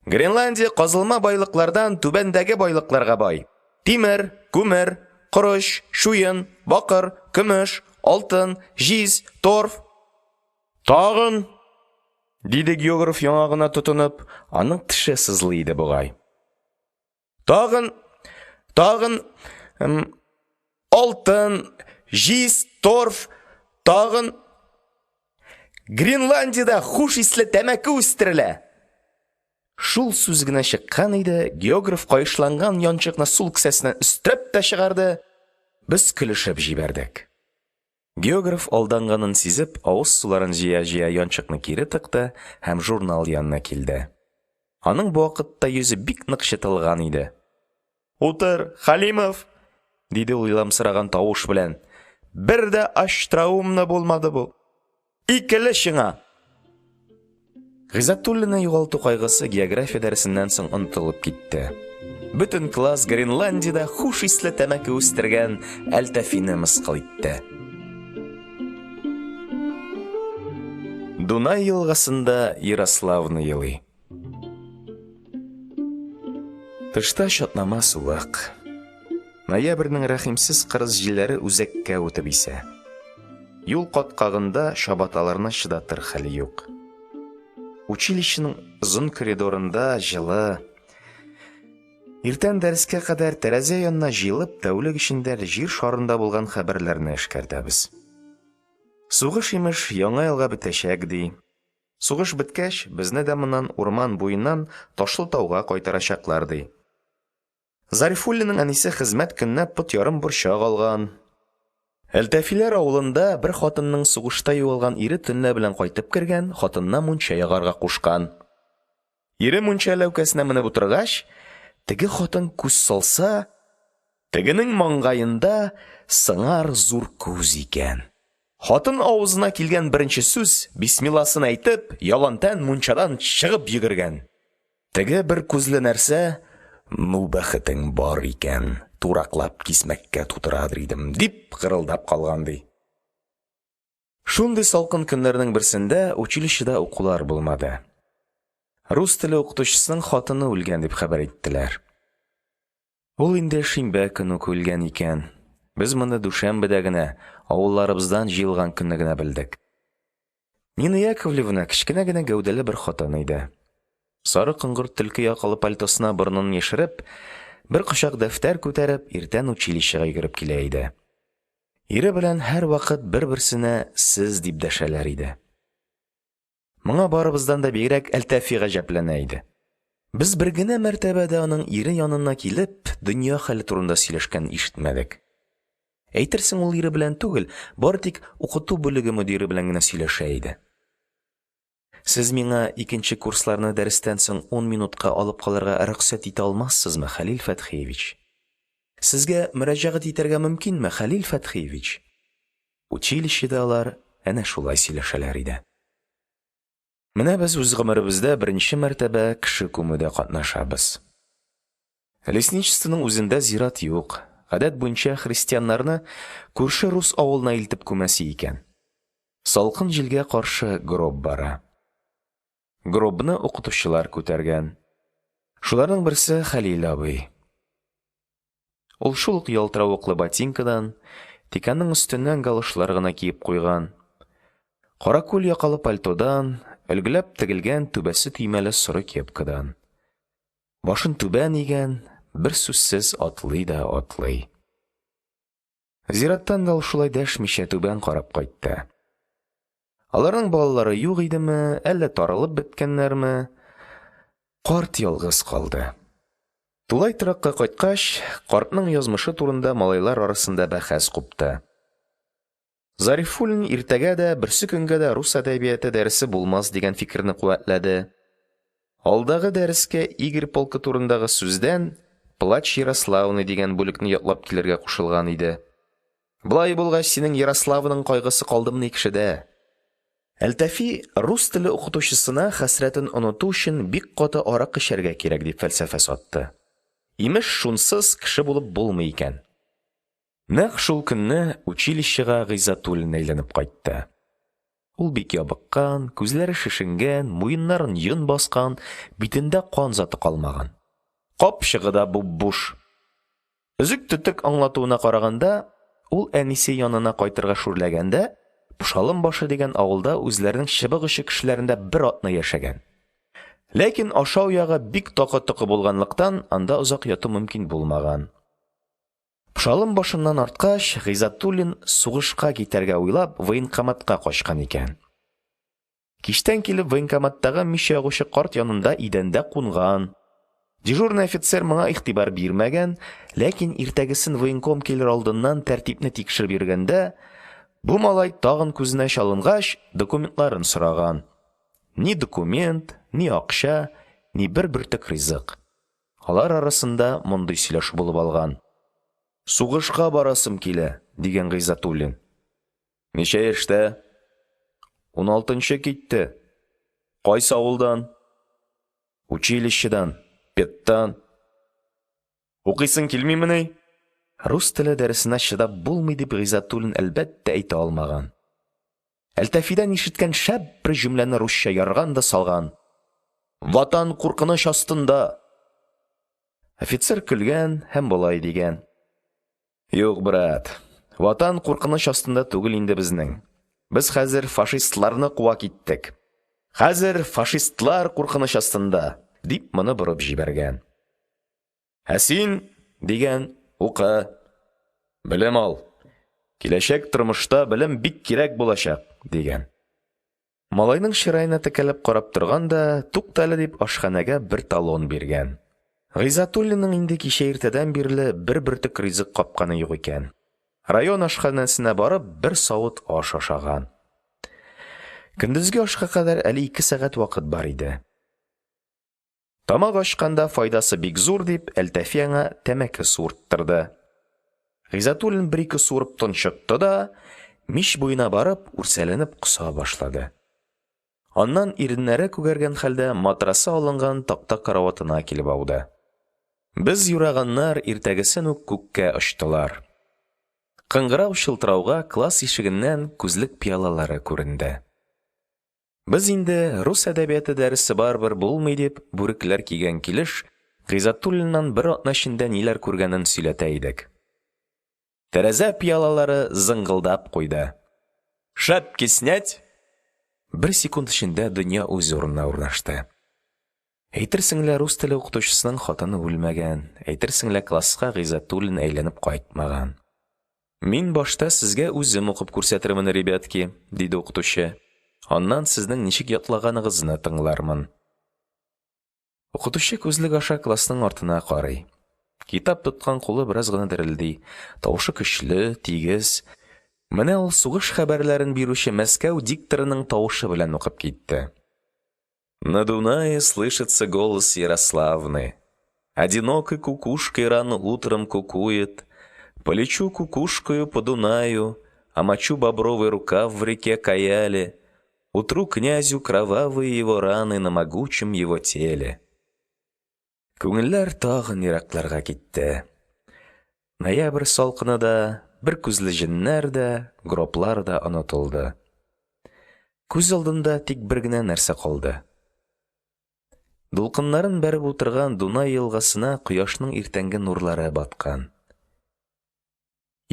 Гренландия казылма байлыклардан түбәндәге байлыкларга бай: тимер, күмер, корыч, чуен, бакыр, көмеш, алтын, җиз, торф. – Тагын? – диде географ, яңагына тотынып, аның теше сызлый иде бугай. – Тагын, тагын, алтын, җиз, торф, тагын… Гренландиядә хуш исле тәмәке үстерелә. Шул сүз генә чыккан иде, географ каешланган янчыкны сул кесәсеннән өстерәп тә чыгарды. Без көлешеп җибәрдек. Географ, алданганын сизеп, авыз суларын җыя-җыя янчыкны кире тыкты һәм журнал янына килде. Аның бу вакытта йөзе бик нык чытылган иде. Утыр, Хәлимов, – диде ул еламсыраган тавыш белән. – Бер дә ачтраумно булмады бу. Икеле сиңа! Гыйззәтуллинны югалту кайгысы география дәресеннән соң онытылып китте. Бөтен класс Гренландиядә хуш исле тәмәке үстергән Әлтафины мыскыл итте. Дунай елгасында Ярославна елый. Тышта чатнама сулык. Ноябрьнең рәхимсез кырыс җилләре үзәккә үтеп исә. Юл каткагында чабаталарны чыдатыр хәл юк. Училищеның озын коридорында җылы. Иртән дәрескә кадәр тәрәзә янына җыелып, тәүлек эчендә җир шарында булган хәбәрләрне эшкәртәбез. Сугыш, имеш, яңа елга бетәчәк, ди. Сугыш беткәч, безне дә моннан урман буеннан Ташлытауга кайтарачаклар, ди. Зарифуллинның әнисе хезмәт көненә пот ярым борчак алган. Әлтафиләр авылында бер хатынның сугышта югалган ире төнлә белән кайтып кергән, хатынына мунча ягарга кушкан. Ире мунча ләүкәсенә менеп утыргач, теге хатын күз салса, тегенең маңгаенда сыңар зур күз икән. Хатын авызына килгән беренче сүз, бисмилласын әйтеп, ялантән мунчадан чыгып йөгергән. Теге бер күзле нәрсә, ну бәхетең бар икән, тураклап кисмәккә тутырадыр идем, дип гырылдап калган, ди. Шундый салкын көннәрнең берсендә училищеда укулар булмады. Рус теле укытучысының хатыны үлгән дип хәбәр иттеләр. Ул инде шимбә көн үк үлгән икән. Без моны дүшәмбедә генә, авылларыбыздан җыелган көнне генә белдек. Нина Яковлевна кечкенә генә гәүдәле бер хатын иде. Сары коңгырт төлке якалы пальтосына борынын яшереп, бер кочак дәфтәр күтәреп, иртән училищега йөгереп килә иде. Ире белән һәрвакыт бер-берсенә сез дип дәшәләр иде. Моңа барыбыздан да бигрәк Әлтафи гаҗәпләнә иде. Без бер генә мәртәбә дә аның ире янына килеп, дөнья хәле турында сөйләшкәнен ишетмәдек. Әйтерсең, ул ире белән түгел, бары тик укыту бүлеге мөдире белән генә сөйләшә иде. Сез миңа икенче курсларны дәрестән соң ун минутка алып калырга рөхсәт итә алмассызмы, Хәлил Фәтхиевич? Сезгә мөрәҗәгать итәргә мөмкинме, Хәлил Фәтхиевич? Училищеда алар әнә шулай сөйләшәләр иде. Менә без үз гомеребездә беренче мәртәбә кеше күмүдә катнашабыз. Лесничествоның үзендә зират юк. Гадәт буенча христианнарны күрше рус авылына илтеп күмәсе икән. Салкын җилгә каршы гроб бара. Гробны укытучылар күтәргән. Шуларның берсе Хәлил абый. Ул шул ук ялтыравыклы ботинкадан, тик аның өстеннән галошлар гына киеп куйган. Каракүл якалы пальтодан, өлгеләп тегелгән түбәсе төймәле соры кепкадан. Башын түбән игән, бер сүзсез атлый да атлый. Зираттан да ул шулай дәшмичә түбән карап кайтты. Аларның балалары юк идеме, әллә таралып беткәннәрме? Карт ялгыз калды. Тулай торакка кайткач, картның язмышы турында малайлар арасында бәхәс купты. Зарифуллин иртәгә дә, берсекөнгә дә рус әдәбияты дәресе булмас дигән фикерне куәтләде. Алдагы дәрескә Игорь полкы турындагы сүздән «Плач Ярославны» дигән бүлекне ятлап килергә кушылган иде. Болай булгач, синең Ярославнаң кайгысы калдымыни кешедә? Әлтафи рус теле укытучысына хәсрәтен оныту өчен бик каты аракы эчәргә кирәк дип фәлсәфә сатты. Имеш, шунсыз кеше булып булмый икән. Нәкъ шул көнне училищега Гыйззәтуллин әйләнеп кайтты. Ул бик ябыккан, күзләре шешенгән, муеннарын йон баскан, битендә кан заты калмаган. Капчыгы да буп-буш. Өзек-төтек аңлатуына караганда, ул әнисе янына кайтырга шүрләгән дә Пошалым башы дигән авылда үзләренең чыбык очы кешеләрендә бер атна яшәгән. Ләкин ашау ягы бик такы-токы булганлыктан, анда озак яту мөмкин булмаган. Пошалым башыннан арткач, Гыйззәтуллин сугышка китәргә уйлап военкоматка качкан икән. Кичтән килеп военкоматтагы мич ягучы карт янында идәндә кунган. Дежурный офицер моңа игътибар бирмәгән, ләкин иртәгесен военком килер алдыннан тәртипне тикшереп йөргәндә, бу малай тагын күзенә чалынгач, документларын сораган. Ни документ, ни акча, ни бер бөртек ризык. Алар арасында мондый сөйләшү булып алган. Сугышка барасым килә, дигән Гыйззәтуллин. Ничә яшьтә? Уналтынчы китте. Кайсы авылдан? Училищедан, педтан. Укыйсың килмимени? Рус теле дәресенә чыдап булмый дип Гыйззәтуллин, әлбәттә, әйтә алмаган. Әлтафидан ишеткән шәп бер җөмләне русча ярган да салган. Ватан куркыныч астында. Офицер көлгән һәм болай дигән. Юк, брат, Ватан куркыныч астында түгел инде безнең. Без хәзер фашистларны куа киттек. Хәзер фашистлар куркыныч астында, дип моны борып җибәргән. Ә син, дигән, укы. Белем ал. Киләчәк тормышта белем бик кирәк булачак, дигән. Малайның чыраена текәлеп карап торган да, туктале дип, ашханәгә бер талон биргән. Гыйззәтуллинның инде кичә иртәдән бирле бер бөртек ризык капканы юк икән. Район ашханәсенә барып, бер савыт аш ашаган. Көндезге ашка кадәр әле ике сәгать вакыт бар иде. Тамак ачканда файдасы бик зур дип, Әлтафи аңа тәмәке суырттырды. Гыйззәтуллин бер-ике суырып тончыкты да, мич буена барып, үрсәләнеп коса башлады. Аннан иреннәре күгәргән хәлдә матрасы алынган такта караватына килеп ауды. Без юраганнар иртәгесен үк күккә очтылар. Кыңгырау чылтырауга класс ишегеннән күзлек пыялалары күренде. Без инде, рус әдәбияты дәресе барыбер булмый дип, бүрекләр кигән килеш, Гыйззәтуллиннан бер атна эчендә ниләр күргәнен сөйләтә идек. Тәрәзә пыялалары зыңгылдап куйды. Шапки снять! Бер секунд эчендә дөнья үз урынына урнашты. Әйтерсең лә рус теле укытучысының хатыны үлмәгән, әйтерсең лә класска Гыйззәтуллин әйләнеп кайтмаган. Мин башта сезгә үзем укып күрсәтермен, ребятки, диде укытучы. Аннан сезнең ничек ятлаганыгызны тыңлармын. Укытучы күзлек аша классның артына карый. Китап тоткан кулы бераз гына дерелди. Тавышы көчле, тигез. Менә ул сугыш хәбәрләрен бирүче Мәскәү дикторының тавышы белән укып китте. На Дунае слышится голос Ярославны. Одинокой кукушкой рано утром кукует. Полечу кукушкою по Дунаю, омочу бобровый рукав в реке Каяле, утру князю кровавые его раны на могучем его теле. Күңелләр тагын еракларга китте. Ноябрь салкыны да, бер күзле җеннәр дә, гроблар да онытылды. Күз алдында тик бер генә нәрсә калды. Дулкыннарын бәреп утырган Дунай елгасына кояшның иртәнге нурлары баткан.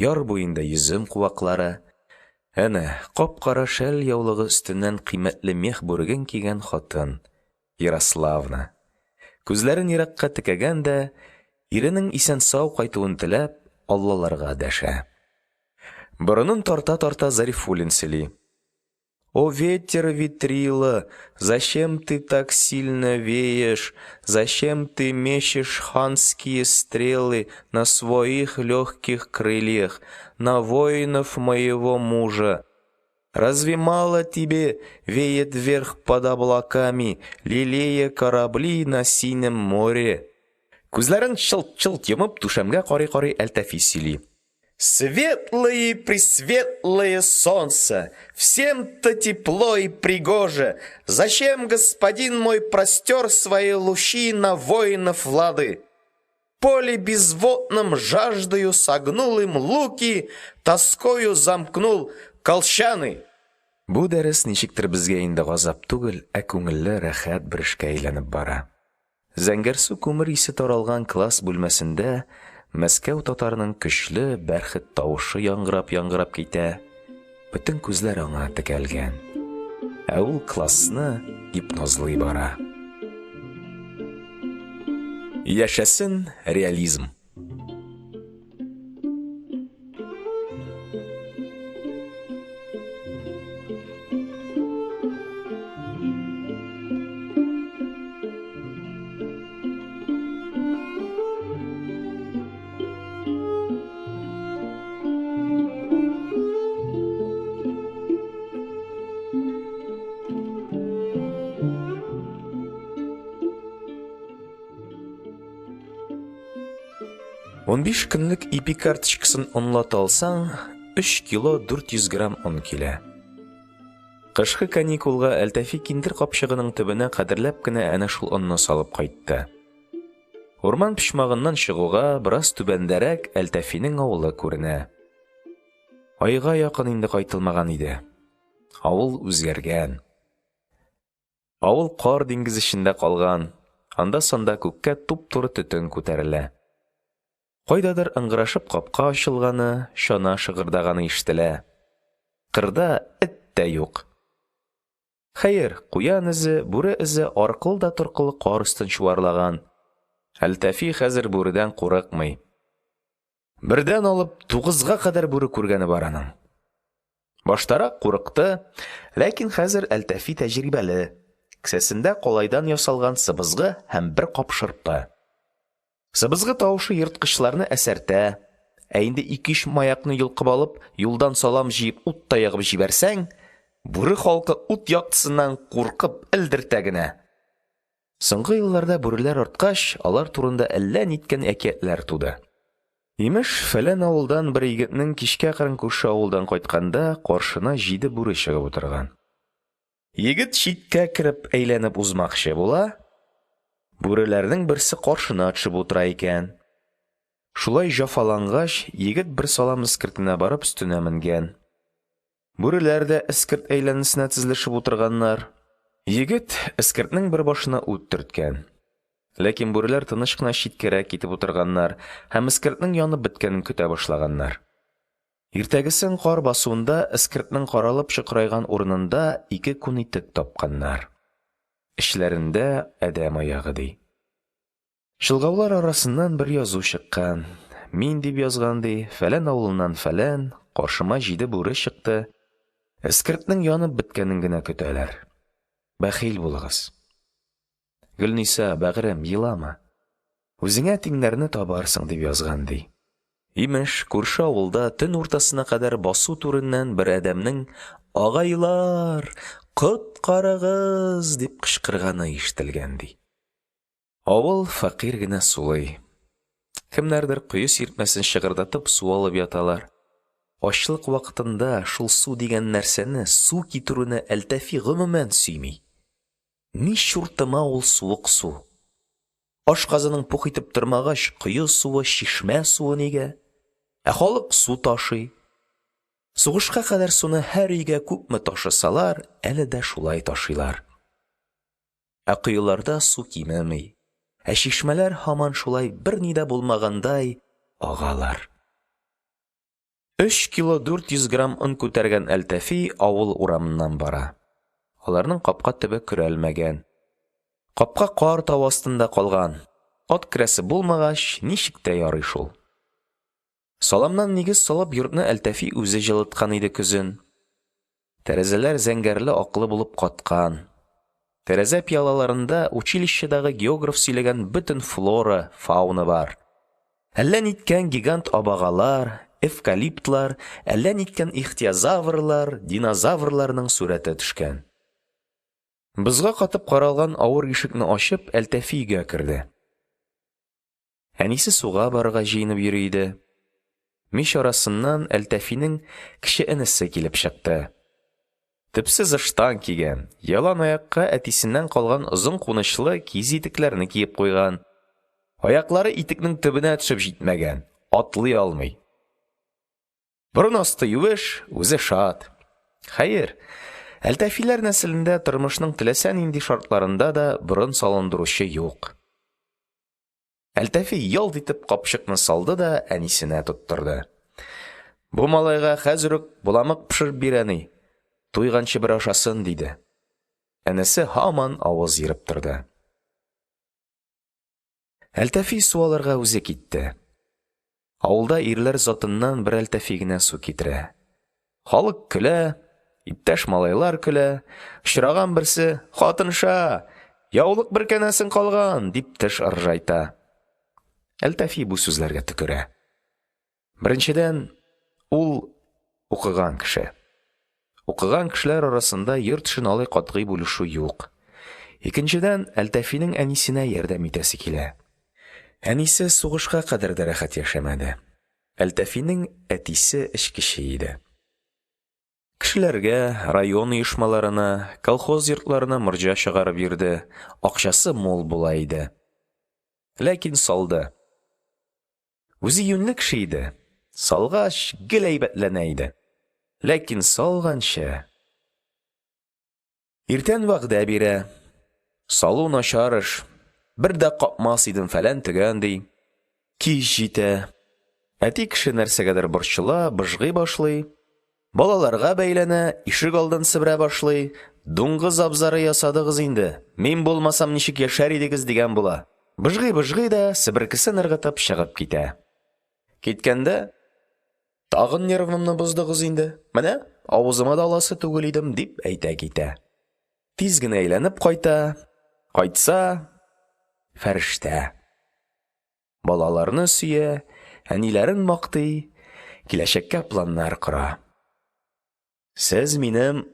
Яр буенда йөзем куаклары. Әнә, кап-кара шәл яулыгы өстеннән кыйммәтле мех бүреген кигән хатын, Ярославна. Күзләрен еракка текәгән дә, иренең исән-сау кайтуын теләп, аллаларга дәшә. Борынын тарта-тарта Зарифуллин сөйли. О ветер, ветрила, зачем ты так сильно веешь, зачем ты мечешь ханские стрелы на своих легких крыльях, на воинов моего мужа? Разве мало тебе веет вверх под облаками, лелея корабли на синем море? Күзләрен чылт-чылт йомып, түшәмгә карый-карый Әлтафи сөйли: Светлое и пресветлое солнце, всем-то тепло и пригоже, зачем господин мой простёр свои лучи на воинов Лады? В поле безводном жаждою согнул им луки, тоскою замкнул колчаны. Бу дәрес ничектер безгә инде газап түгел, ә күңелле, рәхәт бер эшкә әйләнеп бара. Зәңгәрсу күмер исе таралган класс бүлмәсендә Мәскәү татарының көчле, бәрхет тавышы яңгырап-яңгырап китә, бөтен күзләр аңа текәлгән. Ә ул классны гипнозлый бара. Яшәсен реализм! 15 көнлек ипи карточкасын онлата алсаң, 3 кило 400 грамм он килә. Кышкы каникулга Әлтафи киндер капчыгының төбенә кадерләп кенә әнә шул онны салып кайтты. Урман почмагыннан чыгуга, бераз түбәндәрәк Әлтафинең авылы күренә. Айга якын инде кайтылмаган иде. Авыл үзгәргән. Авыл кар диңгезе эчендә калган, анда-санда күккә туп-туры төтен күтәрелә. Кайдадыр ыңгырашып капка ачылганы, чана шыгырдаганы ишетелә. Кырда эт тә юк. Хәер, куян эзе, бүре эзе аркылы да торкылы кар өстен чуарлаган. Әлтафи хәзер бүредән курыкмый. Бердән алып тугызга кадәр бүре күргәне бар аның. Баштарак курыкты, ләкин хәзер Әлтафи тәҗрибәле. Кесәсендә калайдан ясалган сыбызгы һәм бер кап шырпы. Сыбызгы тавышы ерткычларны әсәртә, ә инде ике-өч маякны йолкып алып, юлдан салам җыеп ут та ягып җибәрсәң, бүре халкы ут яктысыннан куркып элдертә генә. Соңгы елларда бүреләр арткач, алар турында әллә ниткән әкиятләр туды. Имеш, фәлән авылдан бер егетнең кичкә кырын күрше авылдан кайтканда каршына җиде бүре чыгып утырган. Егет читкә кереп әйләнеп узмакчы була, бүреләрнең берсе каршына төшеп утыра икән. Шулай җафалангач, егет бер салам эскертенә барып өстенә менгән. Бүреләр дә эскерт әйләнәсенә тезелешеп утырганнар. Егет эскертнең бер башына ут төрткән. Ләкин бүреләр тыныч кына читкәрәк китеп утырганнар һәм эскертнең янып беткәнен көтә башлаганнар. Иртәгесен кар басуында эскертнең каралып чокырайган урынында ике күн итек тапканнар. Эчләрендә адәм аягы, ди. Чолгаулар арасыннан бер язу чыккан. Мин дип язган, ди, фәлән авылыннан фәлән, каршыма җиде бүре чыкты. Эскертнең янып беткәнен генә көтәләр. Бәхил булыгыз. Гөлниса, бәгырем, елама. Үзеңә тиңнәрне табарсың, дип язган, ди. Имеш, күрше авылда төн уртасына кадәр басу түреннән бер адәмнең «Агайлар, коткарыгыз!» дип кычкырганы ишетелгән, ди. Авыл фәкыйрь генә сулый. Кемнәрдер кое сиртмәсен шыгырдатып су алып яталар. Ачлык вакытында шул су дигән нәрсәне, су китерүне Әлтафи гомумән сөйми. Ни чуртыма ул суык су? Ашказаның пух итеп тормагач, кое суы, чишмә суы нигә? Ә халык су ташый. Сугышка кадәр суны һәр өйгә күпме ташысалар, әле дә шулай ташыйлар. Ә коеларда су кимеми, ә чишмәләр һаман шулай берни дә булмагандай агалар. Өч кило 400 грамм он күтәргән Әлтафи авыл урамыннан бара. Аларның капка төбе көрәлмәгән. Капка кар тавы астында калган. Ат керәсе булмагач, ничек тә ярый шул. Саламнан нигез салып йортны Әлтафи үзе җылыткан иде көзен. Тәрәзәләр зәңгәрле-аклы булып каткан. Тәрәзә пыялаларында училищедагы географ сөйләгән бөтен флора, фауна бар. Әллә ниткән гигант абагалар, эвкалиптлар, әллә ниткән ихтиозаврлар, динозаврларның сурәте төшкән. Бозга катып каралган авыр ишекне ачып, Әлтафи өйгә керде. Әнисе суга барырга җыенып йөри иде. Мич арасыннан Әлтафиның кече энесе килеп чыкты. Төпсез ыштан кигән, ялан аякка әтисеннән калган озын кунычлы киез итекләрне киеп куйган, аяклары итекнең төбенә төшеп җитмәгән – атлый алмый. Борын асты юеш, үзе шат. Хәер, Әлтафилар нәселендә тормышның теләсә нинди шартларында да борын салындыручы юк. Әлтафи ялт итеп капчыкны салды да әнисенә тоттырды: – Бу малайга хәзер үк боламык пешереп бир, әни, туйганчы бер ашасын, – диде. Энесе һаман авыз ерып торды. Әлтафи су алырга үзе китте. Авылда ирләр затыннан бер Әлтафи генә су китерә. Халык көлә, иптәш малайлар көлә, очраган берсе: – Хатынша, яулык бөркәнәсең калган, – дип теш ыржайта. Әлтафи бу сүзләргә төкерә. Беренчедән, ул – укыган кеше. Укыган кешеләр арасында йорт эшен алай катгый бүлешү юк. Икенчедән, Әлтафиның әнисенә ярдәм итәсе килә. Әнисе сугышка кадәр дә рәхәт яшәмәде. Әлтафиның әтисе эчкече иде. Кешеләргә, район оешмаларына, колхоз йортларына морҗа чыгарып йөрде, акчасы мул була иде. Ләкин салды. Үзе юньле кеше иде, салгач, гел әйбәтләнә иде. Ләкин салганчы… Иртән вәгъдә бирә: салу начар эш, бер дә капмас идем, фәлән-төгән, ди. Кич җитә, әти кеше нәрсәгәдер борчыла, быжгый башлый. Балаларга бәйләнә, ишегалдын себерә башлый, дуңгыз абзары ясадыгыз инде, мин булмасам ничек яшәр идегез, дигән була. Быжгый-быжгый да себеркесен ыргытып чыгып китә. Киткәндә: Тагын нервымны боздыгыз инде, менә авызыма да аласы түгел идем, дип әйтә китә. Тиз генә әйләнеп кайта. Кайтса – фәрештә. Балаларны сөя, әниләрен мактый, киләчәккә планнар кора. Сез минем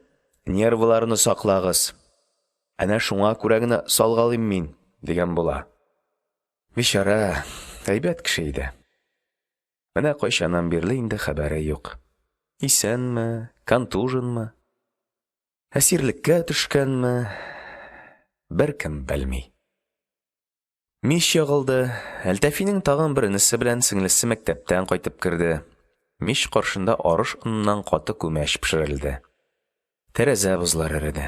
нервыларны саклагыз, әнә шуңа күрә генә салгалыйм мин, дигән була. Бичара, әйбәт кеше иде. Менә кайчаннан бирле инде хәбәре юк. Исәнме, контуженмы, әсирлеккә төшкәнме – беркем белми. Мич ягылды, Әлтафиның тагын бер энесе белән сеңлесе мәктәптән кайтып керде. Мич каршында арыш оныннан каты күмәч пешерелде. Тәрәзә бозлары эреде.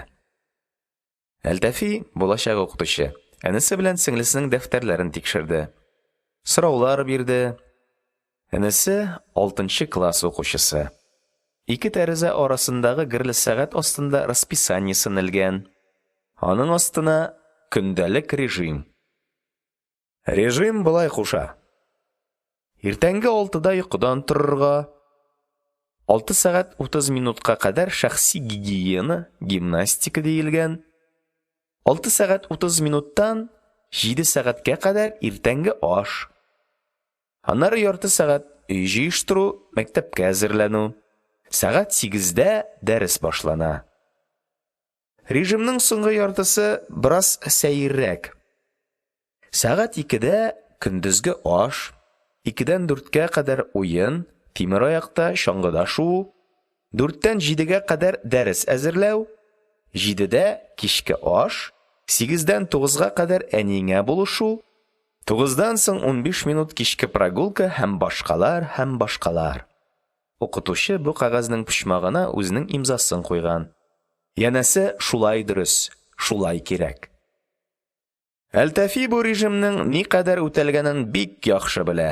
Әлтафи – булачак укытучы – энесе белән сеңлесенең дәфтәрләрен тикшерде. Сораулар бирде. Энесе – алтынчы класс укучысы. Ике тәрәзә арасындагы герле сәгать астында расписаниесен элгән. Аның астына – көндәлек режим. Режим болай куша: иртәнге 6да йокыдан торырга, 6 сәгать 30 минутка кадәр шәхси гигиена, гимнастика диелгән, 6 сәгать 30 минуттан 7 сәгатькә кадәр иртәнге аш, аннары ярты сәгать өй җыештыру, мәктәпкә әзерләнү, сәгать 8дә дәрес башлана. Режимның соңгы яртысы бераз сәеррәк. Сәгать 2дә көндезге аш, 2дән 4кә кадәр уен, тимераякта, чаңгыда шуу, 4тән 7гә кадәр дәрес әзерләү, 7дә кичке аш, 8дән 9га кадәр әниеңә булышу, 9дан соң 15 минут кичке прогулка һәм башкалар, һәм башкалар. Укытучы бу кәгазьнең почмагына үзенең имзасын куйган. Янәсе, шулай дөрес, шулай кирәк. Әлтафи бу режимның никадәр үтәлгәнен бик яхшы белә.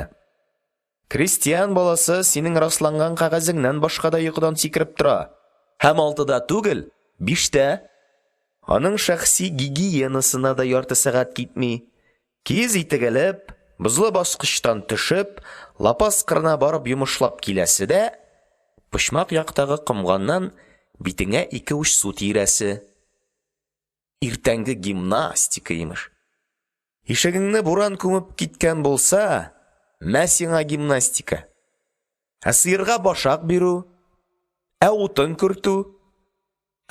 Крестьян баласы синең расланган кәгазеңнән башка да йокыдан сикереп тора. Һәм 6да түгел, 5тә. Аның шәхси гигиенасына да ярты сәгать китми. Киез итек элеп, бозлы баскычтан төшеп, лапас кырына барып йомышлап киләсе дә, почмак яктагы комганнан битеңә ике уч су тиерәсе. Иртәнге гимнастика, имеш. Ишегеңне буран күмеп киткән булса, мә сиңа гимнастика. Ә сыерга башак бирү, ә утын кертү,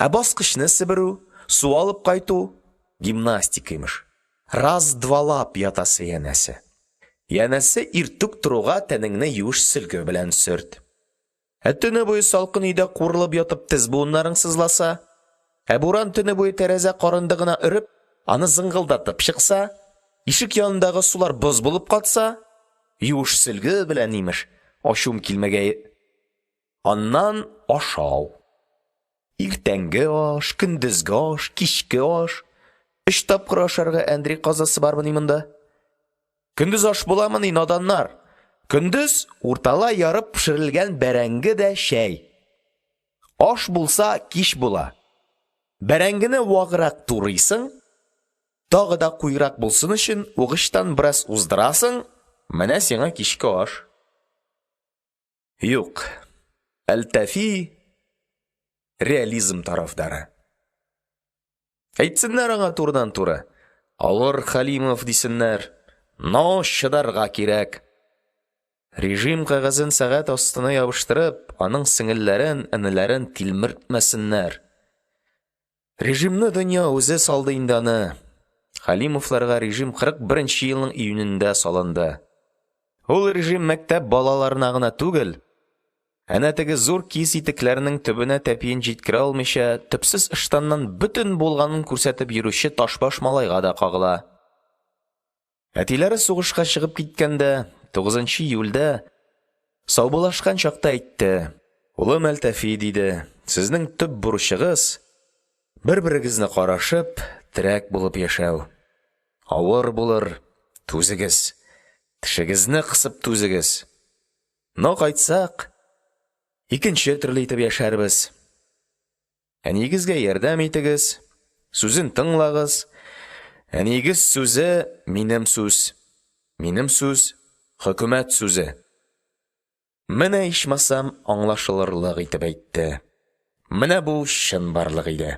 ә баскычны себерү, су алып кайту – гимнастика, имеш. Раз-двалап ятасы, янәсе. Янәсе, иртүк торуга тәнеңне юеш сөлге белән сөрт. Ә төне буе салкын өйдә куырылып ятып тез буыннарың сызласа? Ә буран төне буе тәрәзә карындыгына өреп, аны зыңгылдатып чыкса? Ишек янындагы сулар боз булып катса? Юеш сөлге белән, имеш. Ачуым килмәгәе. Аннан ашау. Иртәнге аш, көндезге аш, кичке аш. Өч тапкыр ашарга әндри казасы бармыни монда? Көндез аш буламыни, наданнар? Көндез урталай ярып пешерелгән бәрәңге дә чәй. Аш булса, кич була. Бәрәңгене ваграк турыйсың, тагы да куерак булсын өчен угычтан бераз уздырасың, менә сиңа кичке аш. Юк, Әлтафи – реализм тарафдары. Әйтсеннәр аңа турыдан-туры: авыр, Хәлимов, дисеннәр, но чыдарга кирәк. Режим кәгазен сәгать астына ябыштырып, аның сеңелләрен, энеләрен тилмертмәсеннәр. Режимны дөнья үзе салды инде аны. Хәлимовларга режим 41 елның июнендә салынды. Ул режим мәктәп балаларына гына түгел, әнә теге зур киез итекләрнең төбенә тәпиен җиткерә алмыйча, төпсез ыштаннан бөтен булганын күрсәтеп йөрүче ташбаш малайга да кагыла. Әтиләре сугышка чыгып киткәндә, 9 июльдә, саубуллашкан чакта әйтте: "Улым Әлтафи, – диде, – сезнең төп бурычыгыз бер-берегезне карашып, терәк булып яшәү. Авыр булыр, түзегез. Тешегезне кысып түзегез. Но кайтсак, икенче төрле итеп яшәрбез. Әниегезгә ярдәм итегез, сүзен тыңлагыз. Әниегез сүзе – минем сүз, минем сүз – хөкүмәт сүзе. Менә ичмасам аңлашылырлык итеп әйтте. Менә бу чынбарлык иде.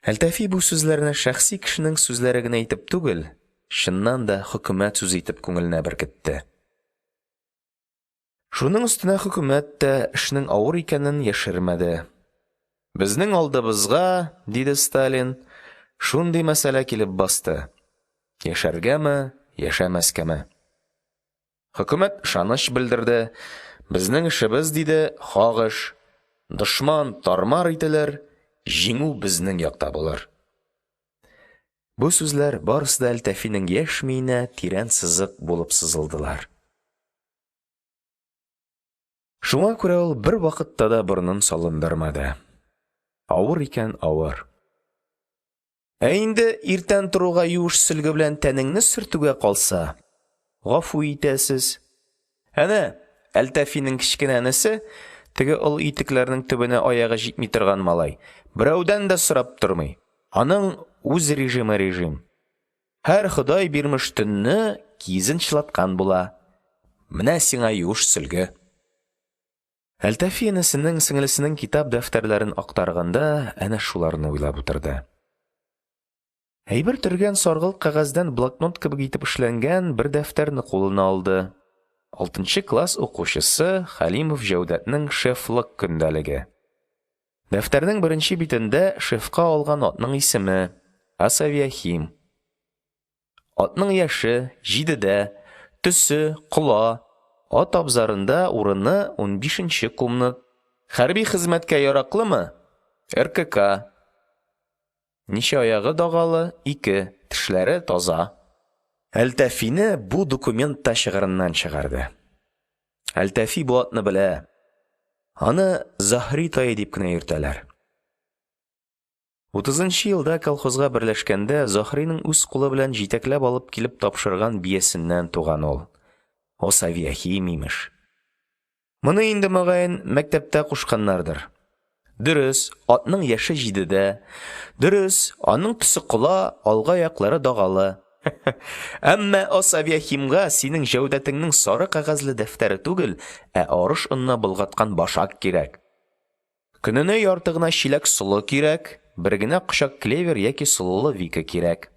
Әлтафи бу сүзләрне шәхси кешенең сүзләре генә итеп түгел, чыннан да хөкүмәт сүзе итеп күңеленә беркетте. Шуның өстенә хөкүмәт тә эшнең авыр икәнен яшермәде. Безнең алдыбызга, диде Сталин, шундый мәсьәлә килеп басты: яшәргәме, яшәмәскәме? Хөкүмәт ышаныч белдерде. Безнең эшебез, диде, хак эш. Дошман тар-мар ителер, җиңү безнең якта булыр. Бу сүзләр барысы да Әлтафиның яшь миенә тирән сызык булып сызылдылар. Шуңа күрә ул бервакытта да борынын салындырмады. Авыр икән, авыр. Ә инде иртән торуга юеш сөлге белән тәнеңне сөртүгә калса, гафу итәсез. Әнә, Әлтафиның кечкенә энесе, теге олы итекләрнең төбенә аягы җитми торган малай, берәүдән дә сорап тормый. Аның үз режимы режим. Һәр Ходай бирмеш төнне киезен чылаткан була. Менә сиңа юеш сөлге. Әлтафи энесенең, сеңлесенең китап-дәфтәрләрен актарганда әнә шуларны уйлап утырды. Әйбер төргән саргылт кәгазьдән блокнот кебек итеп эшләнгән бер дәфтәрне кулына алды. Алтынчы класс укучысы Хәлимов Җәүдәтнең шефлык көндәлеге. Дәфтәрнең беренче битендә шефка алган атның исеме Асавиахим. Атның яше җидедә, төсе кола, ат абзарында урыны 15нче кумныт. Хәрби хезмәткә яраклымы? РКК. Ничә аягы дагалы? Ике. Тешләре таза. Әлтафины бу документ та чыгырыннан чыгарды. Әлтафи бу атны белә. Аны Заһри тае дип кенә йөртәләр. Утызынчы елда колхозга берләшкәндә Заһриның үз кулы белән җитәкләп алып килеп тапшырган биясеннән туган ул. Осоавиахим, имеш. Моны инде, мөгаен, мәктәптә кушканнардыр. Дөрес, атның яше җидедә. Дөрес, аның төсе кола, алгы аяклары дагалы. Әмма Осоавиахимга синең Җәүдәтеңнең сары кәгазьле дәфтәре түгел, ә арыш онына болгаткан башак кирәк. Көненә ярты гына чиләк солы кирәк, бер генә кочак клевер яки солылы вика кирәк.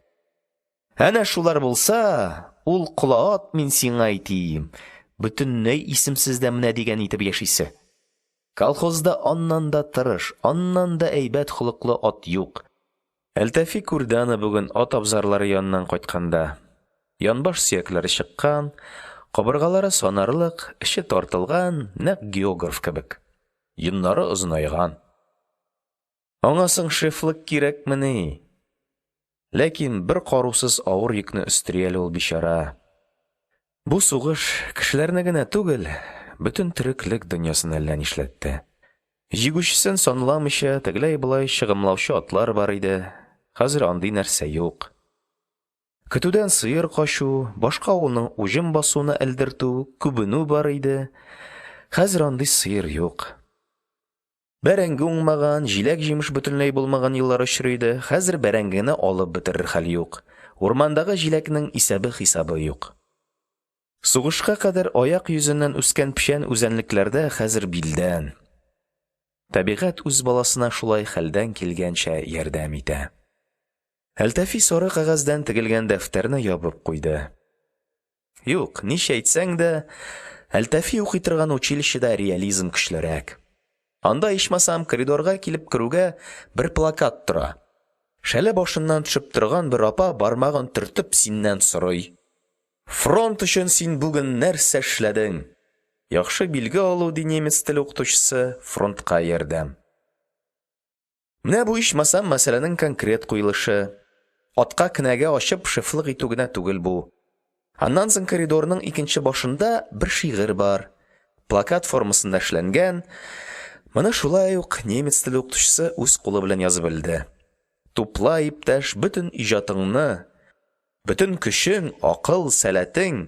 Әнә шулар булса, ул кола ат, мин сиңа әйтим, бөтенләй исемсез дә менә дигән итеп яшисе. Колхозда аннан да тырыш, аннан да әйбәт холыклы ат юк. Әлтафи күрде аны бүген ат абзарлары яныннан кайтканда. Янбаш сөякләре чыккан, кабыргалары санарлык, эче тартылган, нәкъ географ кебек. Йоннары озынайган. Аңа соң шефлык кирәкмени? Ләкин бер карусыз авыр йөкне өстери әле ул, бичара. Бу сугыш кешеләрне генә түгел, бөтен тереклек дөньясын әллә нишләтте. Җигүчесен санламыйча, тегеләй-болай чыгымлаучы атлар бар иде, хәзер андый нәрсә юк. Көтүдән сыер качу, башка авылның уҗым басуына элдертү, күбенү бар иде, хәзер андый сыер юк. Бәрәңге уңмаган, җиләк-җимеш бөтенләй булмаган еллар очрый иде, хәзер бәрәңгене алып бетерер хәл юк, урмандагы җиләкнең исәбе-хисабы юк. Сугышка кадәр аяк йөзеннән үскән печән үзәнлекләрдә хәзер билдән. Табигать үз баласына шулай хәлдән килгәнчә ярдәм итә. Әлтафи сары кәгазьдән тегелгән дәфтәрне ябып куйды. Юк, ничә әйтсәң дә, Әлтафи укый торган училищеда реализм көчлерәк. Анда, ичмасам, коридорга килеп керүгә бер плакат тора. Шәле башыннан төшеп торган бер апа бармагын төртеп синнән сорый: "Фронт өчен син бүген нәрсә эшләдең?" Яхшы билге алу, ди немец теле укытучысы, фронтка ярдәм. Менә бу ичмасам мәсьәләнең конкрет куелышы. Атка кенәгә ачып шефлык итү генә түгел бу. Аннан соң коридорның икенче башында бер шигырь бар. Плакат формасында эшләнгән. Моны шулай ук немец теле укытучысы үз кулы белән язып элде. Тупла, иптәш, бөтен иҗатыңны, бөтен көчең, акыл, сәләтең,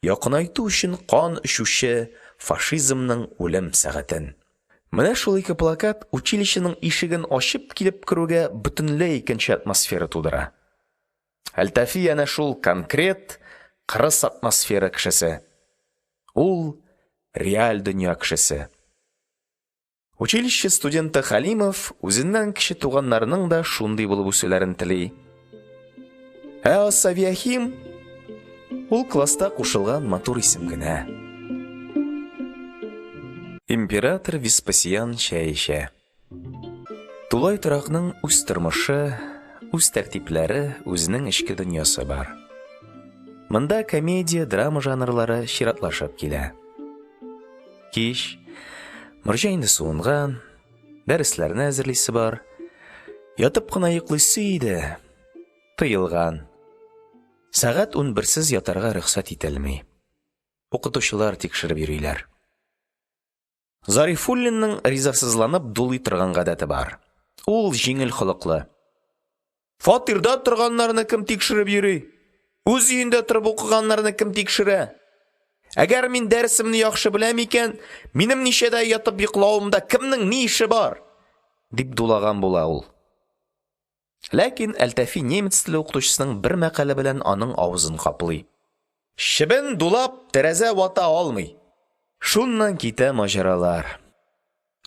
якынайту өчен кан эчүче фашизмның үлем сәгатен. Менә шул ике плакат училищеның ишеген ачып килеп керүгә бөтенләй икенче атмосфера тудыра. Әлтафи әнә шул конкрет, кырыс атмосфера кешесе. Ул реаль дөнья кешесе. Училище студенты Хәлимов үзеннән кече туганнарының да шундый булып үсүләрен тели. Ә Асавиахим ул класста кушылган матур исем генә. Император Веспасиан чәй эчә. Тулай торакның үз тормышы, үз тәртипләре, үзенең эчке дөньясы бар. Монда комедия, драма жанрлары чиратлашып килә. Кич. Морҗа инде суынган, дәресләрне әзерлисе бар. Ятып кына йоклыйсы иде. Тыелган. Сәгать унберсез ятарга рөхсәт ителми. Укытучылар тикшереп йөриләр. Зарифуллинның ризасызланып дулый торган гадәте бар. Ул җиңел холыклы. Фатирда торганнарны кем тикшереп йөри? Үз өендә торып укыганнарны кем тикшерә? Әгәр мин дәресемне яхшы беләм икән, минем ничәдә ятып йоклавымда кемнең ни эше бар? дип дулаган була ул. Ләкин Әлтафи немец теле укытучысының бер мәкале белән аның авызын каплый. Чебен дулап тәрәзә вата алмый. Шуннан китә маҗаралар.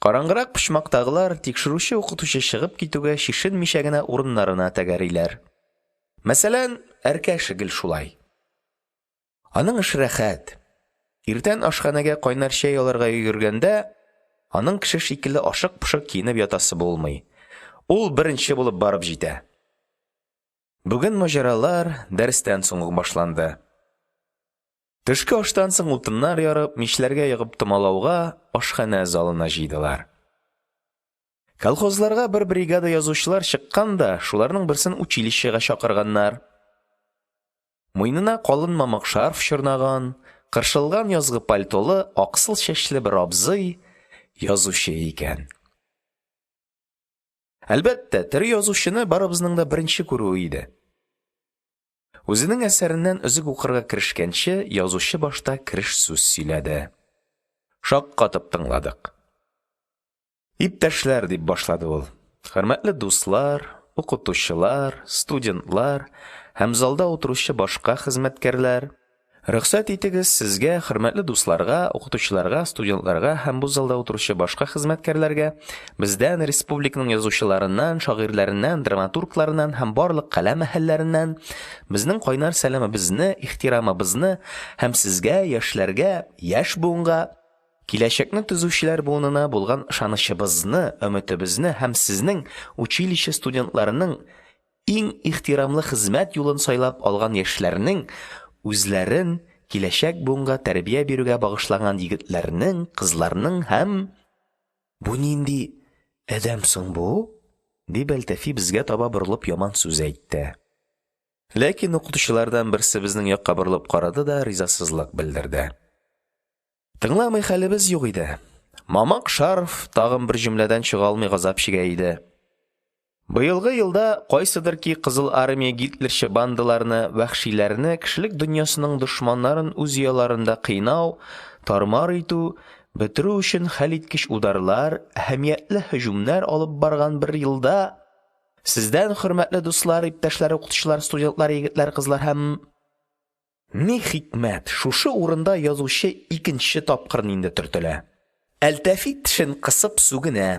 Караңгырак почмактагылар тикшерүче укытучы чыгып китүгә чишенмичә генә урыннарына тәгәриләр. Мәсәлән, Әркәшә гел шулай. Аның эш рәхәт. Иртән ашханәгә кайнар чәй алырга йөгергәндә, аның кеше шикелле ашык-пошык киенеп ятасы булмый. Ул беренче булып барып җитә. Бүген маҗаралар дәрестән соң ук башланды. Төшке аштан соң утыннар ярып, мичләргә ягып томалауга ашханә залына җыйдылар. Колхозларга бер бригада язучылар чыккан да, шуларның берсен училищега чакырганнар. Муенына калын мамык шарф чорнаган, кыршылган язгы пальтолы, аксыл чәчле бер абзый язучы икән. Әлбәттә, тере язучыны барыбызның да беренче күрүе иде. Үзенең әсәреннән өзек укырга керешкәнче, язучы башта кереш сүз сөйләде. Шаккатып тыңладык. Иптәшләр, дип башлады ул, хөрмәтле дуслар, укытучылар, студентлар һәм залда утыручы башка хезмәткәрләр, рөхсәт итегез сезгә, хөрмәтле дусларга, укытучыларга, студентларга һәм бу залда утыручы башка хезмәткәрләргә, бездән, республиканың язучыларыннан, шагыйрьләреннән, драматургларыннан һәм барлык каләм әһелләреннән безнең кайнар сәламебезне, ихтирамыбызны һәм сезгә, яшьләргә, яшь буынга, киләчәкне төзүчеләр буынына булган ышанычыбызны, өметебезне һәм сезнең, училище студентларының Иң ихтирамлы хезмәт юлын сайлап алган яшьләрнең, үзләрен киләчәк буынга тәрбия бирүгә багышлаган егетләрнең, кызларның һәм… – Бу нинди адәм соң бу? – дип, Әлтафи безгә таба борылып яман сүз әйтте. Ләкин укытучылардан берсе безнең якка борылып карады да ризасызлык белдерде. Тыңламый хәлебез юк иде. Мамык шарф тагын бер җөмләдән чыга алмый газап чигә иде. Быелгы елда, кайсыдыр ки Кызыл Армия гитлерчы бандаларны, вәхшиләрне, кешелек дөньясының дошманнарын үз ояларында кыйнау, тар-мар итү, бетерү өчен хәлиткеч ударлар, әһәмиятле һөҗүмнәр алып барган бер елда, сездән, хөрмәтле дуслар, иптәшләр, укытучылар, студентлар, егетләр, кызлар һәм… Ни хикмәт, шушы урында язучы икенче тапкыр инде төртелә. Әлтафи тешен кысып сүгенә.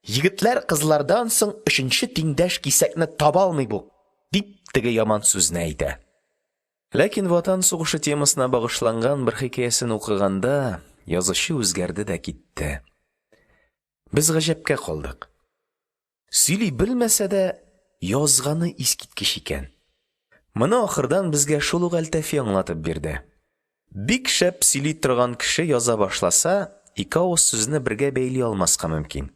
Егетләр, кызлардан соң өченче тиңдәш кисәкне таба алмый бу, дип теге яман сүзне әйтә. Ләкин Ватан сугышы темасына багышланган бер хикәясен укыганда язучы үзгәрде дә китте. Без гаҗәпкә калдык. Сөйли белмәсә дә, язганы искиткеч икән. Моны ахырдан безгә шул ук Әлтафи аңлатып бирде. Бик шәп сөйли торган кеше яза башласа, ике авыз сүзне бергә бәйли алмаска мөмкин.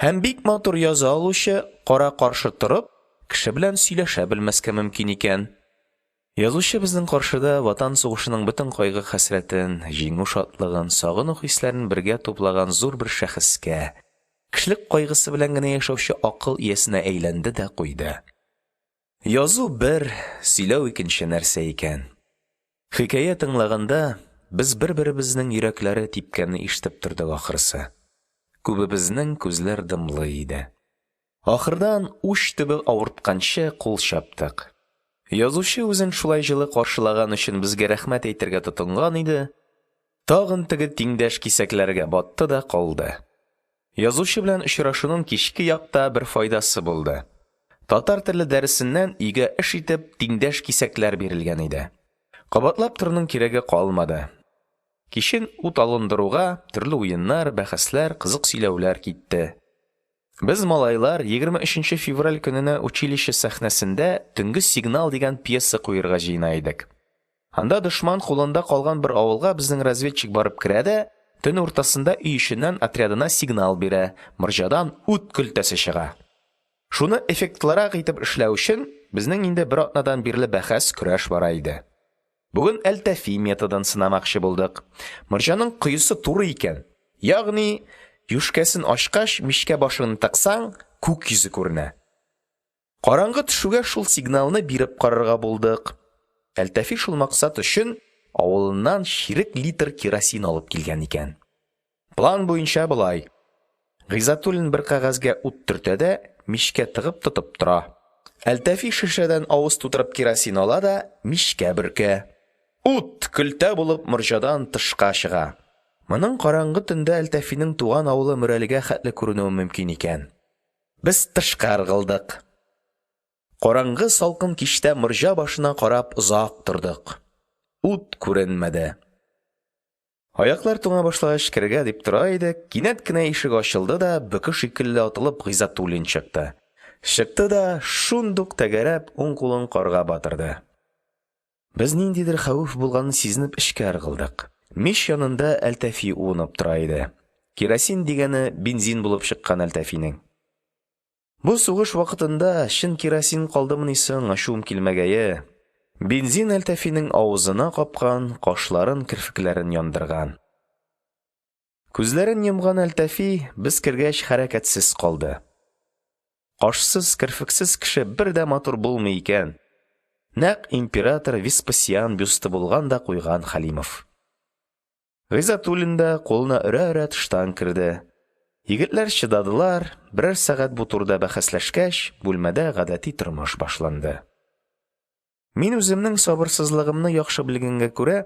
Һәм бик матур яза алучы, кара-каршы торып, кеше белән сөйләшә белмәскә мөмкин икән. Язучы безнең каршыда Ватан сугышының бөтен кайгы-хәсрәтен, җиңү шатлыгын, сагыну хисләрен бергә туплаган зур бер шәхескә, кешелек кайгысы белән генә яшәүче акыл иясенә әйләнде дә куйды. Язу бер, сөйләү икенче нәрсә икән. Хикәя тыңлаганда, без бер-беребезнең йөрәкләре типкәнне ишетеп тордык ахрысы. Күбебезнең күзләр дымлы иде. Ахырдан уч төбе авыртканчы кул чаптык. Язучы үзен шулай җылы каршылаган өчен безгә рәхмәт әйтергә тотынган иде, тагын теге тиңдәш кисәкләргә батты да калды. Язучы белән очрашуның кичке якта бер файдасы булды. Татар теле дәресеннән өйгә эш итеп тиңдәш кисәкләр бирелгән иде. Кабатлап торуның кирәге калмады. Кичен ут алындыруга төрле уеннар, бәхәсләр, кызык сөйләүләр китте. Без, малайлар, 23 февраль көненә училище сәхнәсендә «Төнге сигнал» дигән пьеса куерга җыена идек. Анда дошман кулында калган бер авылга безнең разведчик барып керә дә, төн уртасында өй эченнән отрядына сигнал бирә, морҗадан ут көлтәсе чыга. Шуны эффектлырак итеп эшләү өчен безнең инде бер атнадан бирле бәхәс, көрәш бара иде. Бүген Әлтафи методын сынамакчы булдык. Морҗаның коесы туры икән. Ягъни, юшкәсен ачкач, мичкә башыңны тыксаң, күк йөзе күренә. Караңгы төшүгә шул сигналны биреп карарга булдык. Әлтафи шул максат өчен авылыннан чирек литр керосин алып килгән икән. План буенча болай. Гыйззәтуллин бер кәгазьгә ут төртә дә мичкә тыгып тотып тора. Әлтафи шешәдән авыз тутырып керосин ала да мичкә бөркә. Ут көлтә булып морҗадан тышка чыга. Моның караңгы төндә Әлтафиның туган авылы Мөрәлегә хәтле күренүе мөмкин икән. Без тышка ыргылдык. Караңгы салкын кичтә морҗа башына карап озак тордык. Ут күренмәде. Аяклар туңа башлагач, керергә дип тора идек, кинәт кенә ишек ачылды да, бөке шикелле атылып Гыйззәтуллин чыкты. Чыкты да, шундук тәгәрәп, уң кулын карга батырды. Без ниндидер хәвеф булганын сизенеп эчкә ыргылдык. Мич янында Әлтафи уынып тора иде. Керосин дигәне бензин булып чыккан Әлтафинең. Бу сугыш вакытында чын керосин калдымыни соң, ачуым килмәгәе. Бензин Әлтафиның авызына капкан, кашларын, керфекләрен яндырган. Күзләрен йомган Әлтафи без кергәч хәрәкәтсез калды. Кашсыз, керфексез кеше бер дә матур булмый икән. Нәкъ император Веспасиан бюсты булган да куйган Хәлимов. Гыйззәтуллин да кулына өрә-өрә тыштан керде. Егетләр чыдадылар, берәр сәгать бу турыда бәхәсләшкәч, бүлмәдә гадәти тормыш башланды. Мин үземнең сабырсызлыгымны яхшы белгәнгә күрә,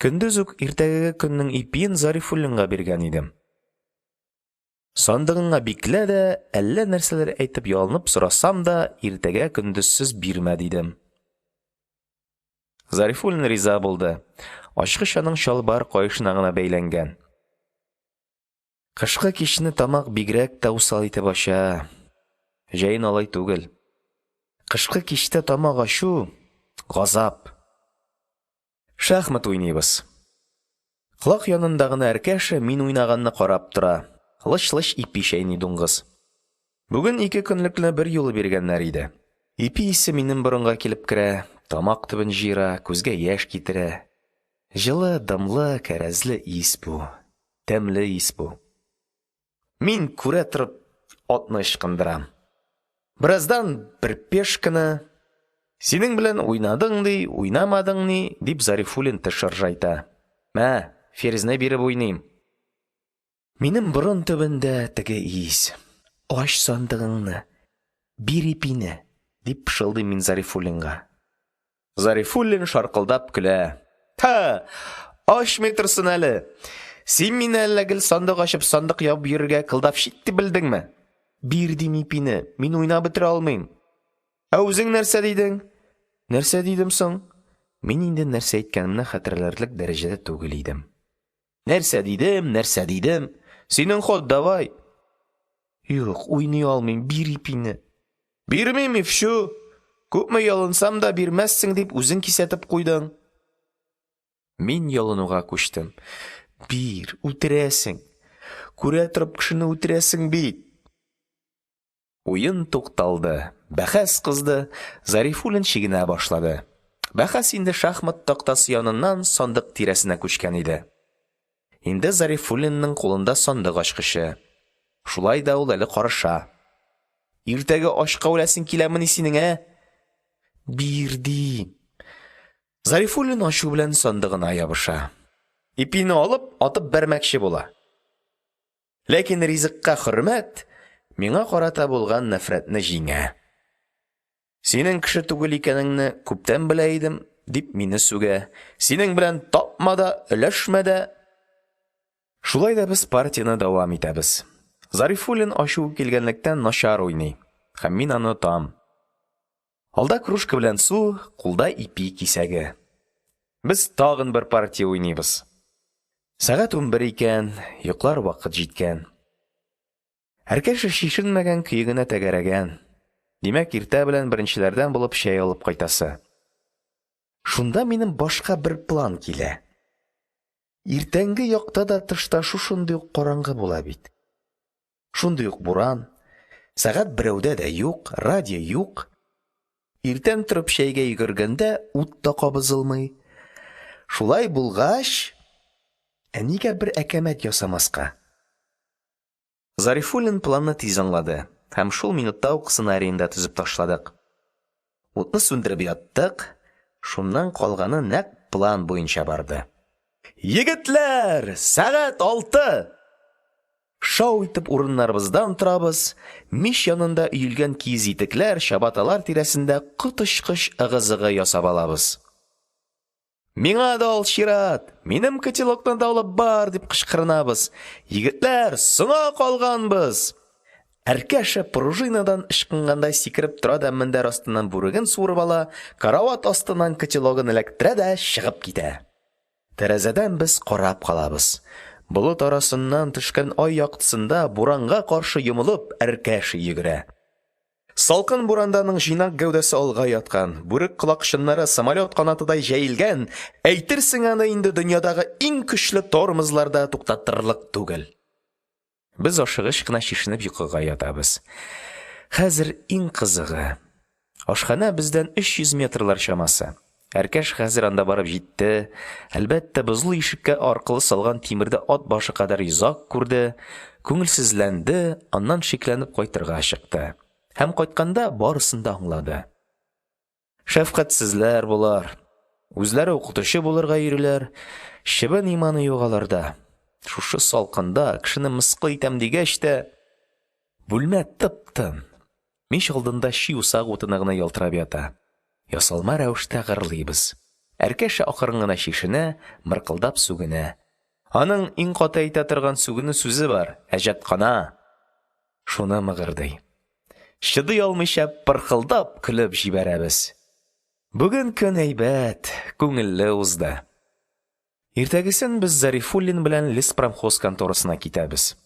көндез үк иртәгәге көннең ипиен Зарифуллинга биргән идем. Сандыгыңа биклә дә, әллә нәрсәләр әйтеп ялынып сорасам да, иртәгә көндезсез бирмә, дидем. Зарифуллин риза булды. Ачкыч аның чалбар каешына гына бәйләнгән. Кышкы кичне тамак бигрәк тә усал итеп ача. Җәен алай түгел. Кышкы кичтә тамак ачу – газап. Шахмат уйныйбыз. Колак янында гына Әркәшә мин уйнаганны карап тора, лыч-лыч ипи чәйни, дуңгыз. Бүген ике көнлекне берьюлы биргәннәр иде. Ипи исе минем борынга килеп керә, тамак төбен җыера, күзгә яшь китерә. Җылы, дымлы, кәрәзле ис бу. Тәмле ис бу. Мин, күрә торып, атны ычкындырам. Бераздан бер пешканы. Синең белән уйнадың ни, уйнамадың ни, дип Зарифуллин теш ыржайта. Мә, ферзьне биреп уйныйм. Минем борын төбендә теге ис. Ач сандыгыңны, бир ипине, дип пышылдыйм мин Зарифуллинга. Зарифуллин шаркылдап көлә. Ха! Ачмый торсын әле. Син мине әллә гел сандык ачып, сандык ябып йөрергә кладовщик дип белдеңме? Бир дим ипине, мин уйнап бетерә алмыйм. Ә үзең нәрсә дидең? Нәрсә дидем соң? Мин инде нәрсә әйткәнемне хәтерләрлек дәрәҗәдә түгел идем. Нәрсә дидем, нәрсә дидем? Синең ход давай. Юк, уйный алмыйм, бир ипине. Бирмим и вчу. Күпме ялынсам да бирмәссең дип үзең кисәтеп куйдың. Мин ялынуга күчтем. Бир, үтерәсең. Күрә торып кешене үтерәсең бит. Уен тукталды, бәхәс кызды, Зарифуллин чигенә башлады. Бәхәс инде шахмат тактасы яныннан сандык тирәсенә күчкән иде. Инде Зарифуллинның кулында сандык ачкычы. Шулай да ул әле карыша. Иртәгә ачка үләсең киләмени синең, ә? Бир дим. Зарифуллин ачу белән сандыгына ябыша. Ипине алып, атып бәрмәкче була. Ләкин ризыкка хөрмәт миңа карата булган нәфрәтне җиңә. Синең кеше түгел икәнеңне күптән белә идем, дип мине сүгә. Синең белән тапма да, өләшмә дә. Шулай да без партияне дәвам итәбез. Зарифуллин ачуы килгәнлектән начар уйный, һәм мин аны отам. Алда кружка белән су, кулда ипи кисәге. Без тагын бер партия уйныйбыз. Сәгать 11 икән, йоклар вакыт җиткән. Әркәшә чишенмәгән көе генә тәгәрәгән. Димәк, иртә белән беренчеләрдән булып чәй алып кайтасы. Шунда минем башка бер план килә. Иртәнге якта да тышта шушындый ук караңгы була бит. Шундый ук буран. Сәгать берәүдә дә юк, радио юк. Иртән торып чәйгә йөгергәндә ут та кабызылмый. Шулай булгач, ә нигә бер әкәмәт ясамаска? Зарифуллин планны тиз аңлады һәм шул минутта ук сценариен да төзеп ташладык. Утны сүндереп яттык, шуннан калганы нәкъ план буенча барды. Егетләр, сәгать 6! Шау итеп урыннарыбыздан торабыз, мич янында өелгән киез итекләр, чабаталар тирәсендә коточкыч ыгы-зыгы ясап алабыз. Миңа да ал чират, минем котелокны да алып бар, дип кычкырынабыз. Егетләр, соңа калганбыз! Әркәшә пружинадан ычкынгандай сикереп тора да мендәр астыннан бүреген суырып ала, карават астыннан котелогын эләктерә дә чыгып китә. Тәрәзәдән без карап калабыз. Болыт арасыннан төшкән ай яктысында буранга каршы йомылып Әркәшә йөгерә. Салкын буранда аның җыйнак гәүдәсе алга яткан, бүрек колакчыннары самолет канатыдай җәелгән, әйтерсең аны инде дөньядагы иң көчле тормозлар да туктатырлык түгел. Без ашыгыч кына чишенеп йокыга ятабыз. Хәзер иң кызыгы. Ашханә бездән 300 метрлар чамасы. Әркәш хәзер анда барып җитте. Әлбәттә, бозлы ишеккә аркылы салган тимердә ат башы кадәр йозак күрде, күңелсезләнде, аннан шикләнеп кайтырга чыкты. Һәм кайтканда барысын да аңлады. Шәфкатьсезләр болар. Үзләре укытучы булырга йөриләр. Чебен иманы юк аларда. Шушы салкында кешене мыскыл итәм дигәч тә, бүлмә тып-тын. Мич алдында чи усак утыны гына ялтырап ята. Ясалма рәвештә гырлыйбыз. Әркәшә акрын гына чишенә, мыркылдап сүгенә. Аның иң каты әйтә торган сүгенү сүзе бар – әҗәткана. Шуны мыгырдый. Чыдый алмыйча пырхылдап көлеп җибәрәбез. Бүген көн әйбәт, күңелле узды. Иртәгесен без Зарифуллин белән леспромхоз конторасына китәбез.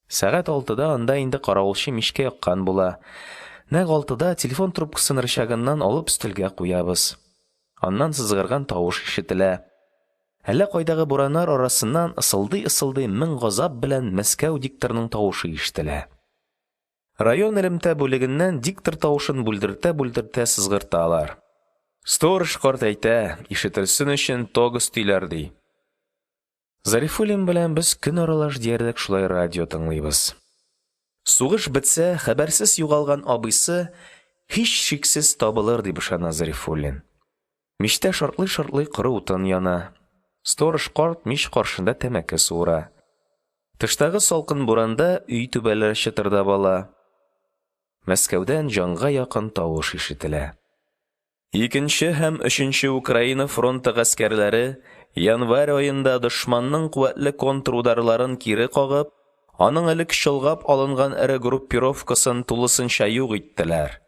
Сәгать алтыда анда инде каравылчы мичкә яккан була. Нәкъ 6да телефон трубкасын рычагыннан алып өстәлгә куябыз. Аннан сызгырган тавыш ишетелә. Әллә кайдагы бураннар арасыннан ысылдый-ысылдый мең газап белән Мәскәү дикторының тавышы ишетелә. Район элемтә бүлегеннән диктор тавышын бүлдертә-бүлдертә сызгырталар. Сторож карт әйтә, ишетелсен өчен ток өстиләр, ди. Зарифуллин белән без көн аралаш диярлек шулай радио тыңлыйбыз. Сугыш бетсә, хәбәрсез югалган абыйсы һичшиксез табылыр дип ышана Зарифуллин. Мичтә шартлый-шартлый коры утын яна. Сторож карт мич каршында тәмәке суыра. Тыштагы салкын буранда өй түбәләре чытырдап ала. Мәскәүдән җанга якын тавыш ишетелә. Икенче һәм Өченче Украина фронты гаскәрләре январь аенда дошманның куәтле контрударларын кире кагып, аның элек чолгап алынган эре группировкасын тулысынча юк иттеләр.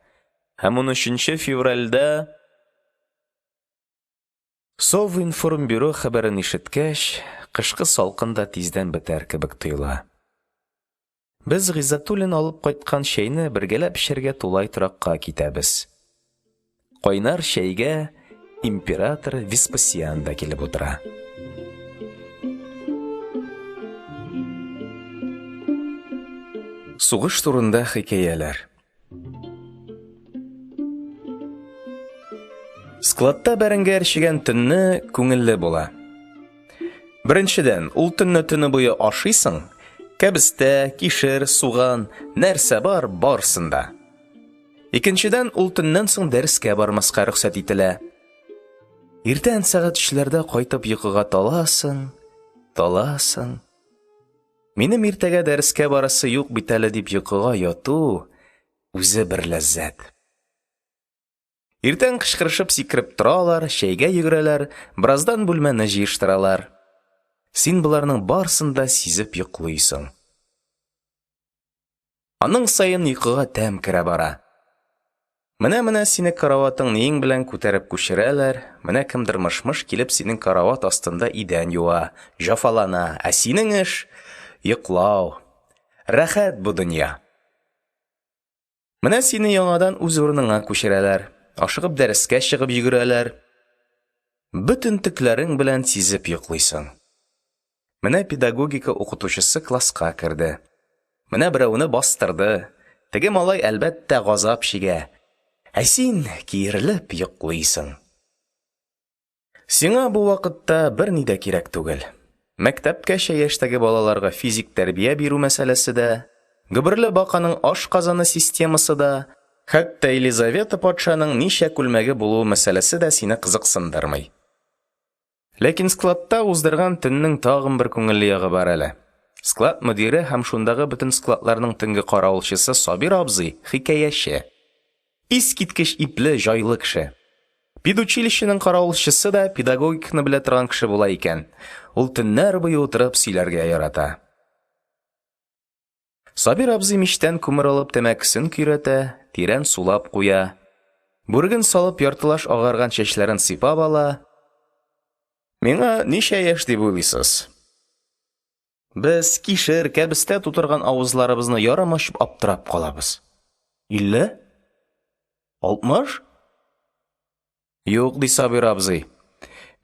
Һәм 13 февральдә Совинформбюро хәбәрен ишеткәч, кышкы салкын да тиздән бетәр кебек тоела. Без Гыйззәтуллин алып кайткан чәйне бергәләп эчәргә тулай торакка китәбез. Кайнар чәйгә император Веспасиан да килеп утыра. Сугыш турында хикәяләр. Складта бәрәңге әрчегән төнне күңелле була. Беренчедән, ул төнне төне буе ашыйсың, кәбестә, кишер, суган, нәрсә бар, барысын да. Икенчедән, ул төннән соң дәрескә бармаска рөхсәт ителә. Иртән сәгать өчләрдә кайтып йокыга таласың, таласың. Минем иртәгә дәрескә барасы юк бит әле дип йокыга яту үзе бер ләззәт. Иртән кычкырышып сикереп торалар, чәйгә йөгерәләр, бераздан бүлмәне җыештыралар. Син боларның барысын да сизеп йоклыйсың. Аның саен йокыга тәм керә бара. Менә-менә сине караватың ниең белән күтәреп күчерәләр, менә кемдер мыш-мыш килеп синең карават астында идән юа, җафалана, ә синең эш йоклау. Рәхәт бу дөнья. Менә сине яңадан үз урыныңа күчерәләр, ашыгып дәрескә чыгып йөгерәләр. Бөтен төкләрең белән сизеп йоклыйсың. Менә педагогика укытучысы класска керде. Менә берәүне бастырды. Теге малай, әлбәттә, газап чигә. Ә син киерелеп йоклыйсың. Сиңа бу вакытта берни дә кирәк түгел. Мәктәпкәчә яшьтәге балаларга физик тәрбия бирү мәсьәләсе дә, гөберле баканың ашказаны системасы да, хәтта Елизавета патшаның ничә күлмәге булуы мәсьәләсе дә сине кызыксындырмый. Ләкин складта уздырган төннең тагын бер күңелле ягы бар әле. Склад мөдире һәм шундагы бөтен складларның төнге каравылчысы Сабир абзый хикәяче. Искиткеч ипле, җайлы кеше. Педучилищеның каравылчысы да педагогиканы белә торган кеше була икән. Ул төннәр буе утырып сөйләргә ярата. Сабир абзый мичтән күмер алып тәмәкесен көйрәтә, тирән сулап куя. Бүреген салып яртылаш агарган чәчләрен сыйпап ала. Миңа ничә яшь дип уйлыйсыз? Без кишер, кәбестә тутырган авызларыбызны ярым ачып аптырап калабыз. 50? 60? Юк, ди Сабир абзый.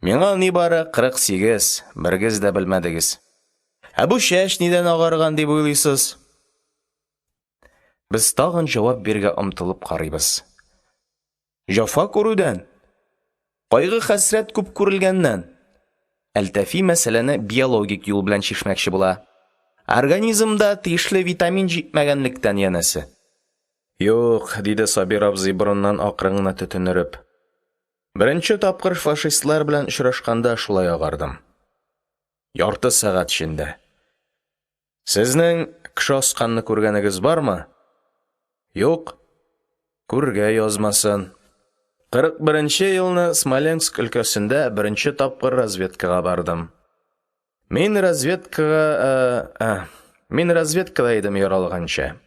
Миңа нибары 48, берегез дә белмәдегез. Ә бу чәч нидән агарган дип уйлыйсыз? Без тагын җавап бирергә омтылып карыйбыз. Җафа күрүдән, кайгы-хәсрәт күп күрелгәннән. Әлтәфи мәсьәләне биологик юл белән чишмәкче була. Организмда тиешле витамин җитмәгәнлектән, янәсе. Юк, диде Сабир абзый борыннан акрын гына төтен өреп. Беренче тапкыр фашистлар белән очрашканда шулай агардым. Ярты сәгать эчендә. Сезнең кеше асканны күргәнегез бармы? Юк. Күрергә язмасын. 41 нче елны Смоленск өлкәсендә беренче тапкыр разведкага бардым. Мин разведкага, ә, мин разведкада идем яралганчы.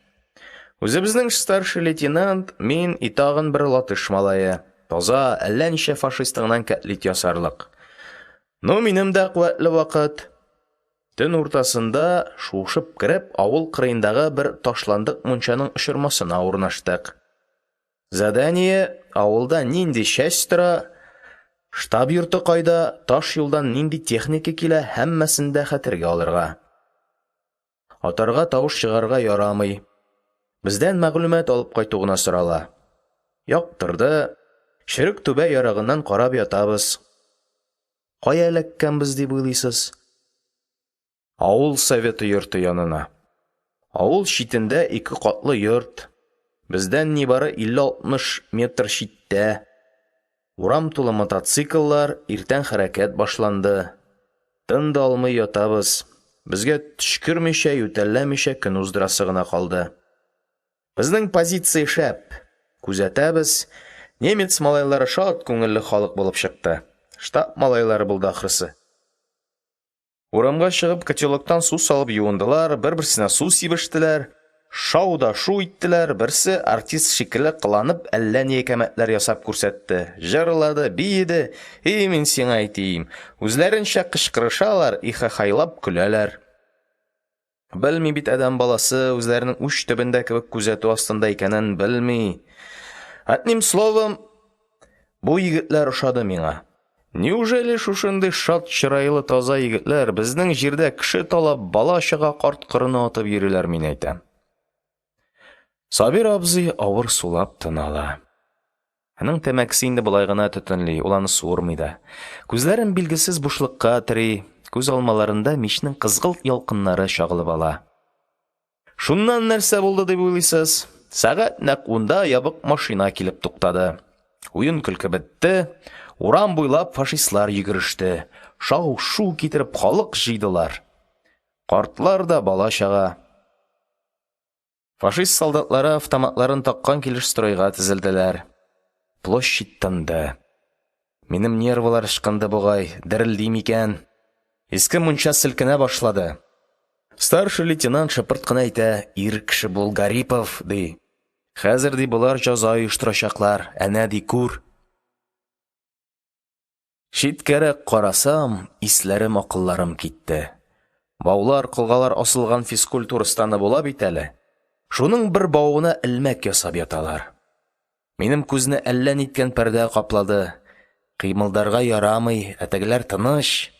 Үзебезнең старший лейтенант, мин и тагын бер латыш малае. Таза, әллә ничә фашистыңнан кәтлит ясарлык. Ну, минем дә куәтле вакыт. Төн уртасында шуышып кереп, авыл кырыендагы бер ташландык мунчаның очырмасына урнаштык. Задание: авылда нинди часть тора, штаб йорты кайда, таш юлдан нинди техника килә – һәммәсен дә хәтергә алырга. Атарга, тавыш чыгарырга ярамый. Бездән мәгълүмат алып кайту гына сорала. Яктырды. Черек түбә ярыгыннан карап ятабыз. Кая эләккәнбез дип уйлыйсыз? Авыл советы йорты янына. Авыл читендә ике катлы йорт. Бездән нибары илле-алтмыш метр читтә. Урам тулы мотоцикллар, иртән хәрәкәт башланды. Тын да алмый ятабыз. Безгә төчкермичә, ютәлләмичә көн уздырасы гына калды. Безнең позиция шәп. Күзәтәбез. Немец малайлары шат күңелле халык булып чыкты. Штаб малайлары булды, ахрысы. Урамга чыгып, котелоктан су салып юындылар, бер-берсенә су сибештеләр, шау да шу иттеләр, берсе, артист шикелле кыланып, әллә ни әкәмәтләр ясап күрсәтте, җырлады, биеде, и мин сиңа әйтим, үзләренчә кычкырышалар, ихахайлап көләләр. Белми бит адәм баласы үзләренең уч төбендә кебек күзәтү астында икәнен белми. Одним словом, бу егетләр ошады миңа. Неужели шушындый шат чырайлы таза егетләр безнең җирдә кеше талап, бала-чага, карт-корыны атып йөриләр, мин әйтәм. Сабир абзый авыр сулап тын ала. Аның тәмәкесе инде болай гына төтенли, ул аны суырмый да. Күзләрен билгесез бушлыкка тери, күз алмаларында мичнең кызгылт ялкыннары чагылып ала. Шуннан нәрсә булды дип уйлыйсыз? Сәгать нәкъ унда ябык машина килеп туктады. Уен-көлке бетте. Урам буйлап фашистлар йөгереште. Шау-шу китереп халык җыйдылар. Картлар да, бала-чага. Фашист солдатлары автоматларын таккан килеш стройга тезелделәр. Площадь тынды. Минем нервылар ычкынды бугай, дерелдим икән. Иске мунча селкенә башлады. Старший лейтенант шыпырт кына әйтә: "Ир кеше бул, Гарипов", ди. Хәзер ди болар җәза оештырачаклар. Әнә ди күр. Читкәрәк карасам, исләрем, акылларым китте. Баулар, колгалар асылган физкультура станы була бит әле. Шуның бер бавына элмәк ясап яталар. Минем күзне әллә ниткән пәрдә каплады. Кыймылдарга ярамый, ә тегеләр тыныч.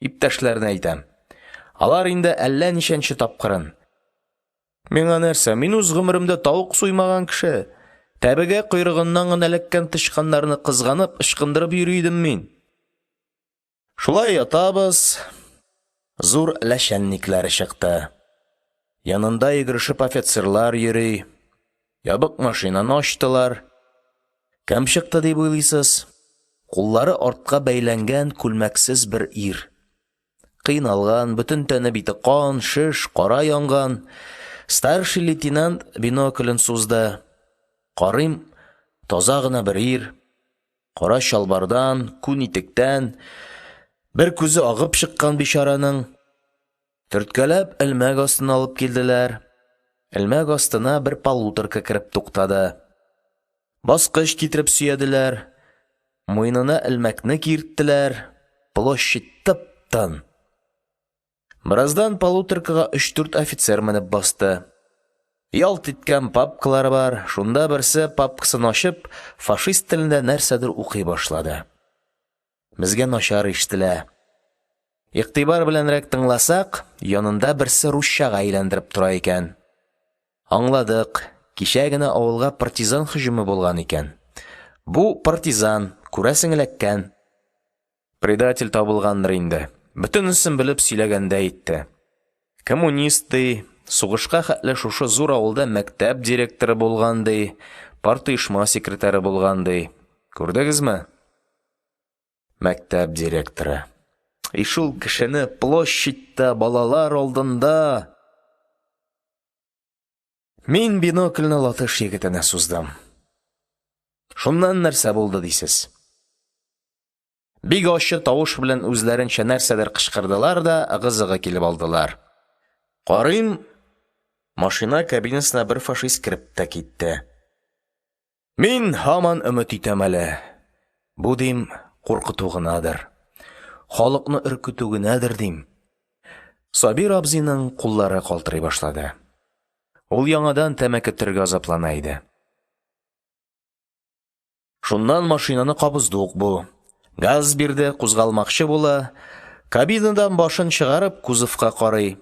Иптәшләренә әйтәм. Алар инде әллә ничәнче тапкырын. Миңа нәрсә, мин үз гомеремдә тавык суймаган кеше. Тәбегә койрыгыннан гына эләккән тычканнарны кызганып, ычкындырып йөри идем мин. Шулай ятабыз. Зур ләчәнникләре чыкты. Янында йөгерешеп офицерлар йөри. Ябык машинаны ачтылар. Кем чыкты дип уйлыйсыз? Куллары артка бәйләнгән күлмәксез бер ир. Кыйналган, бөтен тәне бите кан, шеш, кара янган. Старший лейтенант биноклен сузды. Карыйм, таза гына бер ир. Кара чалбардан, күн итектән. Бер күзе агып чыккан бичараның. Төрткәләп элмәк астына алып килделәр. Элмәк астына бер полуторка кереп туктады. Баскыч китереп сөяделәр. Муенына элмәкне киерттеләр. Площадь тып-тын. Бераздан полуторкага өч-дүрт офицер менеп басты. Ялт иткән папкалары бар, шунда берсе, папкасын ачып, фашист телендә нәрсәдер укый башлады. Безгә начар ишетелә. Игътибар беләнрәк тыңласак, янында берсе русчага әйләндереп тора икән. Аңладык, кичә генә авылга партизан һөҗүме булган икән. Бу партизан, күрәсең, эләккән. Предатель табылгандыр инде. Бөтенесен белеп сөйләгәндәй итте. Коммунист, ди, сугышка хәтле шушы зур авылда мәктәп директоры булган, ди, партоешма секретаре булган, ди. Күрдегезме? Мәктәп директоры. И шул кешене площадьта балалар алдында. Мин бинокльне латыш егетенә суздым. Шуннан нәрсә булды дисез? Бик ачы тавыш белән үзләренчә нәрсәдер кычкырдылар да ыгы-зыгы килеп алдылар. Карыйм, машина кабинасына бер фашист кереп тә китте. Мин һаман өмет итәм әле. Бу, дим, куркыту гынадыр. Халыкны өркетү генәдер, дим. Сабир абзыйның куллары калтырый башлады. Ул яңадан тәмәке төрергә азаплана иде. Шуннан машинаны кабызды ук бу. Газ бирде, кузгалмакчы була, кабинадан башын чыгарып кузовка карый,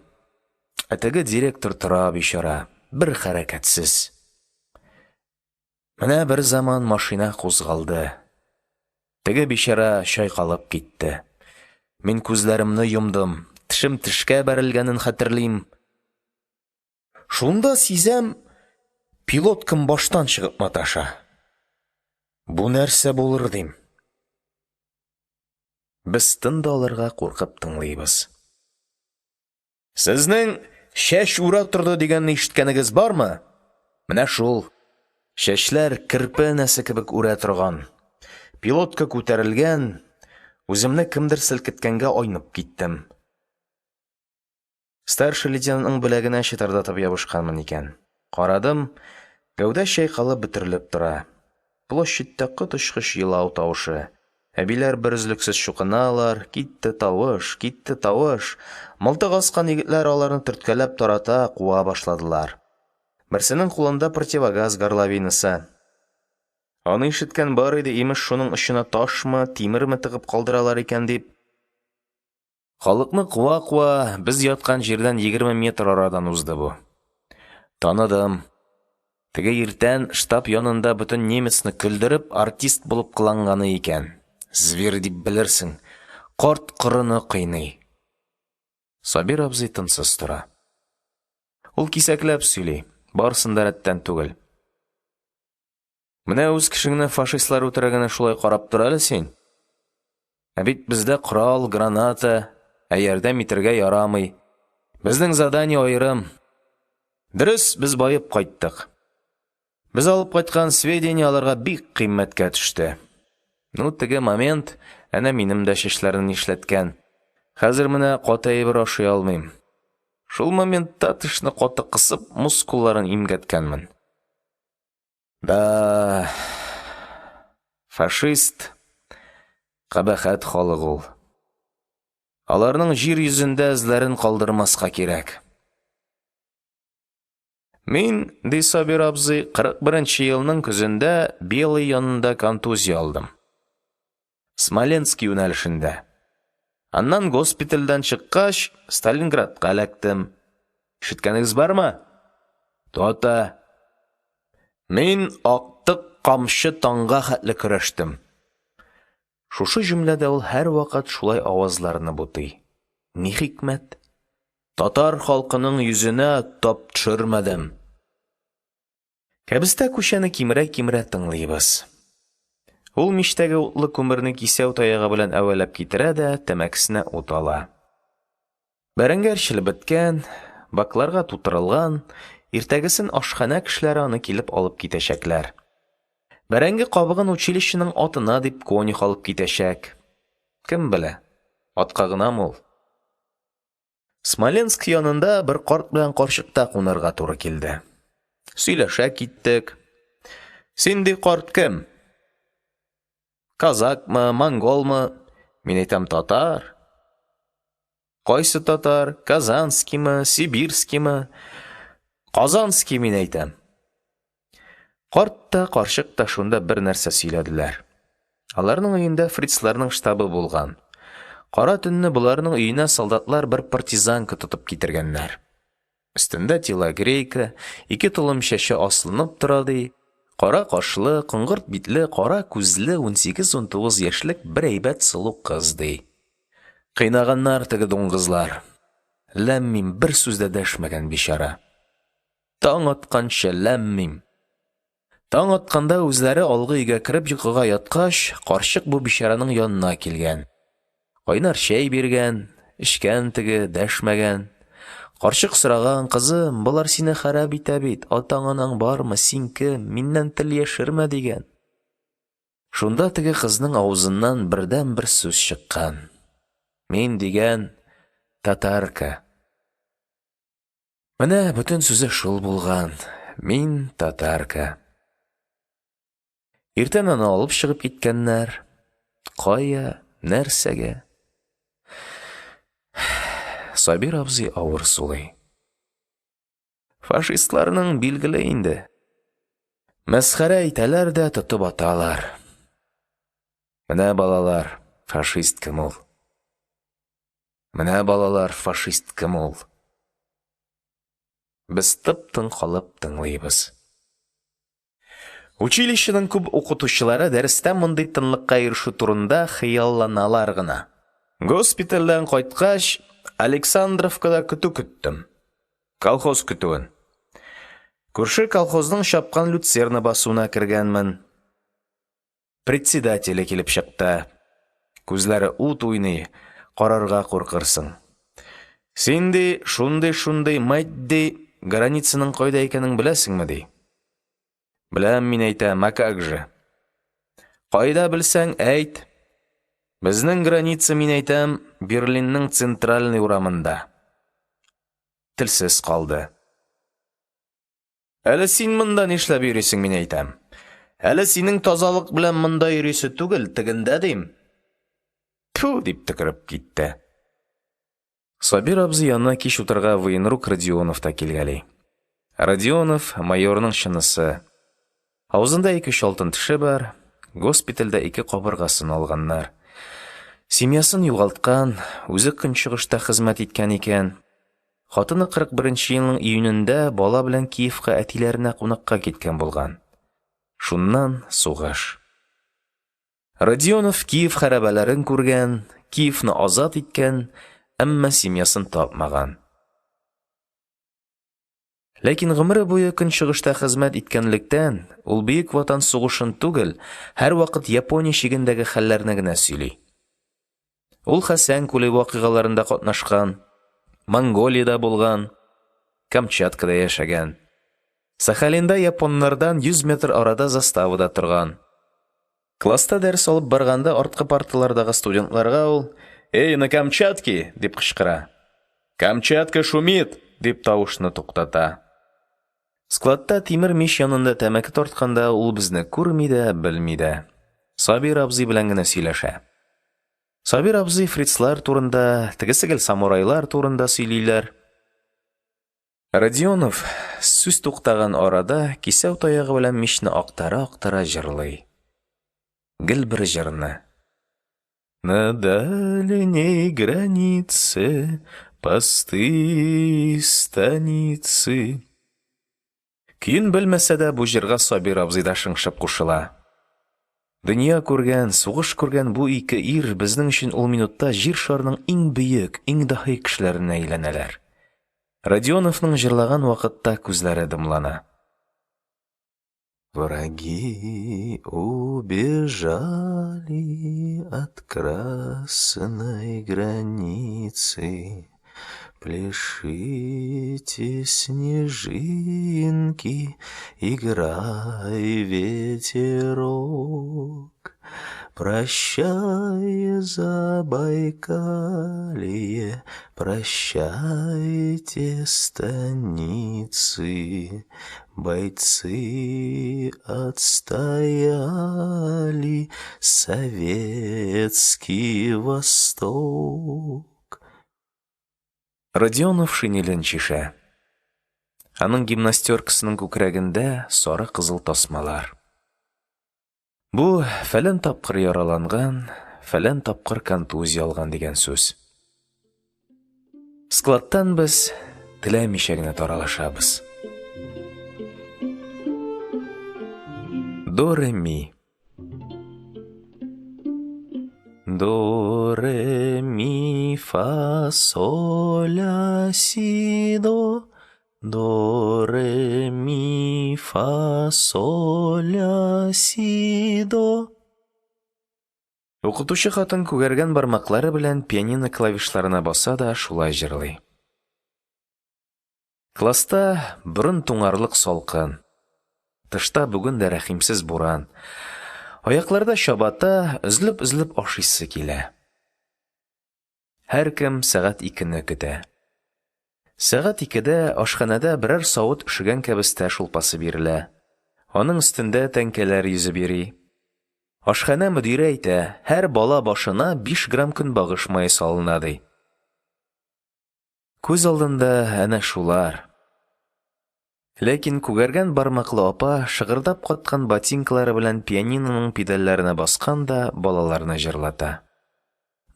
ә теге директор тора, бичара, бер хәрәкәтсез. Менә берзаман машина кузгалды, теге бичара чайкалып китте, мин күзләремне йомдым, тешем тешкә бәрелгәнен хәтерлим. Шунда сизәм: пилоткам баштан чыгып маташа. Бу нәрсә булыр, дим. Без тын да алырга куркып тыңлыйбыз. Сезнең чәч үрә торды дигәнне ишеткәнегез бармы? Менә шул. Чәчләр керпе энәсе кебек үрә торган. Пилотка күтәрелгән, үземне кемдер селкеткәнгә айнып киттем. Старший лейтенантның беләгенә чытырдатып ябышканмын икән. Карадым, гәүдә чайкалып бөтерелеп тора. Площадьта коточкыч елау тавышы. Әбиләр берөзлексез чукыналар, китте тавыш, китте тавыш. Мылтык аскан егетләр аларны төрткәләп тарата, куа башладылар. Берсенең кулында противогаз горловинасы. Аны ишеткән бар иде, имеш, шуның очына ташмы, тимерме тыгып калдыралар икән дип. Халыкны куа-куа, без яткан җирдән 20 метр арадан узды бу. Таныдым. Теге иртән штаб янында бөтен немецны көлдереп, артист булып кыланганы икән. Зверь дип белерсең. Карт-корыны кыйный. Сабир абзый тынсыз тора. Ул кисәкләп сөйли, барысын да рәттән түгел. Менә үз кешеңне фашистлар үтергәнне шулай карап тор әле син. Ә бит бездә корал, граната, ә ярдәм итәргә ярамый. Безнең задание аерым. Дөрес, без баеп кайттык. Без алып кайткан сведения аларга бик кыйммәткә төште. Ну, теге момент әнә минем дә чәчләрне нишләткән. Хәзер менә каты әйбер ашый алмыйм. Шул моментта тешне каты кысып, мускулларын имгәткәнмен. Да, фашист кабахәт халык ул. Аларның җир йөзендә эзләрен калдырмаска кирәк. Мин, ди Сабир абзый, 41 нче елның көзендә Белый янында контузия алдым. Смоленск юнәлешендә. Аннан госпитальдән чыккач, Сталинградка эләктем. Ишеткәнегез бармы? То-то. Мин актык камчы таңга хәтле көрәштем. Шушы җөмләдә ул һәрвакыт шулай авазларны бутый. Ни хикмәт? Татар халкының йөзенә тап төшермәдем. Кәбестә күчәне кимерә-кимерә тыңлыйбыз. Ул мичтәге утлы күмерне кисәү таягы белән әвәләп китерә дә тәмәкесенә ут ала. Бәрәңге әрчелеп беткән, бакларга тутырылган, иртәгесен ашханә кешеләре аны килеп алып китәчәкләр. Бәрәңге кабыгын училищеның атына дип конюх алып китәчәк. Кем белә, атка гынамы ул? Смоленск янында бер карт белән карчыкта кунарга туры килде. Сөйләшә киттек. Син, ди, карт, кем? Казакмы, монголмы? Мин әйтәм, татар. Кайсы татар? Казанскиймы, сибирскиймы? Казанский, мин әйтәм. Карт та, карчык та шунда бер нәрсә сөйләделәр. Аларның өендә фрицларның штабы булган. Кара төнне боларның өенә солдатлар бер партизанка тотып китергәннәр. Өстендә телогрейка, ике толым чәче асылынып тора, ди. Кара кашлы, коңгырт битле, кара күзле 18-19 яшьлек бер әйбәт сылу кыз, ди. Кыйнаганнар теге дуңгызлар. Ләм-мим бер сүз дә дәшмәгән бичара. Таң атканчы ләм-мим. Таң атканда үзләре алгы өйгә кереп йокыга яткач, карчык бу бичараның янына килгән. Кайнар чәй биргән, эчкән теге, дәшмәгән. Карчык сораган, кызым, болар сине харап итә бит, атаң-анаң бармы, син кем, миннән тел яшермә, дигән. Шунда теге кызның авызыннан бердәнбер сүз чыккан. Мин, дигән, татарка. Менә бөтен сүзе шул булган. Мин татарка. Иртән аны алып чыгып киткәннәр. Кая, нәрсәгә? Сабир абзый авыр сулый. Фашистларның билгеле инде. Мәсхәрә итәләр дә тотып аталар. Менә, балалар, фашист кем ул! Менә, балалар, фашист кем ул! Без тып-тын калып тыңлыйбыз. Училищеның күп укытучылары дәрестә мондый тынлыкка ирешү турында хыялланалар гына. Госпитальдән кайткач, Александровкада көтү көттем. Колхоз көтүен. Күрше колхозның чапкан люцерна басуына кергәнмен. Председателе килеп чыкты. Күзләре ут уйный, карарга куркырсың. Син, ди, шундый-шундый, мать, ди, границаның кайда икәнен беләсеңме, ди. Беләм, мин әйтәм, а как же. Кайда белсәң әйт. Безнең граница, мин әйтәм, Берлинның центральный урамында. Телсез калды. Әле син монда нишләп йөрисең, мин әйтәм. Әле синең тазалык белән монда йөрисе түгел, тегендә дим. Тфү дип төкереп китте. Сабир абзый янына кич утырырга военрук Родионов та килгәли. Родионов майорның чынысы. Авызында ике-өч алтын теше бар, госпитальдә ике кабыргасын алганнар. Семьясын югалткан, үзе көнчыгышта хезмәт иткән икән. Хатыны 41 нче елның июнендә бала белән Киевка әтиләренә кунакка киткән булган. Шуннан сугыш. Родионов Киев хәрабәләрен күргән, Киевны азат иткән, әмма семьясын тапмаган. Ләкин гомере буе Көнчыгышта хезмәт иткәнлектән, ул Бөек Ватан сугышын түгел, һәрвакыт Япония чигендәге хәлләрне генә сөйли. Ул Хәсән күле вакыйгаларында катнашкан, Монголиядә булган, Камчаткада яшәгән. Сахалинда японнардан 100 метр арада заставада торган. Класста дәрес алып барганда арткы парталардагы студентларга ул: "Эй, на Камчатке!" дип кычкыра. "Камчатка шумит!" дип тавышны туктата. Складта тимер мич янында тәмәке тартканда ул безне күрми дә, белми дә. Сабир абзый белән генә сөйләшә. Сабир абзый фрицлар турында, тегесе гел самурайлар турында сөйлиләр. Родионов, сүз туктаган арада, кисәү таягы белән мичне актара-актара җырлый. Гел бер җырны. На дальней границе посты станицы. Көен белмәсә дә, бу җырга Сабир абзый да шыңшып кушыла. Дөнья күргән, сугыш күргән бу ике ир безнең өчен ул минутта җир шарының иң бөек, иң даһи кешеләренә әйләнәләр. Родионовның җырлаган вакытта күзләре дымлана. Враги убежали от красной границы. Пляшите, снежинки, играй, ветерок. Прощай, Забайкалье, прощайте, станицы, Бойцы отстояли советский Восток. Родионов шинелен чишә. Аның гимнастёркасының күкрәгендә сары кызыл тасмалар. Бу фәлән тапкыр яраланган, фәлән тапкыр контузия алган дигән сүз. Складтан без теләмичә генә таралышабыз. До ре ми. До ре ми фа соль ля си до до ре ми фа соль ля си до. Укытучы хатын күгәргән бармаклары белән пианино клавишларына баса да шулай җырлый. Класста борын туңарлык салкын. Тышта бүген дә рәхимсез буран. Аякларда чабата, өзелеп-өзелеп ашыйсы килә. Һәркем сәгать икене көтә. Сәгать икедә ашханәдә берәр савыт өшегән кәбестә шулпасы бирелә. Аның өстендә тәңкәләр йөзеп йөри. Ашханә мөдире әйтә, һәр бала башына 5 грамм көнбагыш мае салына, ди. Күз алдында әнә шулар. Ләкин күгәргән бармаклы апа шыгырдап каткан ботинкалары белән пианиноның педальләренә баскан да балаларны җырлата: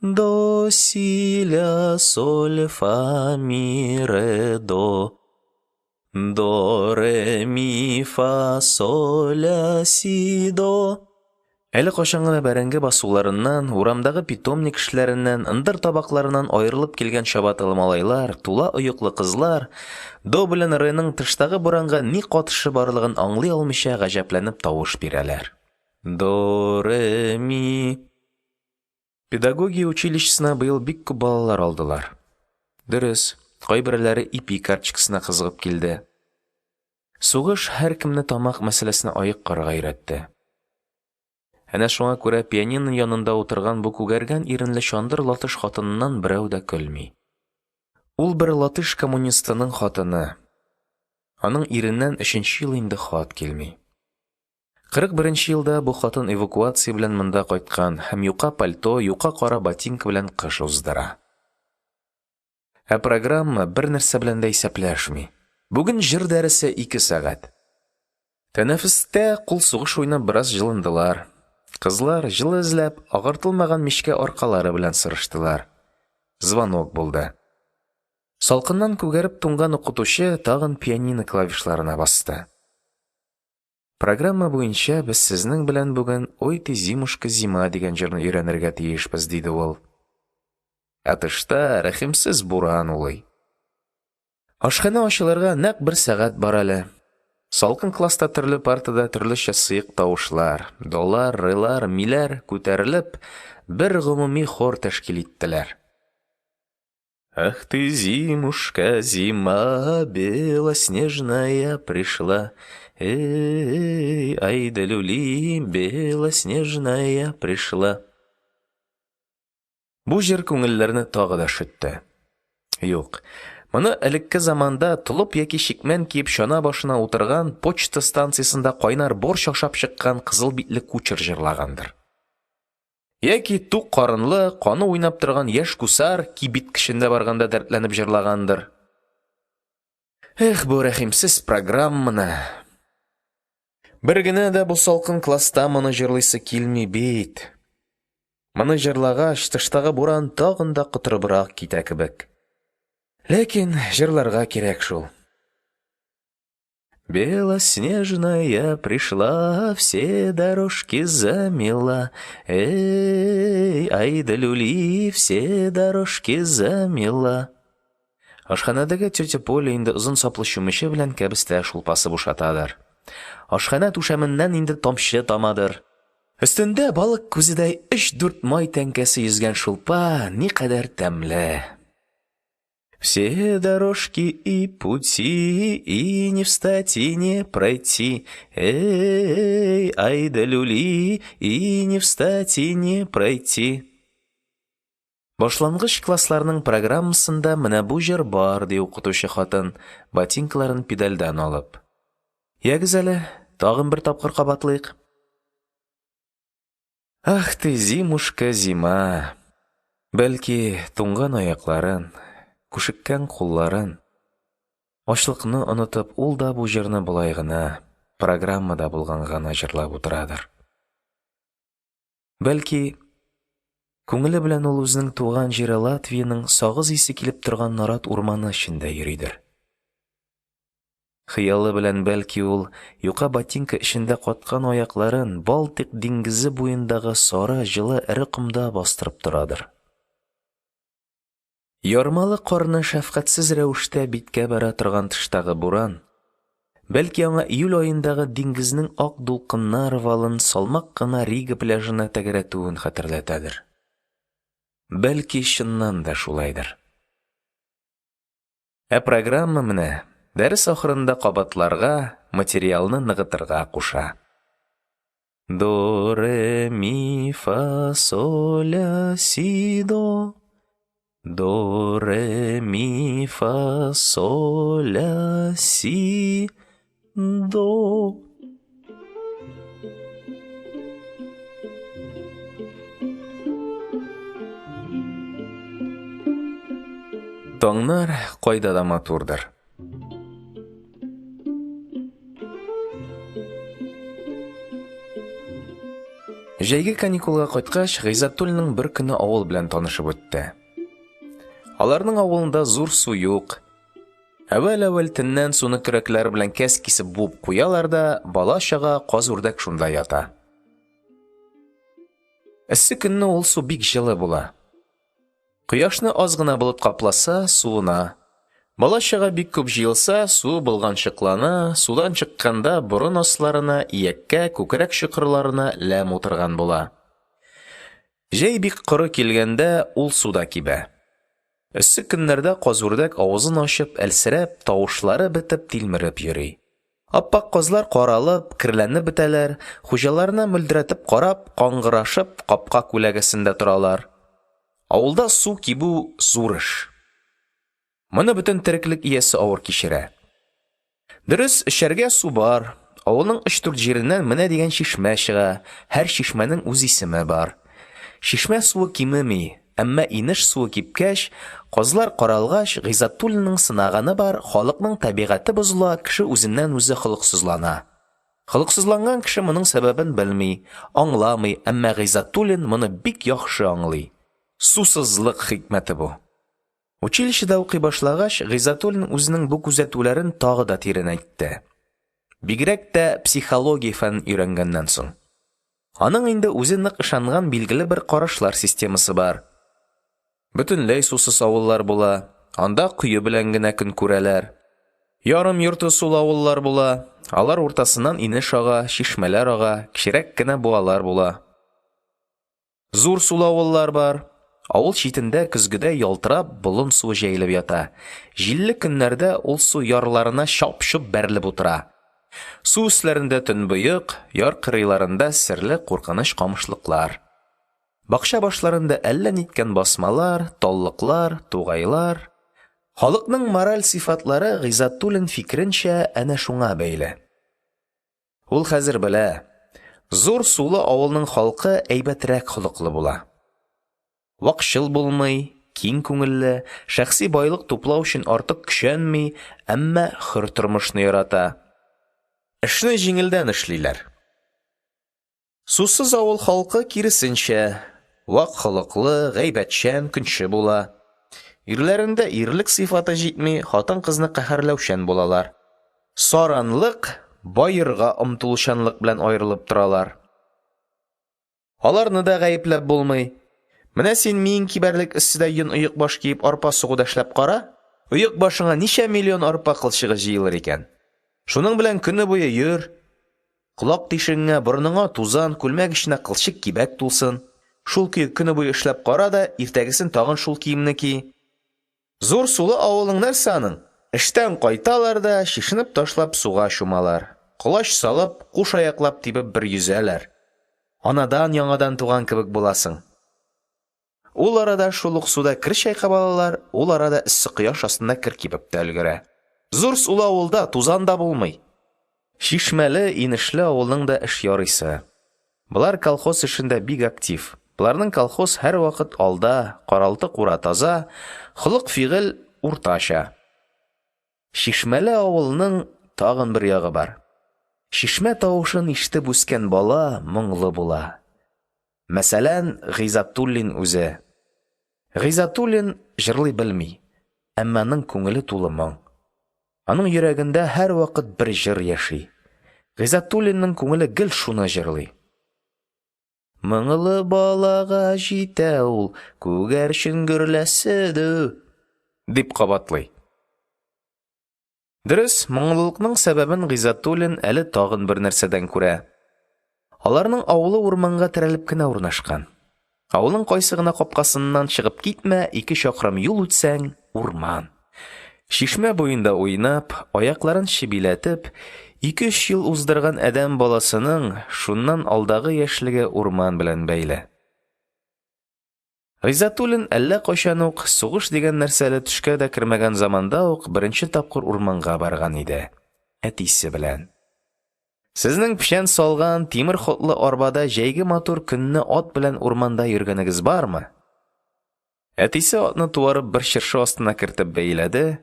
До, си, ля, соль, фа, ми, ре, до. До, ре, ми, фа, соль, ля, си, до. Әле кайчан гына бәрәңге басуларыннан, урамдагы питомник эшләреннән, ындыр табакларыннан аерылып килгән чабаталы малайлар, тула оеклы кызлар до белән реның тыштагы буранга ни катышы барлыгын аңлый алмыйча гаҗәпләнеп тавыш бирәләр. До, ре, ми. Педагогия училищесына быел бик күп балалар алдылар. Дөрес, кайберләре ипи карточкасына кызыгып килде. Сугыш һәркемне тамак мәсьәләсенә аек карарга өйрәтте. Әнә шуңа күрә пианино янында утырган бу күгәргән иренле чандыр латыш хатыныннан берәү дә көлми. Ул бер латыш коммунистының хатыны. Аның иреннән өченче ел инде хат килми. 41 нче елда бу хатын эвакуация белән монда кайткан һәм юка пальто, юка кара ботинка белән кыш уздыра. Ә программа бернәрсә белән дә исәпләшми. Бүген җыр дәресе 2 сәгать. Тәнәфестә кул сугыш уйнап бераз җылындылар. Кызлар, җылы эзләп, агартылмаган мичкә аркалары белән сырыштылар. Звонок булды. Салкыннан күгәреп туңган укытучы тагын пианино клавишларына басты. Программа буенча без сезнең белән бүген «Ой ты, зимушка, зима» дигән җырны өйрәнергә тиешбез, диде ул. Ә тышта рәхимсез буран улый. Ашханә ачылырга нәкъ бер сәгать бар әле. Салкын класста төрле партада төрлечә сыек тавышлар, долар, релар, миләр күтәрелеп, бер гомуми хор тәшкил иттеләр. Ах ты, зимушка, зима белоснежная пришла, эй, ай да люли, белоснежная пришла. Бу җыр күңелләрне тагы да өшетте. Юк, моны элекке заманда толып яки чикмән киеп чана башына утырган, почта станциясендә кайнар борщ ашап чыккан кызыл битле кучер җырлагандыр. Яки тук карынлы, каны уйнап торган яшь гусар кибитка эчендә барганда дәртләнеп җырлагандыр. Эх, бу рәхимсез программаны. Бер генә дә бу салкын класста моны җырлыйсы килми бит. Моны җырлагач, тыштагы буран тагын да котырыбрак китә кебек. Ләкин җырларга кирәк шул. Белоснежная пришла, все дорожки замела. Эй, ай да люли, все дорожки замела. Ашханәдәге тетя Поля инде озын саплы чүмече белән кәбестә шулпасы бушатадыр. Ашханә түшәменнән инде тамчы тамадыр. Өстендә балык күзедәй өч-дүрт май тәңкәсе йөзгән шулпа никадәр тәмле. Все дорожки и пути, и не встать, и не пройти. Эй, ай да люли, и не встать, и не пройти. Башлангыч классларның программасында менә бу җыр бар, ди укытучы хатын, ботинкаларын педальдән алып. Ягез әле, тагын бер тапкыр кабатлыйк. Ах ты, зимушка, зима. Бәлки, туңган аякларын, күшеккән кулларын, ачлыкны онытып, ул да бу җырны болай гына, программада булганга гына җырлап утырадыр. Бәлки, күңеле белән ул үзенең туган җире Латвиянең сагыз исе килеп торган нарат урманы эчендә йөридер. Хыялы белән, бәлки, ул юка ботинка эчендә каткан аякларын Балтыйк диңгезе буендагы сары, җылы, эре комда бастырып торадыр. Ярмалы карны шәфкатьсез рәвештә биткә бәрә торган тыштагы буран, бәлки, аңа июль аендагы диңгезнең ак дулкыннар валын салмак кына Рига пляжына тәгәрәтүен хәтерләтәдер. Бәлки, чыннан да шулайдыр. Ә программа менә дәрес ахырында кабатларга, материалны ныгытырга куша. До, ре, ми, фа, соль, ля, си, до. До, ре, ми, фа, соль, ля, си, до. Таңнар кайда да матурдыр. Җәйге каникулга кайткач, Гыйззәтуллинның бер көне авыл белән танышып үтте. Аларның авылында зур су юк. Әүвәл-әүвәл төннән суны көрәкләр белән кәс кисеп буып куялар да, бала-чага, каз-үрдәк шунда ята. Эссе көнне ул су бик җылы була. Кояшны аз гына болыт капласа, суына. Бала-чага бик күп җыелса, суы болганчыклана, судан чыкканда борын асларына, ияккә, күкрәк чокырларына ләм утырган була. Җәй бик коры килгәндә ул су да кибә. Эссе көннәрдә каз-үрдәк авызын ачып, әлсерәп, тавышлары бетеп тилмереп йөри. Ап-ак казлар каралып, керләнеп бетәләр, хуҗаларына мөлдерәтеп карап, каңгырашып, капка күләгәсендә торалар. Авылда су кибү – зур эш. Моны бөтен тереклек иясе авыр кичерә. Дөрес, эчәргә су бар. Авылның өч-дүрт җиреннән менә дигән чишмә чыга, һәр чишмәнең үз исеме бар. Чишмә суы кимеми, Әмма инеш суы кипкәч, казлар каралгач, Гыйззәтуллинның сынаганы бар, халыкның табигате бозыла, кеше үзеннән-үзе холыксызлана. Холыксызланган кеше моның сәбәбен белми, аңламый, әмма Гыйззәтуллин моны бик яхшы аңлый. Сусызлык хикмәте бу. Училищеда укый башлагач, Гыйззәтуллин үзенең бу күзәтүләрен тагы да тирәнәйтте. Бигрәк тә психология фәнен өйрәнгәннән соң. Аның инде үзе нык ышанган билгеле бер карашлар системасы бар. Бөтенләй сусыз авыллар була, анда кое белән генә көн күрәләр. Ярым-йорты сулы авыллар була, алар уртасыннан инеш ага, чишмәләр ага, кечерәк кенә буалар була. Зур сулы авыллар бар. Авыл читендә көзгедәй ялтырап болын суы җәелеп ята. Җилле көннәрдә ул су ярларына чап-чоп бәрелеп утыра. Су өсләрендә төнбоек, яр кырыйларында серле куркыныч камышлыклар. Бакча башларында әллә ниткән басмалар, таллыклар, тугайлар. Халыкның мораль сыйфатлары, Гыйззәтуллин фикеренчә, әнә шуңа бәйле. Ул хәзер белә, зур сулы авылның халкы әйбәтрәк холыклы була. Вакчыл булмый, киң күңелле, шәхси байлык туплау өчен артык көчәнми, әмма хөр тормышны ярата. Эшне җиңелдән эшлиләр. Сусыз авыл халкы, киресенчә, вак холыклы, гайбәтчән, көнче була. Ирләрендә ирлек сыйфаты җитми, хатын-кызны каһәрләүчән булалар. Саранлык, баерга омтылучанлык белән аерылып торалар. Аларны да гаепләп булмый. Менә син миең кибәрлек эсседә йон оекбаш киеп арпа сугуда эшләп кара. Оекбашыңа ничә миллион арпа кылчыгы җыелыр икән? Шуның белән көне буе йөр. Колак тишегеңә, борыныңа тузан, күлмәк эченә кылчык кибәк тулсын. Шул көе көне буе эшләп кара да, иртәгесен тагын шул киемне ки. Зур сулы авылның нәрсә аның? Эштән кайталар да, чишенеп ташлап суга чумалар. Колач салып, куш аяклап тибеп бер йөзәләр. Анадан яңадан туган кебек буласың. Ул арада шул ук суда кер чайкап алалар, ул арада эссе кояш астында кер кибеп тә өлгерә. Зур сулы авылда тузан да булмый. Чишмәле, инешле авылның да эш ярыйсы. Болар колхоз эшендә бик актив. Боларның колхоз һәрвакыт алда, каралты-кура таза, холык-фигыль уртача. Чишмәле авылның тагын бер ягы бар. Чишмә тавышын ишетеп үскән бала моңлы була. Мәсәлән, Гыйззәтуллин үзе. Гыйззәтуллин җырлый белми, әмма аның күңеле тулы моң. Аның йөрәгендә һәрвакыт бер җыр яши. Гыйззәтуллинның күңеле гел шуны җырлый. Моңлы балага җитә ул, күгәрчен гөрләсе дә, дип кабатлый. Дөрес, моңлылыкның сәбәбен Гыйззәтуллин әле тагын бер нәрсәдән күрә. Аларның авылы урманга терәлеп кенә урнашкан. Авылның кайсы гына капкасыннан чыгып китмә, ике чакрым юл үтсәң, урман. Чишмә буенда уйнап, аякларын чебиләтеп, ике-өч ел уздырган адәм баласының шуннан алдагы яшьлеге урман белән бәйле. Гыйззәтуллин әллә кайчан ук, сугыш дигән нәрсә әле төшкә дә кермәгән заманда ук беренче тапкыр урманга барган иде. Әтисе белән. Сезнең печән салган тимер ходлы арбада җәйге матур көнне ат белән урманда йөргәнегез бармы? Әтисе атны туарып бер чыршы астына кертеп бәйләде,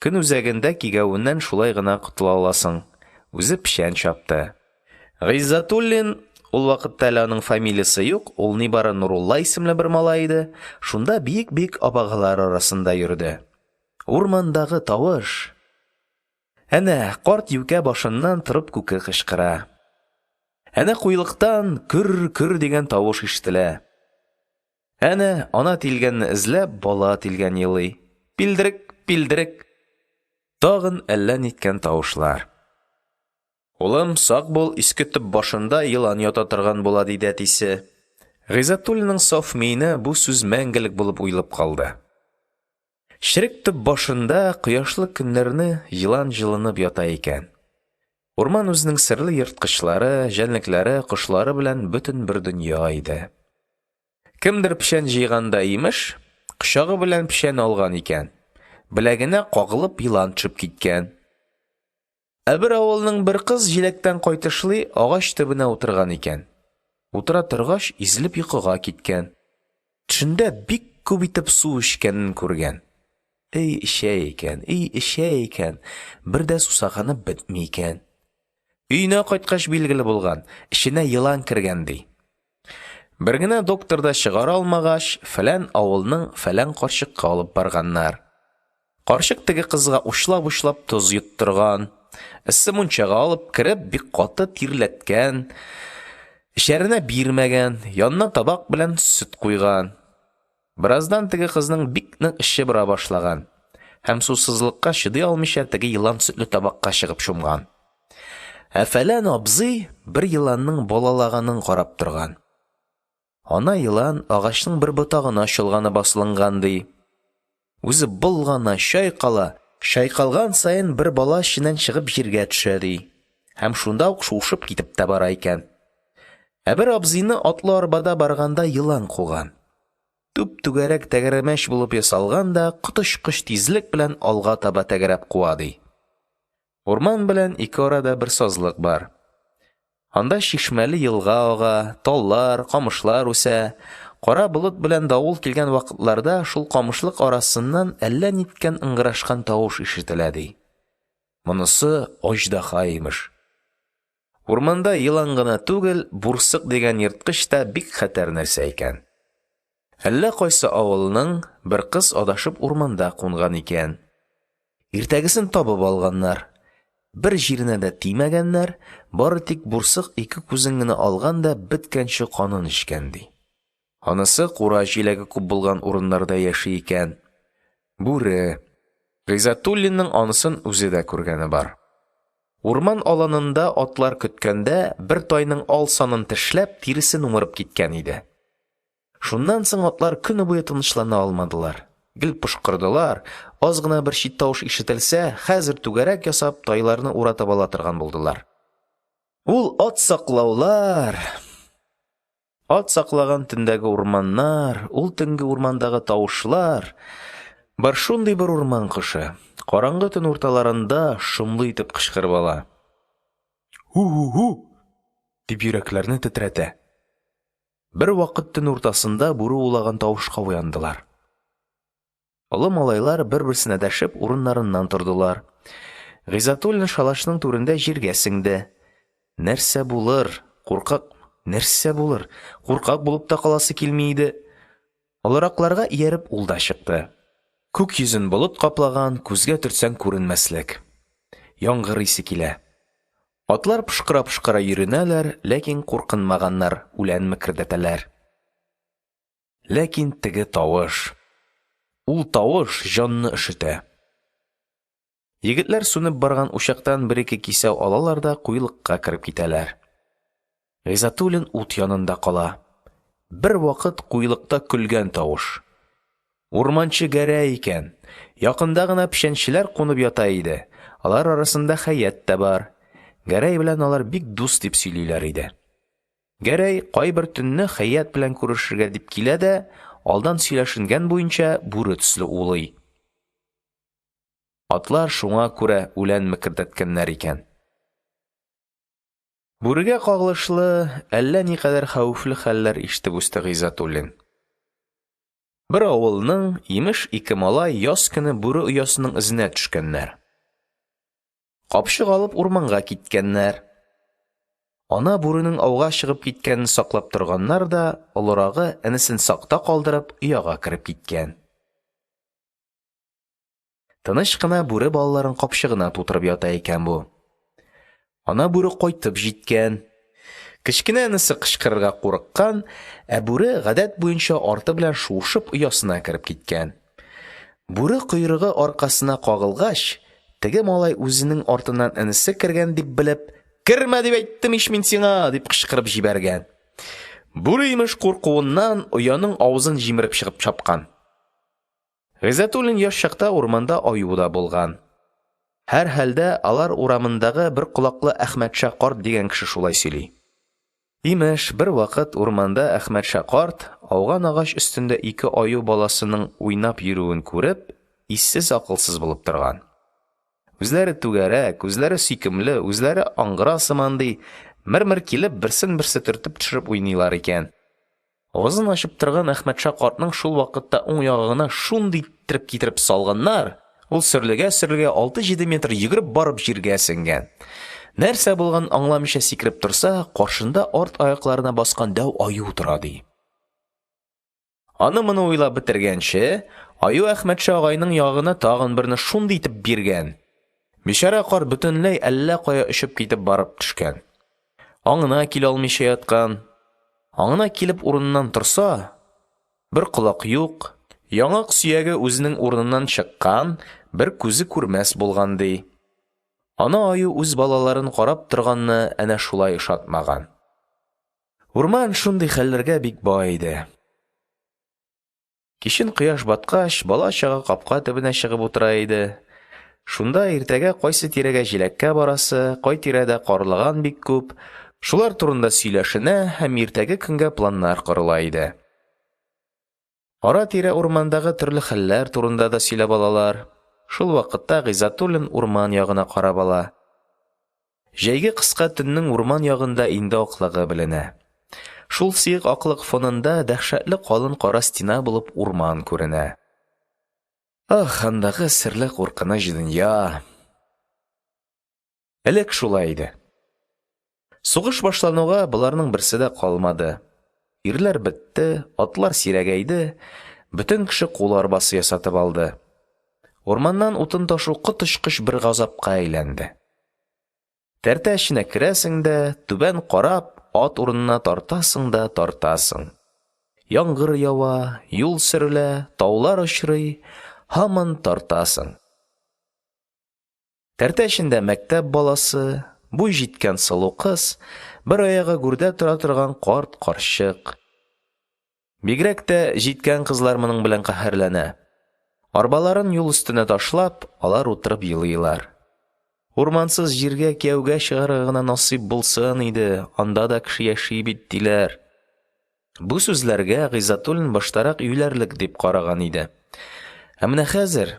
көн үзәгендә кигәвеннән шулай гына котыла аласың. Үзе печән чапты. Гыйззәтуллин Ул вакытта әле аның фамилиясе юк, ул нибары Нурулла исемле бер малай иде, шунда биек-биек абагалар арасында йөрде. Урмандагы тавыш! Әнә карт юкә башыннан торып күке кычкыра. Әнә куелыктан «көр-көр» дигән тавыш ишетелә. Әнә, ана тилгәнне эзләп, бала тилгән елый: пиль-дерек, пиль-дерек. Тагын әллә ниткән тавышлар. Улым, сак бул, иске төп башында елан ята торган була, диде әтисе. Гыйззәтуллинның саф миенә бу сүз мәңгелек булып уелып калды. Черек төп башында кояшлы көннәрне елан җылынып ята икән. Урман үзенең серле ерткычлары, җәнлекләре, кошлары белән бөтен бер дөнья иде. Кемдер печән җыйганда, имеш, кочагы белән печән алган икән, беләгенә кагылып елан төшеп киткән. Ә бер авылның бер кыз җиләктән кайтышлый агач төбенә утырган икән. Утыра торгач, изелеп йокыга киткән. Төшендә бик күп итеп су эчкәнен күргән. И эчә икән, и эчә икән, бер дә сусаганы бетми икән. Өенә кайткач билгеле булган, эченә елан кергән, ди. Бер генә доктор да чыгара алмагач, фәлән авылның фәлән карчыкка алып барганнар. Карчык теге кызга учлап-учлап тоз йоттырган, эссе мунчага алып кереп, бик каты тирләткән, эчәренә бирмәгән, янына табак белән сөт куйган. Бераздан теге кызның бик нык эче бора башлаган һәм сусызлыкка чыдый алмыйча теге елан сөтле табакка чыгып чумган. Ә фәлән абзый бер еланның балалаганын карап торган. Ана елан агачның бер ботагына чолганып асылынган, ди. Үзе болгана, чайкала, чайкалган саен бер бала эченнән чыгып җиргә төшә, ди. Һәм шунда ук шуышып китеп тә бара икән. Ә бер абзыйны атлы арбада барганда елан куган. Түп-түгәрәк тәгәрмәч булып ясалган да коточкыч тизлек белән алга таба тәгәрәп куа, ди. Урман белән ике арада бер сазлык бар. Анда чишмәле елга ага, таллар, камышлар үсә. Кара болыт белән давыл килгән вакытларда шул камышлык арасыннан әллә ниткән ыңгырашкан тавыш ишетелә, ди. Монысы аждаһа, имеш. Урманда елан гына түгел, бурсык дигән ерткыч та бик хәтәр нәрсә икән. Әллә кайсы авылның бер кыз адашып урманда кунган икән. Иртәгесен табып алганнар. Бер җиренә дә тимәгәннәр, бары тик бурсык ике күзен генә алган да беткәнче канын эчкән, ди. Анысы кура җиләге күп булган урыннарда яши икән. Бүре. Гыйззәтуллинның анысын үзе дә күргәне бар. Урман аланында атлар көткәндә бер тайның ал санын тешләп, тиресен умырып киткән иде. Шуннан соң атлар көне буе тынычлана алмадылар. Гел пошкырдылар, аз гына бер чит тавыш ишетелсә, хәзер түгәрәк ясап, тайларны уратып ала торган булдылар. Ул ат саклаулар! Ат саклаган төндәге урманнар, ул төнге урмандагы тавышлар! Бар шундый бер урман кошы, караңгы төн урталарында шомлы итеп кычкырып ала. Һу-һу-һу! дип йөрәкләрне тетрәтә. Бервакыт төн уртасында бүре улаган тавышка уяндылар. Олы малайлар бер-берсенә дәшеп урыннарыннан тордылар. Гыйззәтуллин шалашның түрендә җиргә сеңде. Нәрсә булыр? Куркак нәрсә булыр? Куркак булып та каласы килми иде. Олыракларга ияреп ул да чыкты. Күк йөзен болыт каплаган, күзгә төртсәң күренмәслек. Яңгыр исе килә. Атлар пошкыра-пошкыра йөренәләр, ләкин куркынмаганнар, үлән мекердәтәләр. Ләкин теге тавыш. Ул тавыш җанны өшетә. Егетләр сүнеп барган учактан бер-ике кисәү алалар да куелыкка кереп китәләр. Гыйззәтуллин ут янында кала. Бервакыт куелыкта көлгән тавыш. Урманчы Гәрәй икән. Якында гына печәнчеләр кунып ята иде. Алар арасында Хәят тә бар. Гәрәй белән алар бик дус дип сөйлиләр иде. Гәрәй кайбер төнне Хәят белән күрешергә дип килә дә, алдан сөйләшенгән буенча, бүре төсле улый. Атлар шуңа күрә үлән мекердәткәннәр икән. Бүрегә кагылышлы әллә никадәр хәвефле хәлләр ишетеп үсте Гыйззәтуллин. Бер авылның, имеш, ике малай яз көне бүре оясының эзенә төшкәннәр. Капчык алып урманга киткәннәр. Ана бүренең ауга чыгып киткәнен саклап торганнар да, олырагы, энесен сакта калдырып, ояга кереп киткән. Тыныч кына бүре балаларын капчыгына тутырып ята икән бу. Ана бүре кайтып җиткән. Кечкенә энесе кычкырырга курыккан, ә бүре, гадәт буенча, арты белән шуышып оясына кереп киткән. Бүре койрыгы аркасына кагылгач, теге малай үзенең артыннан энесе кергән дип белеп: «Кермә дип әйттем ич мин сиңа!» – дип кычкырып җибәргән. Бүре, имеш, куркуыннан ояның авызын җимереп чыгып чапкан. Гыйззәтуллин яшь чакта урманда аю да булган. Һәрхәлдә, алар урамындагы бер колаклы Әхмәтша карт дигән кеше шулай сөйли. Имеш, бервакыт урманда Әхмәтша карт, ауган агач өстендә ике аю баласының уйнап йөрүен күреп, иссез-акылсыз булып торган. Үзләре түгәрәк, үзләре сөйкемле, үзләре аңгыра сыман, ди, мер-мер килеп, берсен берсе төртеп төшереп уйныйлар икән. Авызын ачып торган Әхмәтша картның шул вакытта уң яңагына шундый иттереп китереп салганнар, ул сөрлегә-сөрлегә 6-7 метр йөгереп барып җиргә сеңгән. Нәрсә булганын аңламыйча сикереп торса, каршында арт аякларына баскан дәү аю тора, ди. Аны-моны уйлап бетергәнче, аю Әхмәтша агайның яңагына тагын берне шундый итеп биргән. Бичара карт бөтенләй әллә кая очып китеп барып төшкән. Аңына килә алмыйча яткан. Аңына килеп урыныннан торса, бер колак юк, яңак сөяге үзенең урыныннан чыккан, бер күзе күрмәс булган, ди. Ана аю үз балаларын карап торганны әнә шулай ошатмаган. Урман шундый хәлләргә бик бай иде. Кичен кояш баткач, бала-чага капка төбенә чыгып утыра иде. Шунда иртәгә кайсы тирәгә җиләккә барасы, кай тирәдә карлыган бик күп, шулар турында сөйләшенә һәм иртәге көнгә планнар корыла иде. Ара-тирә урмандагы төрле хәлләр турында да сөйләп алалар. Шул вакытта Гыйззәтуллин урман ягына карап ала. Җәйге кыска төннең урман ягында инде аклыгы беленә. Шул сыек аклык фонында дәһшәтле калын кара стена булып урман күренә. Ах, андагы серле куркыныч дөнья! Элек шулай иде. Сугыш башлануга боларның берсе дә калмады. Ирләр бетте, атлар сирәгәйде, бөтен кеше кул арбасы ясатып алды. Урманнан утын ташу коточкыч бер газапка әйләнде. Тәртә эченә керәсең дә, түбән карап, ат урынына тартасың да тартасың. Яңгыр ява, юл сөрелә, таулар очрый, һаман тартасың. Тәртә эчендә мәктәп баласы, буй җиткән сылу кыз, бер аягы гүрдә тора торган карт, карчык. Бигрәк тә җиткән кызлар моның белән каһәрләнә. Арбаларын юл өстенә ташлап, алар утырып елыйлар. Урмансыз җиргә кияүгә чыгарга гына насыйп булсын иде, анда да кеше яши бит, диләр. Бу сүзләргә Гыйззәтуллин баштарак юләрлек дип караган иде. Ә менә хәзер,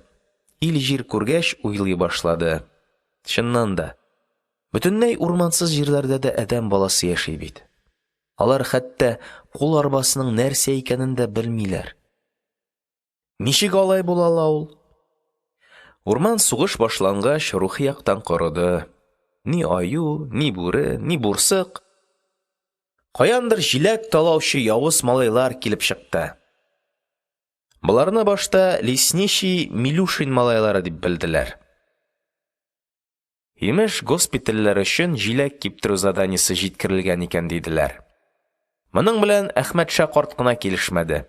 ил-җир күргәч, уйлый башлады. Чыннан да, бөтенләй урмансыз җирләрдә дә адәм баласы яши бит. Алар хәтта кул арбасының нәрсә икәнен дә белмиләр. Ничек алай була ала ул? Урман сугыш башлангач рухи яктан корыды. Ни аю, ни бүре, ни бурсык. Каяндыр җиләк талаучы явыз малайлар килеп чыкты. Боларны башта лесничий Милюшин малайлары дип белделәр. Имеш, госпитальләр өчен җиләк киптерү заданиесе җиткерелгән икән, диделәр. Моның белән Әхмәтша карт кына килешмәде.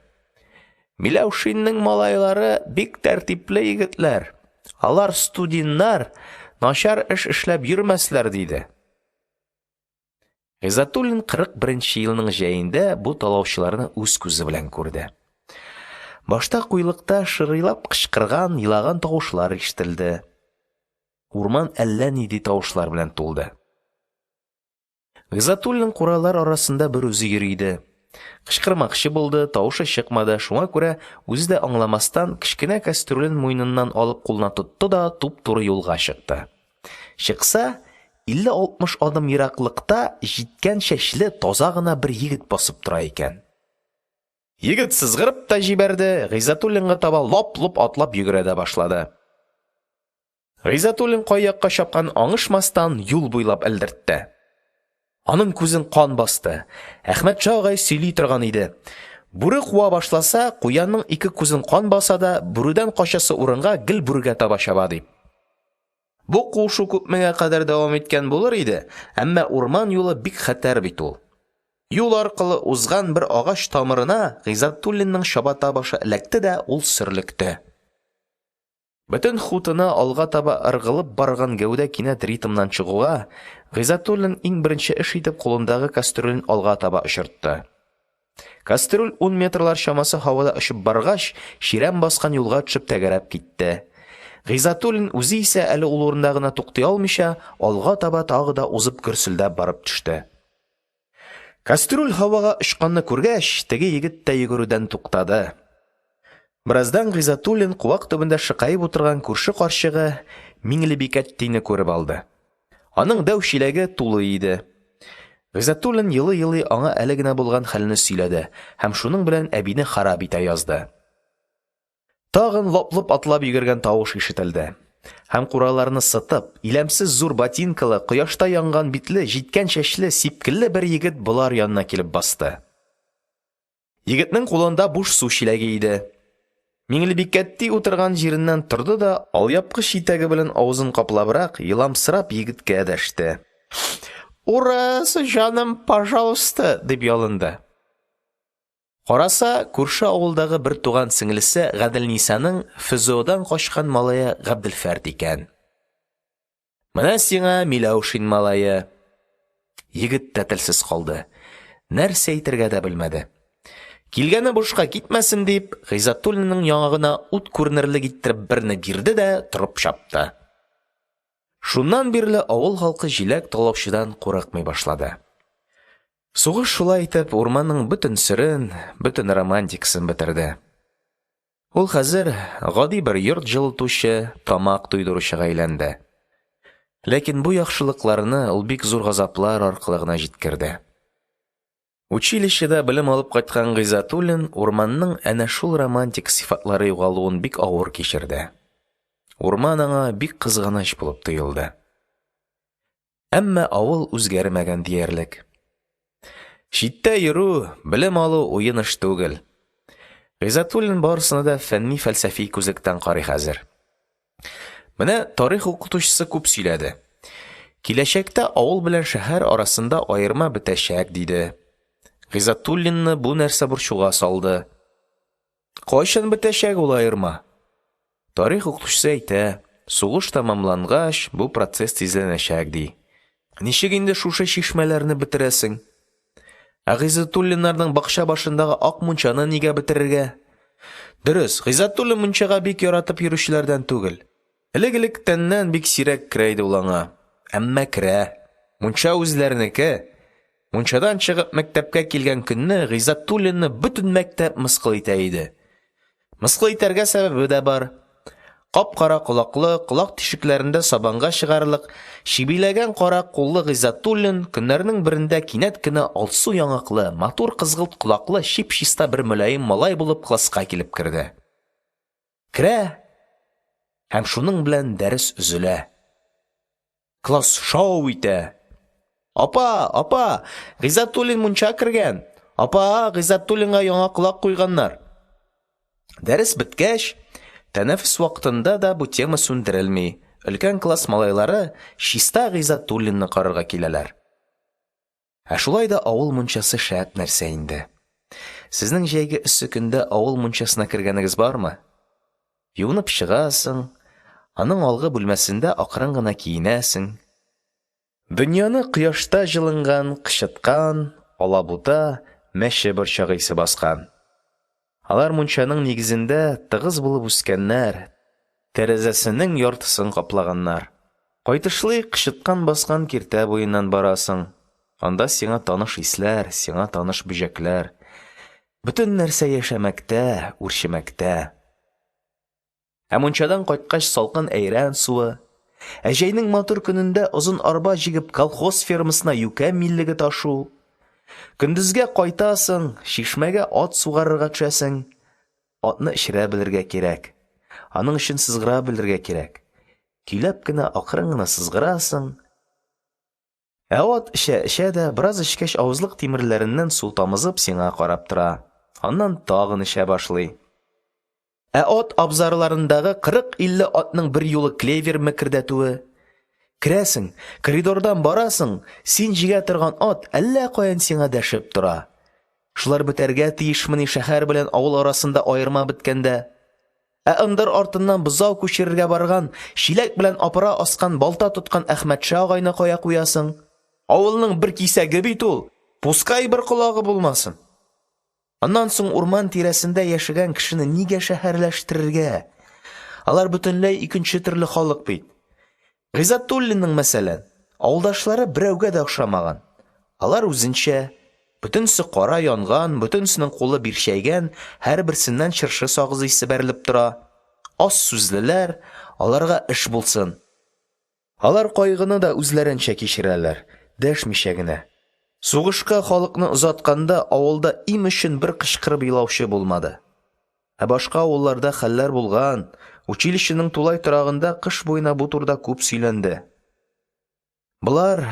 Миләүшиннең малайлары бик тәртипле егетләр. Алар студеннар, начар эш эшләп йөрмәсләр, диде. Гыйззәтуллин 41 нче елның җәендә бу талаучыларны үз күзе белән күрде. Башта куйлыкта шырыйлап кычкырган, елаган тавышлар ишетелде. Урман әллә нинди тавышлар белән тулды. Гыйззәтуллин куралар арасында бер үзе йөри иде. Кычкырмакчы булды, тавышы чыкмады, шуңа күрә, үзе дә аңламастан, кечкенә кастрюлен муеныннан алып кулына тотты да туп-туры юлга чыкты. Чыкса, 50-60 адым ераклыкта җиткән чәчле, таза гына бер егет басып тора икән. Егет сызгырып та җибәрде, Гыйззәтуллинга таба лап-лоп атлап йөгерә дә башлады. Гыйззәтуллин кай якка чапканын аңышмастан, юл буйлап элдертте. Аның күзен кан басты. Әхмәтша агай сөйли торган иде: бүре куа башласа, куянның ике күзен кан баса да, бүредән качасы урынга, гел бүрегә таба чаба, дип. Бу куышу күпмегә кадәр дәвам иткән булыр иде, әмма урман юлы бик хәтәр бит ул. Юл аркылы узган бер агач тамырына Гыйззәтуллинның чабата башы эләкте дә, ул сөрлекте. Бөтен хутына алга таба ыргылып барган гәүдә кинәт ритмнан чыгуга, Гыйззәтуллин иң беренче эш итеп кулындагы кастрюлен алга таба очыртты. Кастрюль ун метрлар чамасы һавада очып баргач, чирәм баскан юлга төшеп тәгәрәп китте. Гыйззәтуллин үзе исә әле ул урында гына туктый алмыйча, алга таба тагы да узып гөрселдәп барып төште. Кастрюль һавага очканны күргәч, теге егет тә йөгерүдән туктады. Бераздан Гыйззәтуллин куак төбендә шыкаеп утырган күрше карчыгы Миңлебикәттине күреп алды. Аның дәү чиләге тулы иде. Гыйззәтуллин елый-елый аңа әле генә булган хәлне сөйләде һәм шуның белән әбине харап итә язды. Тагын лап-лоп атлап йөгергән тавыш ишетелде. Һәм кураларны сытып, иләмсез зур ботинкалы, кояшта янган битле, җиткән чәчле, сипкелле бер егет болар янына килеп басты. Егетнең кулында буш су чиләге иде. Миңлебикәтти утырган җиреннән торды да, алъяпкыч итәге белән авызын каплабрак, еламсырап егеткә дәште. «Урыс, җаным, пожалуйста», – дип ялынды. Караса, күрше авылдагы бертуган сеңлесе Гаделнисаның ФЗӨдән качкан малае Гаптелфәрт икән. Менә сиңа Миләүшин малае. Егет тә телсез калды. Нәрсә әйтергә дә белмәде. Килгәне бушка китмәсен дип, Гыйззәтуллинның яңагына ут күренерлек иттереп берне бирде дә торып чапты. Шуннан бирле авыл халкы җиләк талаучыдан курыкмый башлады. Сугыш шулай итеп урманның бөтен серен, бөтен романтикасын бетерде. Ул хәзер гади бер йорт җылытучы, тамак туйдыручыга әйләнде. Ләкин бу яхшылыкларны ул бик зур газаплар аркылы гына җиткерде. Училищеда белем алып кайткан Гыйззәтуллин урманның әнә шул романтик сыйфатлары югалуын бик авыр кичерде. Урман аңа бик кызганыч булып тоелды. Әмма авыл үзгәрмәгән диярлек. Читтә йөрү, белем алу уен эш түгел. Гыйззәтуллин барысына да фәнни-фәлсәфи күзлектән карый хәзер. Менә тарих укытучысы күп сөйләде. Киләчәктә авыл белән шәһәр арасында аерма бетәчәк, диде. Гыйззәтуллинны бу нәрсә борчуга салды. Кайчан бетәчәк ул аерма? Тарих укытучысы әйтә, сугыш тәмамлангач, бу процесс тизләнәчәк, ди. Ничек инде шушы чишмәләрне бетерәсең? Ә Гыйззәтуллиннарның бакча башындагы ак мунчаны нигә бетерергә? Дөрес, Гыйззәтуллин мунчага бик яратып йөрүчеләрдән түгел. Элек-электәннән бик сирәк керә иде ул аңа. Әмма керә. Мунча үзләренеке. Мунчадан чыгып мәктәпкә килгән көнне Гыйззәтуллинны бөтен мәктәп мыскыл итә иде. Мыскыл итәргә сәбәбе дә бар. Кап-кара колаклы, колак тишекләрендә сабанга чыгарлык, чибиләгән кара куллы Гыйззәтуллин көннәрнең берендә кинәт кенә алсу яңаклы, матур кызгылт колаклы, чип-чиста бер мөлаем малай булып класска килеп керде. Керә һәм шуның белән дәрес өзелә. Класс шау итә. Апа, апа, Гыйззәтуллин мунча кергән. Апа, Гыйззәтуллинга яңа колак куйганнар. Дәрес беткәч, тәнәфес вакытында да бу тема сүндерелми. Өлкән класс малайлары чиста Гыйззәтуллинны карарга киләләр. Ә шулай да авыл мунчасы шәп нәрсә инде. Сезнең җәйге эссе көндә авыл мунчасына кергәнегез бармы? Юынып чыгасың, аның алгы бүлмәсендә акрын гына киенәсең. Дөньяны кояшта җылынган, кычыткан, алабута, мәче борчагы исе баскан. Алар мунчаның нигезендә тыгыз булып үскәннәр, тәрәзәсенең яртысын каплаганнар. Кайтышлый кычыткан баскан киртә буеннан барасың. Анда сиңа таныш исләр, сиңа таныш бөҗәкләр. Бөтен нәрсә яшәмәктә, үрчемәктә. Ә мунчадан кайткач салкын әйрән суы, ә җәйнең матур көнендә озын арба җигеп колхоз фермасына юкә миллеге ташу. Көндезгә кайтасың, чишмәгә ат сугарырга төшәсең. Атны эчерә белергә кирәк. Аның өчен сызгыра белергә кирәк. Көйләп кенә акрын гына сызгырасың. Ә ат эчә-эчә дә, бераз эчкәч, авызлык тимерләреннән су тамызып, сиңа карап тора, аннан тагын эчә башлый. Ә ат абзарларындагы 40–50 атның берьюлы клевер мекердәтүе! Керәсең, коридордан барасың, син җигә торган ат әллә каян сиңа дәшеп тора. Шулар бетәргә тиешмени шәһәр белән авыл арасында аерма беткәндә? Ә ындыр артыннан бозау күчерергә барган, чиләк белән апара аскан, балта тоткан Әхмәтша агайны кая куясың? Авылның бер кисәге бит ул, пускай бер колагы булмасын. Аннан соң урман тирәсендә яшәгән кешене нигә шәһәрләштерергә? Алар бөтенләй икенче төрле халык бит. Гыйззәтуллинның, мәсәлән, авылдашлары берәүгә дә охшамаган. Алар үзенчә. Бөтенесе кара янган, бөтенесенең кулы бирчәйгән, һәрберсеннән чыршы сагызы исе бәрелеп тора. Аз сүзлеләр, аларга эш булсын. Алар кайгыны да үзләренчә кичерәләр, дәшмичә генә. Сугышка халыкны озатканда авылда им өчен бер кычкырып елаучы булмады. Ә башка авылларда хәлләр булган, училищеның тулай торагында кыш буена бу турыда күп сөйләнде. Болар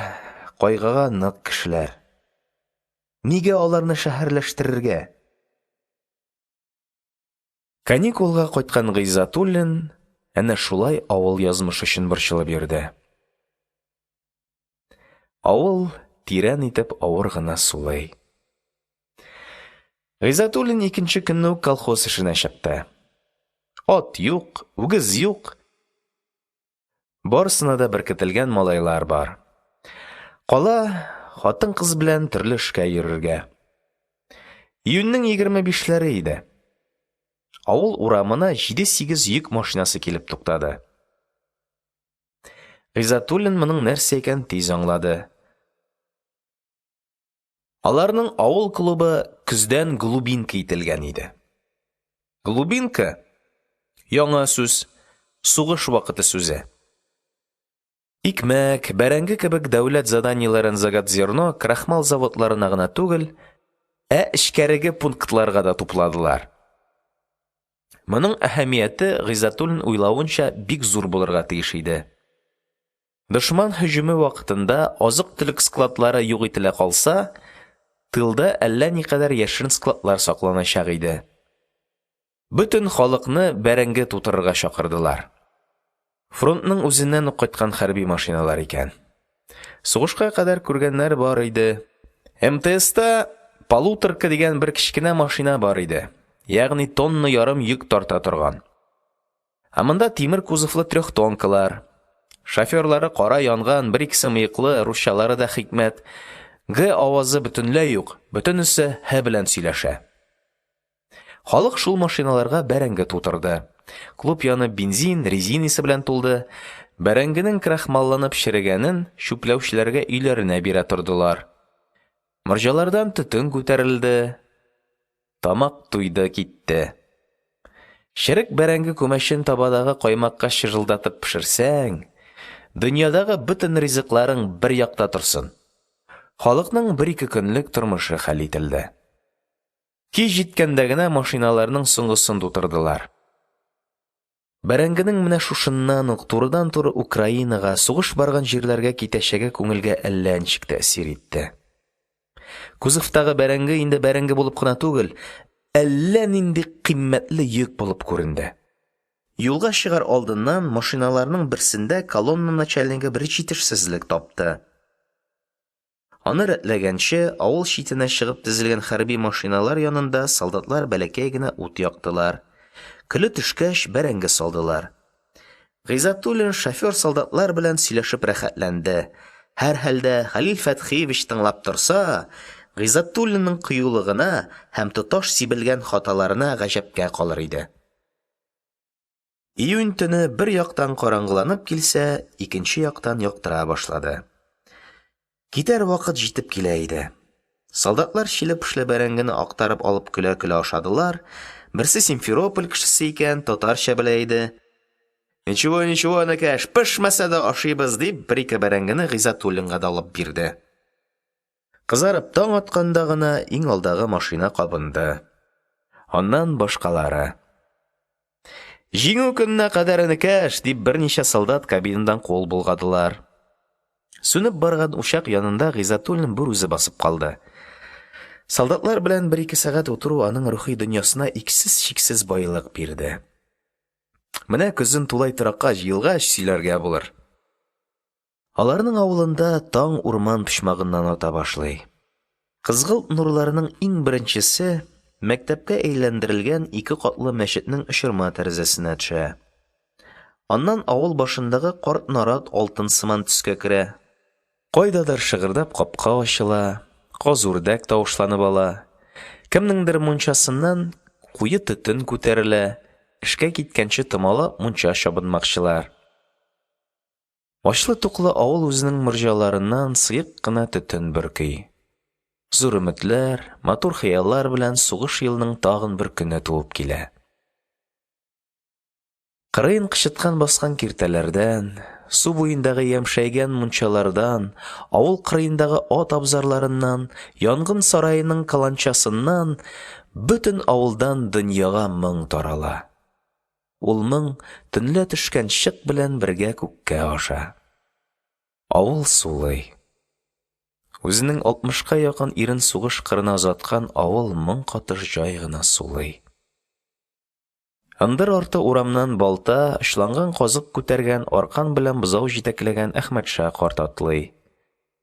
кайгыга нык кешеләр. Нигә аларны шәһәрләштерергә? Каникулга кайткан Гыйззәтуллин әнә шулай авыл язмышы өчен борчылып йөрде. Авыл тирән итеп авыр гына сулый. Гыйззәтуллин икенче көнне үк колхоз эшенә чыкты. Ат юк, үгез юк. Барысына да беркетелгән малайлар бар. Кала хатын-кыз белән төрле эшкә йөрергә. Июньнең 25-ләре иде. Авыл урамына 7-8 йөк машинасы килеп туктады. Гыйззәтуллин моның нәрсә икәнен тиз аңлады. Аларның авыл клубы көздән глубинка ителгән иде. Глубинка яңа сүз, сугыш вакыты сүзе. Икмәк, бәрәңге кебек дәүләт заданиеләрен заготзерно, крахмал заводларына гына түгел, ә эчкәреге пунктларга да тупладылар. Моның әһәмияте, Гыйззәтуллин уйлавынча, бик зур булырга тиеш иде. Дошман һөҗүме вакытында азык-төлек складлары юк ителә калса, тылда әллә никадәр яшерен складлар сакланачак иде. Бөтен халыкны бәрәңге тутырырга чакырдылар. Фронтның үзеннән үк кайткан хәрби машиналар икән. Сугышка кадәр күргәннәр бар иде. МТСта полуторка дигән бер кечкенә машина бар иде. Ягъни тонна ярым йөк тарта торган. Ә монда тимер кузовлы трехтонкалар. Шоферлары кара янган, бер-икесе мыеклы, русчалары да хикмәт. Г авазы бөтенләй юк, бөтенесе Һ белән сөйләшә. Халык шул машиналарга бәрәңге тутырды. Клуб яны бензин, резин исе белән тулды. Бәрәңгенең крахмалланып черегәнен чүпләүчеләргә өйләренә бирә тордылар. Морҗалардан төтен күтәрелде. Тамак туйды китте. Черек бәрәңге күмәчен табадагы каймакка чыжылдатып пешерсәң, дөньядагы бөтен ризыкларың бер якта торсын. Халыкның бер-ике көнлек тормышы хәл ителде. Кич җиткәндә генә машиналарның соңгысын тутырдылар. Бәрәңгенең менә шушыннан ук турыдан-туры Украинага, сугыш барган җирләргә китәчәге күңелгә әллә ничек тәэсир итте. Кузовтагы бәрәңге инде бәрәңге булып кына түгел, әллә нинди кыйммәтле йөк булып күренде. Юлга чыгар алдыннан машиналарның берсендә колонна начальнигы бер җитешсезлек тапты. Аны рәтләгәнче, авыл читенә чыгып тезелгән хәрби машиналар янында солдатлар бәләкәй генә ут яктылар. Көле төшкәч, бәрәңге салдылар. Гыйззәтуллин шофер солдатлар белән сөйләшеп рәхәтләнде. Һәрхәлдә, Хәлил Фәтхиевич тыңлап торса, Гыйззәтуллинның кыюлыгына һәм тоташ сибелгән хаталарына гаҗәпкә калыр иде. Июнь төне бер яктан караңгыланып килсә, икенче яктан яктыра башлады. Китәр вакыт җитеп килә иде. Солдатлар чиле-пешле бәрәңгене актарып алып көлә-көлә ашадылар. Берсе Симферополь кешесе икән, татарча белә иде. Ничего, ничего, энекәш, пешмәсә дә ашыйбыз, дип, бер-ике бәрәңгене Гыйззәтуллинга да алып бирде. Кызарып таң атканда гына иң алдагы машина кабынды. Аннан башкалары. Җиңү көненә кадәр, энекәш, дип берничә солдат кабинадан кул болгадылар. Сүнеп барган учак янында Гыйззәтуллин берүзе басып калды. Солдатлар белән бер-ике сәгать утыру аның рухи дөньясына иксез-чиксез байлык бирде. Менә көзен тулай торакка җыелгач сөйләргә булыр. Аларның авылында таң урман почмагыннан ата башлый. Кызгылт нурларының иң беренчесе мәктәпкә әйләндерелгән ике катлы мәчетнең очырма тәрәзәсенә төшә. Аннан авыл башындагы карт нарат алтын сыман төскә керә. Кайдадыр шыгырдап капка ачыла, каз-үрдәк тавышланып ала. Кемнеңдер мунчасыннан куе төтен күтәрелә, эшкә киткәнче томалап мунча чабынмакчылар. Ачлы-туклы авыл үзенең морҗаларыннан сыек кына төтен бөрки. Зур өметләр, матур хыяллар белән сугыш елының тагын бер көне туып килә. Кырыен кычыткан баскан киртәләрдән, су буендагы ямьшәйгән мунчалардан, авыл кырыендагы ат абзарларыннан, янгын сараеның каланчасыннан, бөтен авылдан дөньяга моң тарала. Ул моң төнлә төшкән чык белән бергә күккә аша. Авыл сулый. Үзенең алтмышка якын ирен сугыш кырына озаткан авыл моң катыш җай гына сулый. Ындыр арты урамнан балта, очланган казык күтәргән, аркан белән бозау җитәкләгән Әхмәтша карт атлый.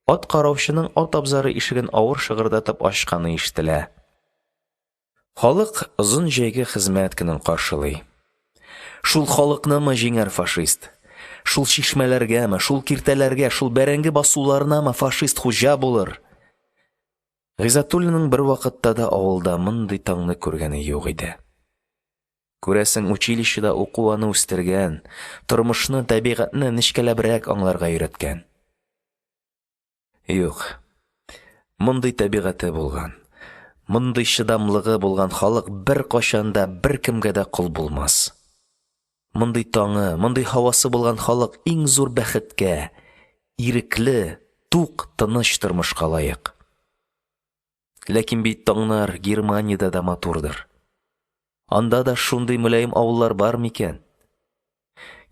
Ат караучының ат абзары ишеген авыр шыгырдатып ачканы ишетелә. Халык озын җәйге хезмәт көнен каршылый. Шул халыкнымы җиңәр фашист? Шул чишмәләргәме, шул киртәләргә, шул бәрәңге басуларынамы фашист хуҗа булыр? Гыйззәтуллинның бервакытта да авылда мондый таңны күргәне юк иде. Күрәсең, училищеда уку аны үстергән, тормышны, табигатьне нечкәләбрәк аңларга өйрәткән. Юк, мондый табигате булган, мондый чыдамлыгы булган халык беркайчан да беркемгә дә кол булмас. Мондый таңы, мондый һавасы булган халык иң зур бәхеткә, ирекле, тук, тыныч тормышка лаек. Ләкин бит таңнар Германиядә дә матурдыр. Анда да шундый мөлаем авыллар бар микән?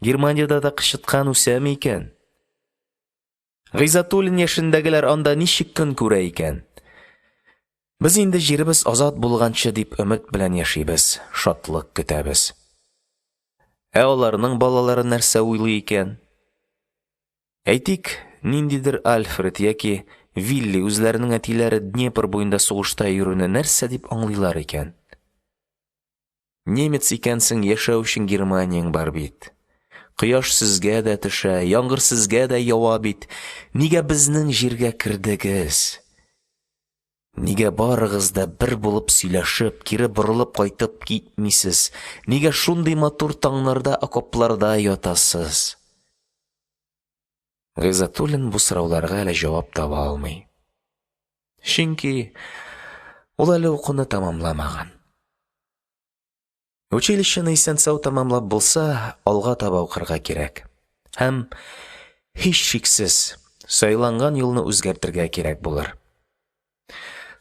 Германиядә дә кычыткан үсәме икән? Гыйззәтуллин яшендәгеләр анда ничек көн күрә икән? Без инде җиребез азат булганчы дип өмет белән яшибез, шатлык көтәбез. Ә аларның балалары нәрсә уйлый икән? Әйтик, ниндидер Альфред яки Вилли үзләренең әтиләре Днепр буенда сугышта йөрүне нәрсә дип аңлыйлар икән? Немец икәнсең, яшәү өчен Германияң бар бит. Кояш сезгә дә төшә, яңгыр сезгә дә ява бит. Нигә безнең җиргә кердегез? Нигә барыгыз да бер булып сөйләшеп, кире борылып кайтып китмисез? Нигә шундый матур таңнарда окопларда ятасыз? Гыйззәтуллин бу сорауларга әле җавап таба алмый. Чөнки ул әле укуны тәмамламаган. Училищены исән-сау тәмамлап булса, алга таба укырга кирәк. Һәм, һичшиксез, сайланган юлны үзгәртергә кирәк булыр.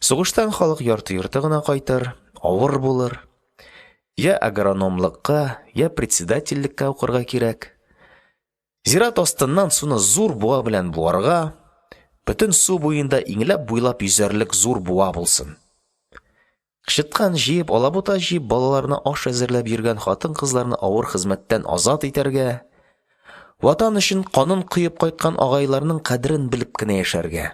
Сугыштан халык ярты-йорты гына кайтыр, авыр булыр. Йә агрономлыкка, йә председательлеккә укырга кирәк. Зират астыннан суны зур буа белән буарга, бөтен су буенда иңләп-буйлап йөзәрлек зур буа булсын. Кычыткан җыеп, алабута җыеп, балаларына аш әзерләп йөргән хатын-кызларны авыр хезмәттән азат итәргә, Ватан өчен канын коеп кайткан агайларның кадерен белеп кенә яшәргә.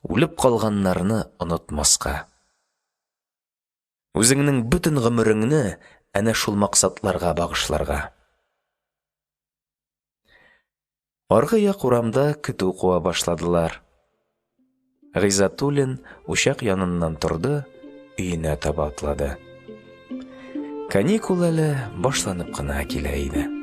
Үлеп калганнарны онытмаска. Үзеңнең бөтен гомереңне әнә шул максатларга багышларга. Аргы як урамда көтү куа башладылар. Гыйззәтуллин учак яныннан торды, өенә таба атлады. Каникул әле башланып кына килә иде.